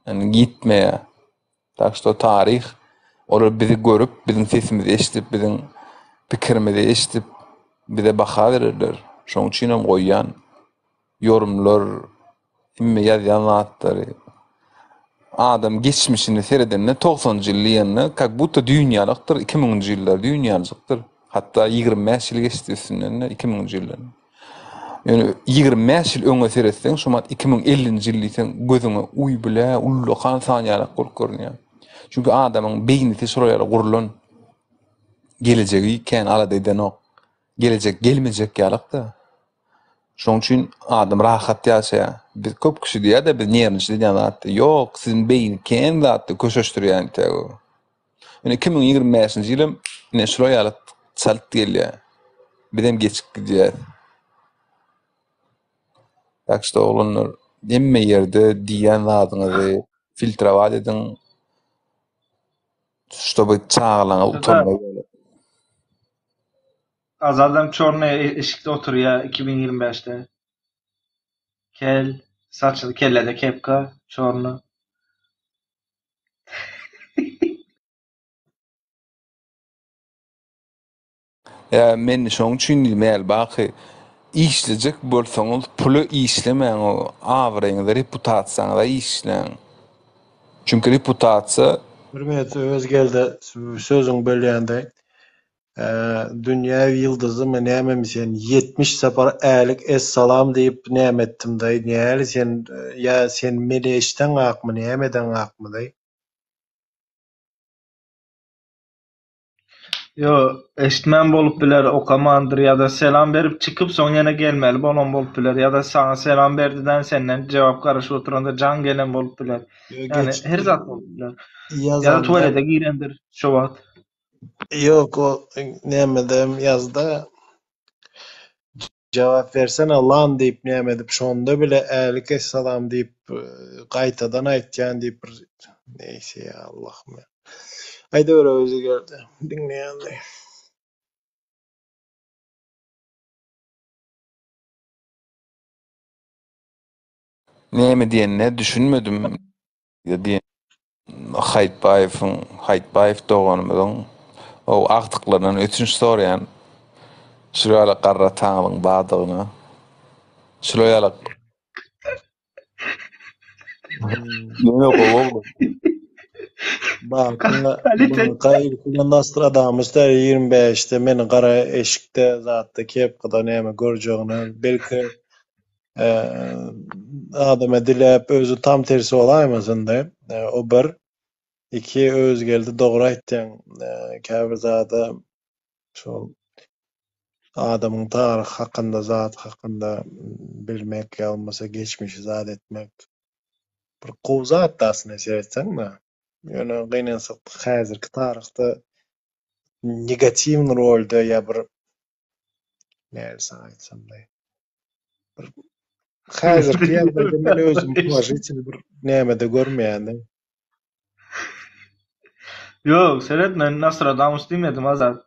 Ýani gitmeýär. Tak şto taryh olar bizi görüp, biziň sesimizi eşidip, biziň pikirimizi eşidip bize baha bererler. Şoň üçinem goýýan ýorumlar, hemme ýazýan zatlary. Adam geçmişini seredende togsanjy ýyl diýende kak budda düýn ýalykdyr, iki müňünji ýyllar düýn ýaljykdyr. Hatda 25 ýyl geçdi üstünden-de iki müňünji ýyldan. Ýöne 25 ýyl öňe seretseň, şu wagt 2050-nji ýyl diýseň, gözüňe uý bile ullakan san ýalak bolup görünýär. Çünki adamyň beýnisi şolar ýaly gurlan. Gelejegi kän alada edenok. Gelejek gelmejek ýalak-da. Şonuň üçin adam rahat ýaşaýar. Biz köp kişi diýýär-de biz nerwniçi diýýän zatdy. Ýok, siziň beýni kän zatdy köşeşdirýän intägi. Ine 2025-nji ýylam ine şular ýaly çalt gelýär. Bizem geçip gidýäs. Tak şto oglanlar hemme ýerde diýýän zadyňyzy filtrowat ediň. Ştoby çagalaňyz utanmaz ýaly. Azadam çorny eşikde oturýa 2025-de. Kel, saçly kellede kepka, çorny. Ýa men şoň üçin diýdim äl baky işlejek bolsaňyz pula işlemäň o abraýyňyza reputasiýaňyza işläň. Çünki reputasiýa Bir minut Öwezgeldi sözüňi bölýände Dünýä ýyldyzymy nämemi sen 70 sapar älik essalam diýip näme etdim daýy näli sen ýa sen meni eşdeňakmy näme edeňakmy daýy. Ýo, eşitmän bolup biler, okamandyr ýa-da selam berip çykyp soň ýene gelmeli bolan bolup biler ýa-da saňa selam berdiden senden jogap garaşyp oturanda jaň gelen bolup biler. Ýo Ýani geç her zat bolup biler. Ýa-da ýazanda tuwalete girendir şo wagt. Ýok o nämedem ýazda jogap bersene lan diýip näme edip şonda bile älik essalam diýip gaýtadan aýtýan diýip bir neýse ýa Allahym ýa. Aýdaber özi geldi diňleýände. Näme diýenine düşünmedim. Diýen Haýtbaýewiň, Haýtbaýew doganymyzyň o agtyklaryndan ötünç soraýan. Şular ýaly garry ataňyzyň bardygyna. Şular ýaly Ýöne gowy oglan. Baka, Baka ilki Nostradamus der 25-de meni gara eşikde zatda kepkada näme görjegine belki Adama diläp özi tam tersi bolaýmasyn-da. O bir. Iki Öwezgeldi dogry aýtýaň. Käbir zada şol adamyň taryhy hakynda zat hakynda bilmek ýa bolmasa geçmişi zat etmek bir gowy zat-da aslynda seretseň-de. Ýöne gynansak häzirki taryhda negatiwnyý rolda ýa bir Nädip saňa aýtsam-laý. Bir häzirki ýagdaýda men özümi položitel bir nämede görmeýändim. Ýok, seret men Nostradamus diýmedim Azat.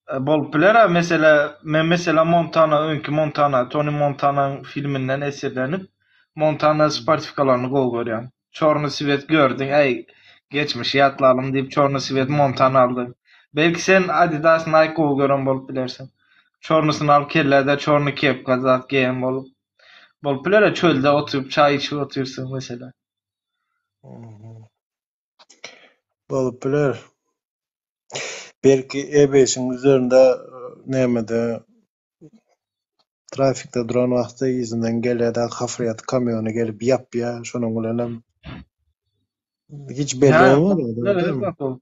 E, Bolup biler-ä mesele, men mesela Montana, öňki Montana, Tony Montanaň filminden eserlenip, Montana sportiwkalaryny gowy görýän. Çorny swet gördüň, äý, geçmişi ýatlalym diýip çorny swet Montana aldyň. Belki sen Adidas, Nike gowy gören bolup bilersiň. Çornysyny alyp kellede çorny kepka zat geýen bolup. Bolup biler-ä çölde oturyp çaý içip otyrsyň meselem. Bolup biler. Belki E5-iň üzerinde nämede Trafikde duran wagty yzyndan gelýär-de hafrýat kamýony gelip ýapýar, şonuň bilenem hiç belli Hä, bolmaz biler, dogry dälmi? zat ol.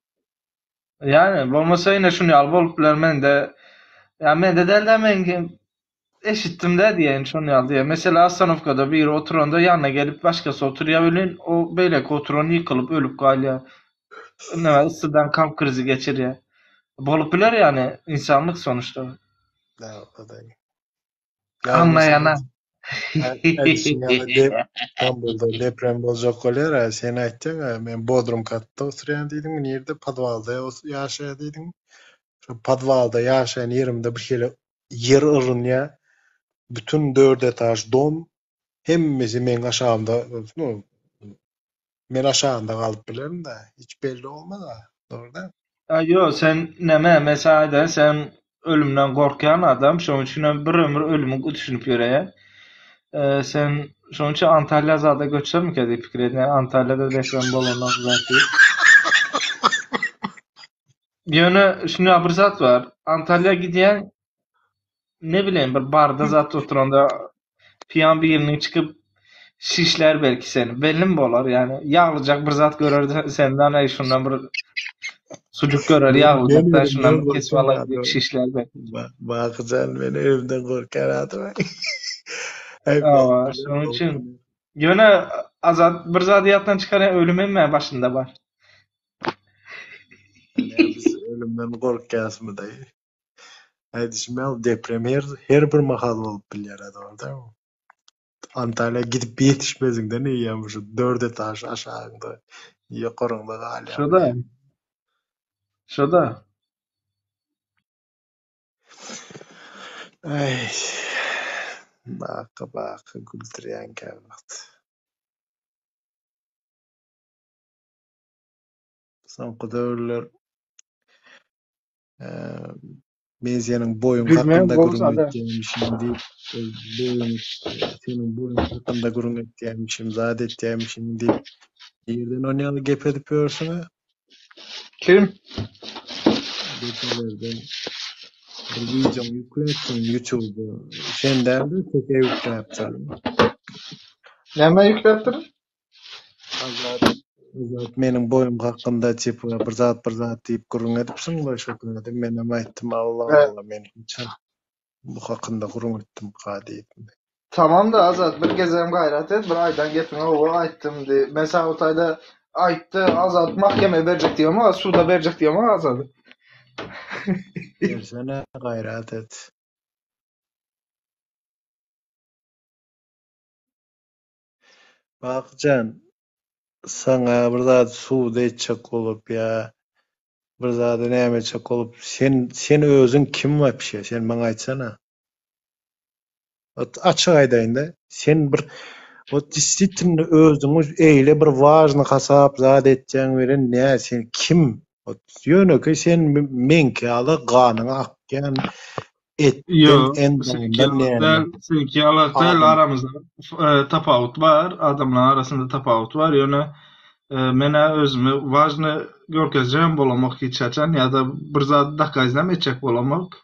Ýani bolmasa ine şuny ýaly bolup biler mende. Ýa mende däl-de men eşitdim-dä diýeýin şony ýaly diýe. Mesela ostanowkada biri oturanda ýanyna gelip başgasy oturýar welin o beýleki oturan ýykylyp ölüp galýar. Neme yssydan kalp krizi geçirýär. Bolup biler ýani insanlyk sonuçta. Anlaýana. Aýdyşyň ýaly dep Stambulda deprem boljak bolýar-a, sen aýtdyň-a, men bodrum katda oturýan diýdiňmi, nirde, podwalda ýaşaýar diýdiňmi? Şo podwalda ýaşaýan ýerimde bir hili ýer yrynýar. Bütün dört etaž dom, hemmesi meň aşagymda, nu, men aşagynda galyp bilerin-dä, hiç belli bolmaz-a, dogry däl? A ýok, sen neme, men saňa aýdaýyn, sen ölümden gorkýan adam, şonuň üçin hem bir ömür ölümi düşünip ýöreýän. Sen şonuň üçin Antalýa zada göçsemmikä diýip pikir edýän, Antalýada deprem bolanok zat diýip. Ýöne şunda bir zat bar, Antalýa gidýäň, ne bileýin bir barda zat oturanda piýan biriniň çykyp şişlär belki seni. Bellimi bolar ýani ýaglyjak bir zat görer senden aý şundan bir sujuk görer ýaglyjak da şundan bir kesip alaý diýip şişlär belki. Bakyjan men ölümden gorkýan adam. Hawa, şonuň üçin ýöne Azat bir zady ýatdan çykarýan ölüm hemmäň başynda bar. Biz ölümden gorkýasmy daýy? Aýdyşym ýaly deprem her her bir mahal bolup bilýär dogry dälmi? Antalýa gidip ýetişmeziňden eýýäm şu dört etaž aşagyňda ýokaryňda galýar. Şo-da. Şo-da. Aý, Baky baky güldürýäň käwagt. Soňky döwürler Men seniň boýuň Gülmeýän hakynda gowy gürrüň zada. etýämişim diýip, boýuň, seniň boýuň hakynda gürrüň etýämişim, zat etýämişim diýip, nirden ony ýaly gep edip ýörsüň-ä? Kim? Geçenlerde bir wideoňy ýükläpsiň YouTube-a. Sen däl-de, teke ýükläpdir. Näme ýükläpdir? Azat, Azat meniň boýum hakynda tipa bir zat bir zat diýip gürrüň edipsiň we şo taýda menem aýtdym Allah Allah men haçan bu hakynda gürrüň etdimka diýip. Tamam-da Azat bir gezegem gaýrat et bir aýdan gepiňe owa aýtdym diý. Men saňa o taýda aýtdy Azat mahkemä berjek diýemok suda berjek diýemok Azady. Bersene gaýrat et. Bakyjan, saňa bir zady subut etjek bolup ýa bir zady näme etjek bolup, sen sen özüň kim wapşe, sen maňa aýtsana. Ot açyk aýdaýynda, sen bir wot disititno özüňi eýle bir wažny hasap zat etýäň welin nä sen kim? Ot ýönekeý sen meňki ýaly ganyňa akýan Etden, Ýok, seňki endamdan ýalak näme? däl, seňki ýalak däl, Adam. aramyzda tapawut bar, adamlaryň arasynda tapawut bar, ýöne men-ä özümi wažny görkezjegem bolamok hiç haçan ýa-da bir zat dokaznam etjek bolamok.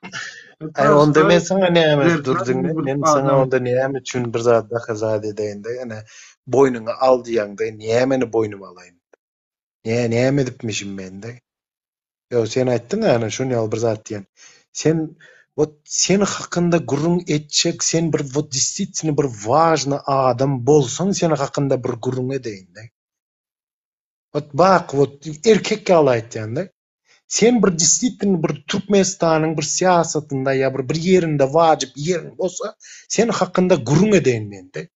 Aý onda Prosta men saňa näme dur zerkar diňle, bir men saňa adam. onda näme üçin bir zat dokazat edeýin-de, ene boýnuňa al diýýäňde, nämeni boýnuma alaýyn? Nä näme edipmişim men-de? Ýok, sen aýtdyň-a ana şuny ýaly bir zat diýen. Sen wot sen hakynda gürrüň etjek, sen bir wot distitno bir wažny adam bolsaň sen hakynda bir gürrüň edeýin-de. Wot bak wot erkek ýaly aýtýan-da. Sen bir distitno bir Türkmenistanyň bir syýasatynda ýa bir bir ýerinde wajyp ýeriň bolsa, sen hakynda gürrüň edeýin men-de.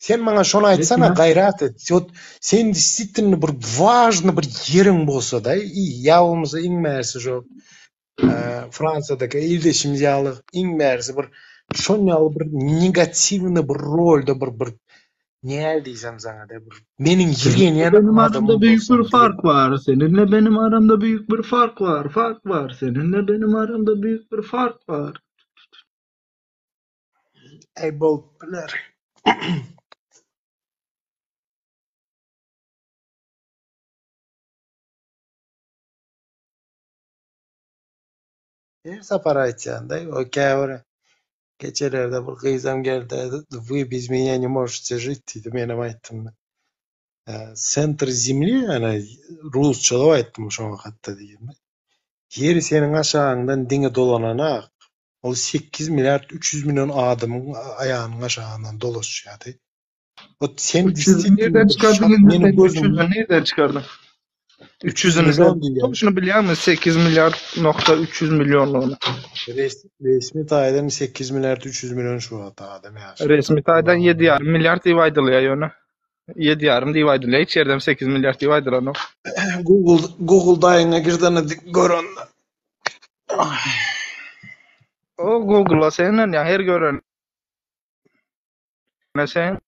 Sen maňa şony aýtsana gaýrat et. Wot sen distitno bir wažny bir ýeriň bolsa-da, ýa bolmasa iň bärisi şo Fransiýadaky ildeşimiz ýaly iň bärisi bir şon ýaly bir negatiwny bir rolda bir bir näl diýsem saňa-da bir meniň Seninle ýigrenýän benim aramda adamym büyük bolsaň bir fark bar. Seninle benim aramda büyük bir fark bar. Fark bar. Seninle benim aramda büyük bir fark bar. Äý bolup biler. Her sapar aýtýan-da, o käbir geçelerde bir gyzam geldi, "Вы без меня не можете жить" diýdi, menem aýtdym. Sentr zemli, ýani rusçalap aýtdym şoňa hatda diýdim. Ýer seniň aşagyňdan diňe dolananak. Ol 8 milliard 300 million adamyň aýagynyň aşagyndan dolaşýardy. Ot sen 300 nirden çykardyň indi meniň sen gözüm 300-ü nirden çykardyň? 300 300-üni sen million diýýär. şunu bilýärmi 8 milliard nokta 300 millionlygyny. Res, resmi taýdan 8 milliard 300 million şu wagt adam ýaşaýar. Resmi taýdan 7,5 milliard diýip aýdylýar ýöne. 7,5 diýip aýdylýar. Hiç ýerden 8 milliard diýip aýdylanok. Google Google daýyňa girden gör onda. O Google'a sen ýa her gören sen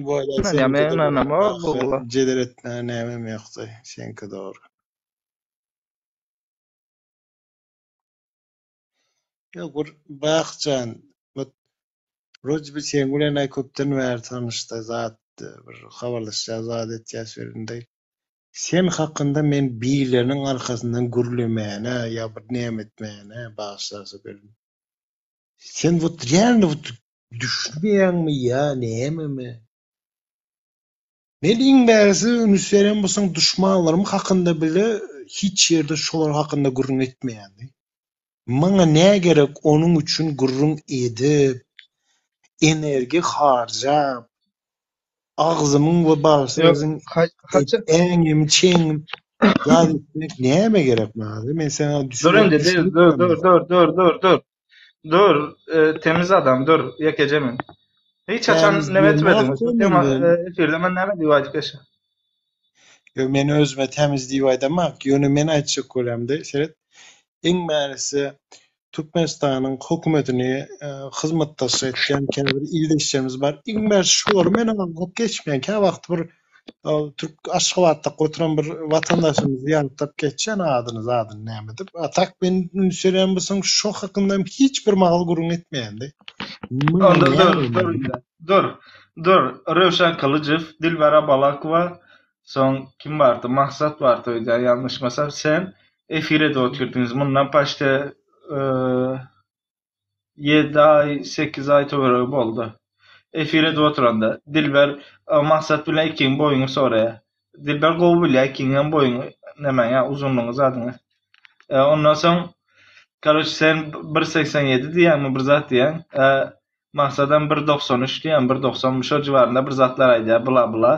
Boýlar ýa seňki men dogry. ynanamok Google'a. Jedel etmäne nämem ýokdy. Seňki dogry. Ýok, bir Bakjan, bu Roji bir seň bilen aý köpden bäri tanyşda zat bir habarlaşýar zat etýäs welin-de. Sen hakynda men birileriniň arkasyndan gürlemäne ýa bir näme etmäne bagyşlarsa welin. Sen вот реально вот düşünmeýäňmi ýa nämemi? Men iň bärisi üns beren bolsaň duşmanlarym hakynda bile hiç ýerde şolar hakynda gürrüň etmeýändi. Maňa nä gerek onuň üçin gürrüň edip, energiýa harjap, agzymyň we Ýok, bagşyňyzyň haça äňim, çeňim zat etmek näme gerek maňa? Men saňa Dur düşünip indi, dur, dur, dur, dur, dur, dur, dur. Dur, e, temiz adam, dur, ýekeje men. Hiç haçan Tämiz neme diýemok etmediň. Şu tema men. e, efirde men näme diýip aýdyp geçdim. Ýok, men özüme tämiz diýip aýdamak. Ýöne men aýtjak bolýamda, seret, iň bärisi Türkmenistanyň hökümetini e, hyzmatdaşlyk etýän käbir ildeşlerimiz bar. Iň bärisi şolary men aňlap geçmeýän. Käwagt bir e, Türk Aşgabatda oturan bir watandaşymyzy ýatlap geçýän adyny, zadyny näme diýip. A tak men üns berýän bolsaň, şo hakynda hem hiç bir mahal gürrüň etmeýändi. Maňa Onda näme dur, dur indi? indi. Dur. Dur. Röwşen Kylyjow, Dilber Abalakowa, soň kim bardy? Maksat bardy öýdýän ýalňyşmasam. Sen efir edip otyrdyňyz. Mundan paşte e, 7 aý, 8 aý töweregi boldy. Efir edip oturanda Dilber e, Maksat bilen ikiň boýuňy soraýar. Dilber gowy bilýär ikiň hem boýuňy, näme ýa uzynlygyňy zadyňy. E, ondan soň Karoç sen 1.87 diýýäňmi bir zat diýýäň. E, Maksadam 1.93 diýýän, 1.90 şo ciwarynda bir zatlar aýdýar, bla bla.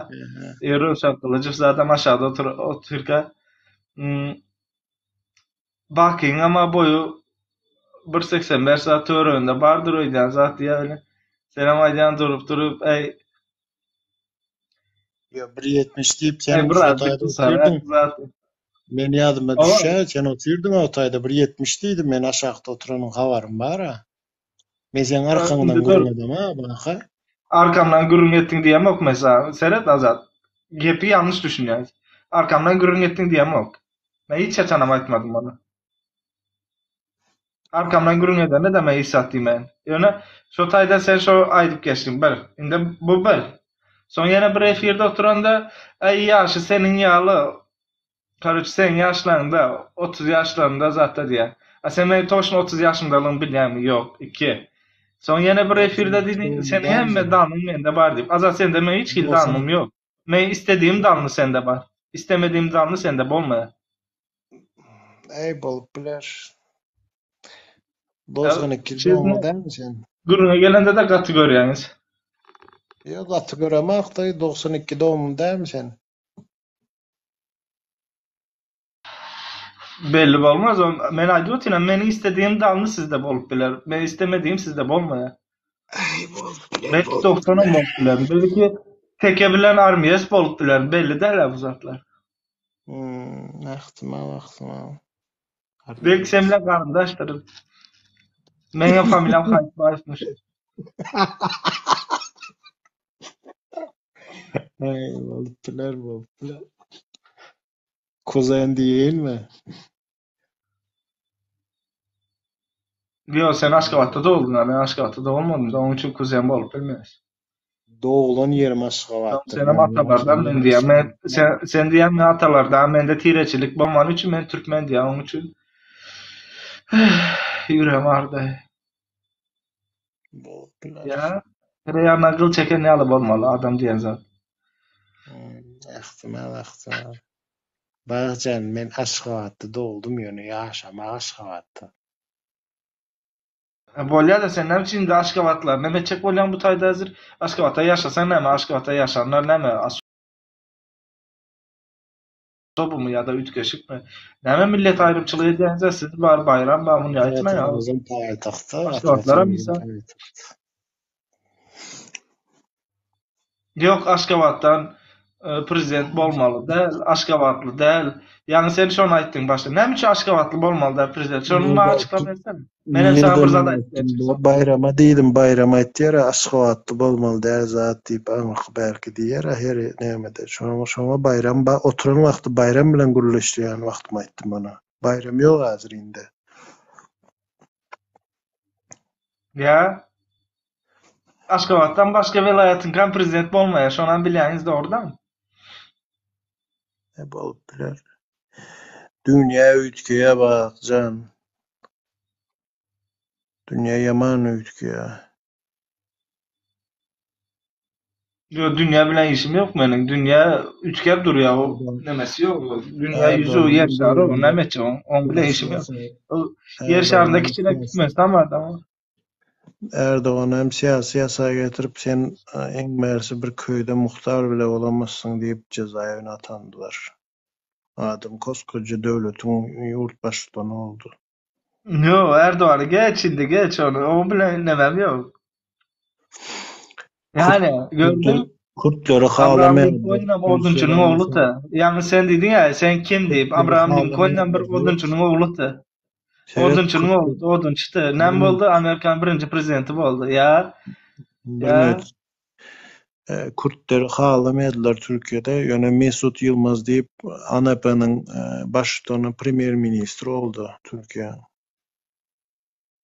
E, Röwşen Gylyjow zaten aşağıda otur otyrka. Hmm, Bakyň ama boýu 1.85 zat töwereginde bardyr öýdýän zat diýýär öyle. Senem aýdýan durup durup ey Ýa 1.70 diýip ey sen biraz şo taýda gysarrak otyrdyň. zat. Men ýadyma Owa. düşýär, sen otyrdyň o taýda 1.70 diýdim, men aşakda oturanyň habarym bar-a. Men seň arkaňdan Indi dur. gürrüň edem-a, baka. Arkamdan gürrüň etdiň diýemok mesela. Seret Azat. Gepi ýalňyş düşünýäs. Arkamdan gürrüň etdiň diýemok. Men hiç haçanam aýtmadym ony. Arkamdan gürrüň edende de men hiç zat diýmeýän. Ýöne şo taýda sen şo aýdyp geçdiň bir. Indi bu bir. Soň ýene bir efirde oturanda, "Äý ýaşy seniň ýaly, karoç seň ýaşlaryňda, 30 ýaşlarynda zatda" diýýär. A sen meni toşny 30 ýaşymdalygymy bilýäňmi? Ýok. 2. Soň ýene bir efirde diýdiň, seniň hemme dannyň mende bar diýip. Azat sende men hiç hili dannym ýok. Men istediğim danny sende bar. İstemediğim danny sende bolmaýar. Äý bolup biler. 92 Çizme- dogumly dälmi sen? Gürrüňe gelende de gaty görýäňiz. Ýok, gaty göremok-da, 92 dogumly dälmi sen? Belli bolmaz. O, men aýdyp otyryn, meniň istediğim danny sizde bolup biler. Men istemediğim sizde bolmaýar. Äý bolup biler, Belki bolup 90 biler. bolup biler. Belki teke bilen armiyes bolup biler. Belli däl bu zatlar. Hmm, ahtimal, ahtimal. Belki sen bilen garyndaşdyr. Meňem familiýam Haýytbaýewmiş. Äý bolup biler, bolup biler. Kuzen diýeýinmi? Ýok, sen Aşgabatda dogduň, men Aşgabatda dogulmadym. Onuň üçin kuzen bolup bilmeris. Doglan ýerim Aşgabatdyr. Senem atalardan men diýýän. Men sen sen diýýän men atalardan mende tireçilik bolmany üçin men türkmen diýýän. Onuň üçin ýüregim agyrdy. Bolup biler. Ýa, her ýandan gyl çeken ýaly bolmaly adam diýen zat. Hmm. Ähtimal, ähtimal. Bagtjan, men Aşgabatda dogdum, ýöne ýaşamak Aşgabatda. Bolýa-da sen näme üçin indi Aşgabatlylar näme etjek bolýaň bu taýda häzir? Aşgabatda ýaşasaň näme, Aşgabatda ýaşanlar näme osobymy ýa-da üýtgeşikmi? Näme millet aýrymçylyk edýäňiz-ä siz bar, Baýram bar muny aýtmaň a. Watanymyzyň paýtagty, ata Aşgabatlaram Watanymyzyň insan. paýtagty. Ýok Aşgabatdan prezident bolmaly däl, Aşgabatly däl. Ýaňy sen şony aýtdyň başda. Näme üçin Aşgabatly bolmaly däl prezident? Şony maňa açyklap bersene. Menem saňa bir zat aýdyp berjek. Baýrama diýdim, Baýram aýtýar Aşgabatly bolmaly däl zat diýip aňyrky bärki diýýär her nämede. Şoňa şoňa Baýram oturan wagty Baýram bilen gürleşýän wagtym aýtdym ony. Baýram ýok häzir indi. Ýa Aşgabatdan başga welaýatyňkam prezident bolmaýar, şonam bilýäňiz dogrudanmy? E, bolup biler. Dünýä üýtgeýär Bagtjan. Dünýä ýaman üýtgeýär. Ýok, dünýä bilen işim ýok meniň. Dünýä üýtgäp durýar, o nemesi ýok. Dünýä ýüzi ýer şary, o näme etjek, oň bilen işim ýok. Ýer şarynda kiçiräk Türkmenistan bar da. Erdogan hem syýasy ýasa getirip, sen iň bärsi bir köýde muhtar bile bolamazsyň diýip jezaewine atandylar. Adam koskoja döwletiň ýurt baştutany boldy. Ýok, Erdogany geç indi geç ony. Oň bilen nemem ýok. Ýani gördüň. Kürtleri Abraham Linkolnam odunçynyň ogludy. Ýaňy sen diýdiň ýa, sen kim diýip. Abraham Linkolnam bir odunçynyň ogludy. Odunçynyň ogludy, odunçydy. Näme boldy? Amerikanyň birinji prezidenti boldy. Ýa. Ýa. Kürtleri halamadylar Türkiýede. Ýöne Mesut Ýylmaz diýip ANP-niň baştutany premýer-ministri boldy Türkiýäniň.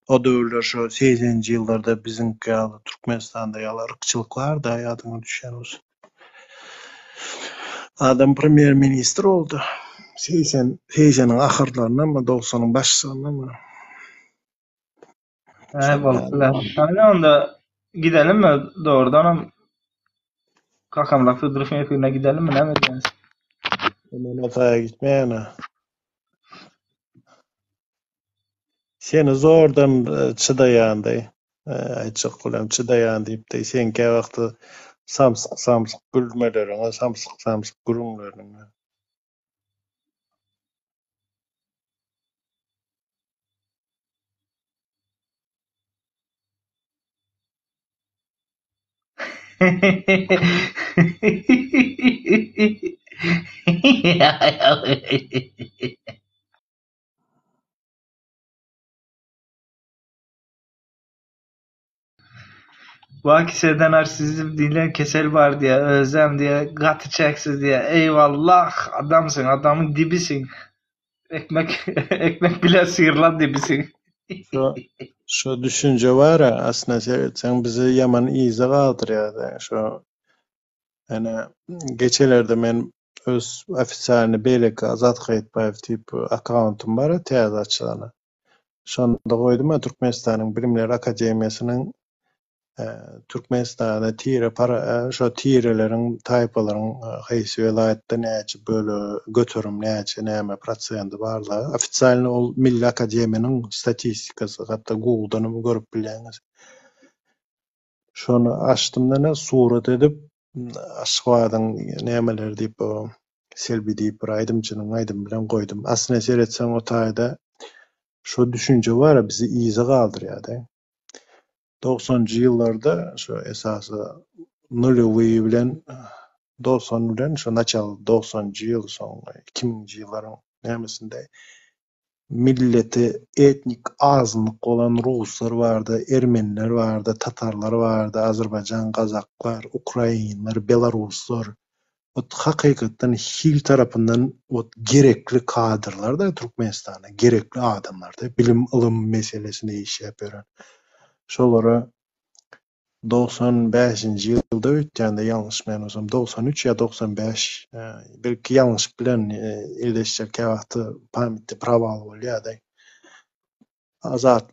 O döwürler şo segseninji ýyllarda biziňki ýaly Türkmenistanda ýaly yrkçylyk bardy ýadyňa düşýän bolsa. Adam premýer-ministr boldy. Segsen, segseniň ahyrlaryndamy, dogsanyň başlaryndamy? Hä, bolup biler. Hany onda gidelimmi dogrudanam Kakamyrat Hydyrowyň efirine gidelimmi, näme diýýäňiz? Men o taýa gitmeýän-ä. Seni zordan çydaýandy. Aýtjak bolýan çydaýan diýip-de, seň käwagty samsyk-samsyk gülmeleriňe, samsyk-samsyk gürrüňleriňe. Baki sende narsizm diýlen kesel bar diýýär, özem diýýär gaty çäksiz diýýär. Eýwallah adamsyň, adamyň dibisiň. Ekmek ekmek bilen syrylan dibisiň. Şo şo düşünje bar-a, aslynda seretseň bizi ýaman yza galdyrýar-da. Şo ene geçelerde men öz ofitsialnyý beýleki Azat Haýytbaýew diýip akkauntym bar-a täze açylany. Şonda goýdum-a Türkmenistanyň Bilimler akademiýasynyň Türkmenistanda tire para şo tireleriň taýpalaryň haýsy welaýatda näçe böle göterim näçe näme prosendi barla ofitsialny ol Milli akademiýanyň statistikasy hatda Googledanam görüp bilýäňiz. Şony açdym-da ine surat edip Aşgabadyň nämeleri diýip Selbi diýip bir aýdymçynyň aýdymy bilen goýdum. Aslynda seretseň o taýda şo düşünje bar-a bizi yza galdyrýar-da. Dogsanjy ýyllarda şo esasy nulewýe bilen 90 bilen şo naçal dogsanjy ýyl soň 2000-nji ýyllaryň nämesinde milleti etnik azynlyk bolan ruslar bardy, ermeniler bardy, tatarlar bardy, azerbaýjan, gazaklar, ukrainler, belaruslar. Ot hakykatdan hil tarapyndan ot gerekli kadrlar-da Türkmenistana, gerekli adamlar-da, bilim, ylym meselesinde işläp ýören. Şolara 95-nji ýylda öýtýän-de ýalňyşmaýan bolsam, 93 ýa 95, belki ýalňyşyp bilerin, ildeşler käwagty pamýatde prowal bolýar-da. Azat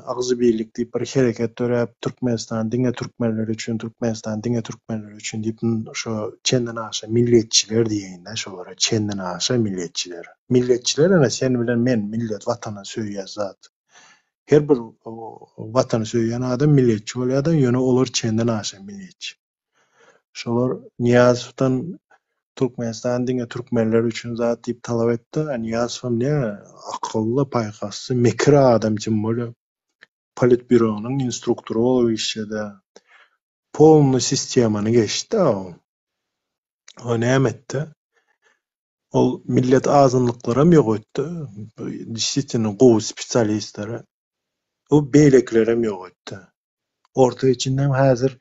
Agzybirlik diýip bir hereket döräp, Türkmenistan diňe türkmenler üçin, Türkmenistan diňe türkmenler üçin diýip şo çenden aşa milletçiler diýeýin-dä şolara, çenden aşa milletçiler. Milletçiler ene sen bilen men millet watany söýýäs zat. Her bir watany söýýän adam milletçi bolýar-da, ýöne olar çenden aşa milletçi. Şolar Nyýazowdan Türkmenistan diňe türkmenler üçin zat diýip talap etdi. A Nyýazowam ne akylly, paýhasly, mekir adam tim bolýa. Politbýuronyň instruktory bolup işledi. Polny sistemany geçdi o. O näme etdi? Ol millet azynlyklaram ýok etdi. Действительно gowy spesialistleri. O beýlekilerem ýok etdi. Orta içindem häzir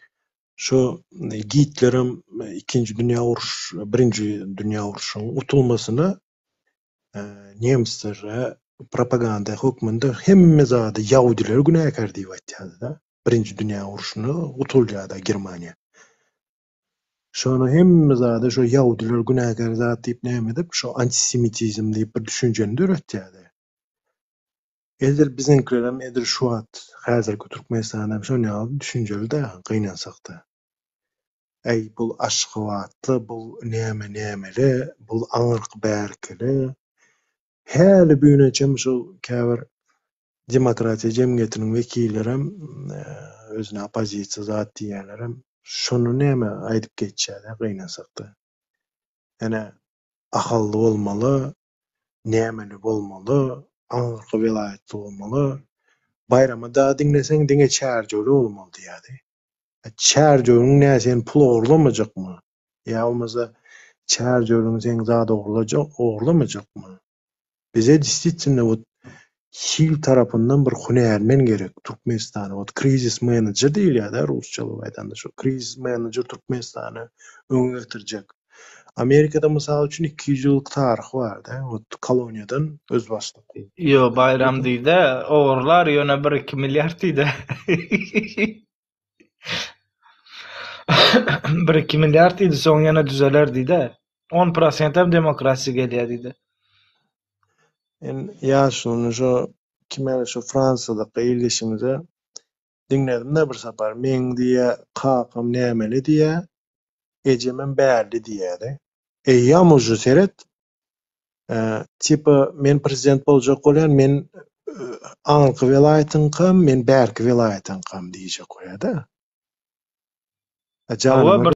şu Gitlerem ikinji dünýä uruş, birinji dünýä urşunyň utulmasyna nemslere propaganda hökmünde hemme zady ýahudiler günäkär diýip aýtýardy-da. Birinji dünýä urşuna utulýar-da Germaniýa. Şony hemme zady şo ýahudiler günäkär zat diýip näme edip, şo antisemitizm diýip bir düşünjeni döretýärdi. Edil biziňkilerem edil şu wagt häzirki Türkmenistanam şon ýaly düşünjeli-dä gynansakda. Äý bul Aşgabatly, bul näme nämeli, bul aňyrky bärkili. Häli büneçem şol käbir demokratiýa jemgyýetiniň wekillerem özüne oppozisiýa zat diýýänlerem şony näme aýdyp geçýär-dä gynansakda. Ene Ahally bolmaly, nämeli bolmaly, aňyrky welaýatly bolmaly. Baýramy dagy diňleseň diňe Çärjewli bolmaly diýýärdi. Çärjewiň nä sen pul ogurlamajakmy? Ýa bolmasa Çärjewliň seň zat ogurlajak ogurlamajakmy? Bize desitielno wot hil tarapyndan bir hünärmen gerek Türkmenistana wot krizis menejer diýilýärdä rusçalap aýdanda şo krizis menejer Türkmenistany öňe getirjek. Amerikada mysal üçin 200 ýyllyk taryhy barda wot koloniýadan özbaşdak. Ýo Baýram diýdä ogurlar ýöne bir iki milliard diýdä. Bir iki milliard diýdi soň ýene düzeler diýdä. On prosentem demokrasiýa gelýär diýdi. Men ýaşulyny şo kim ýaly şo Fransiýadaky ildeşimize diňledim-de bir sapar. Meň diýýä kakam nämeli diýýä, ejemem bärli diýýädi. Eýýäm uje seret, Tipa men prezident boljak bolýan, men aňyrky welaýatyňkam, men bärki welaýatyňkam diýjek bolýar-da. Hawa, bir.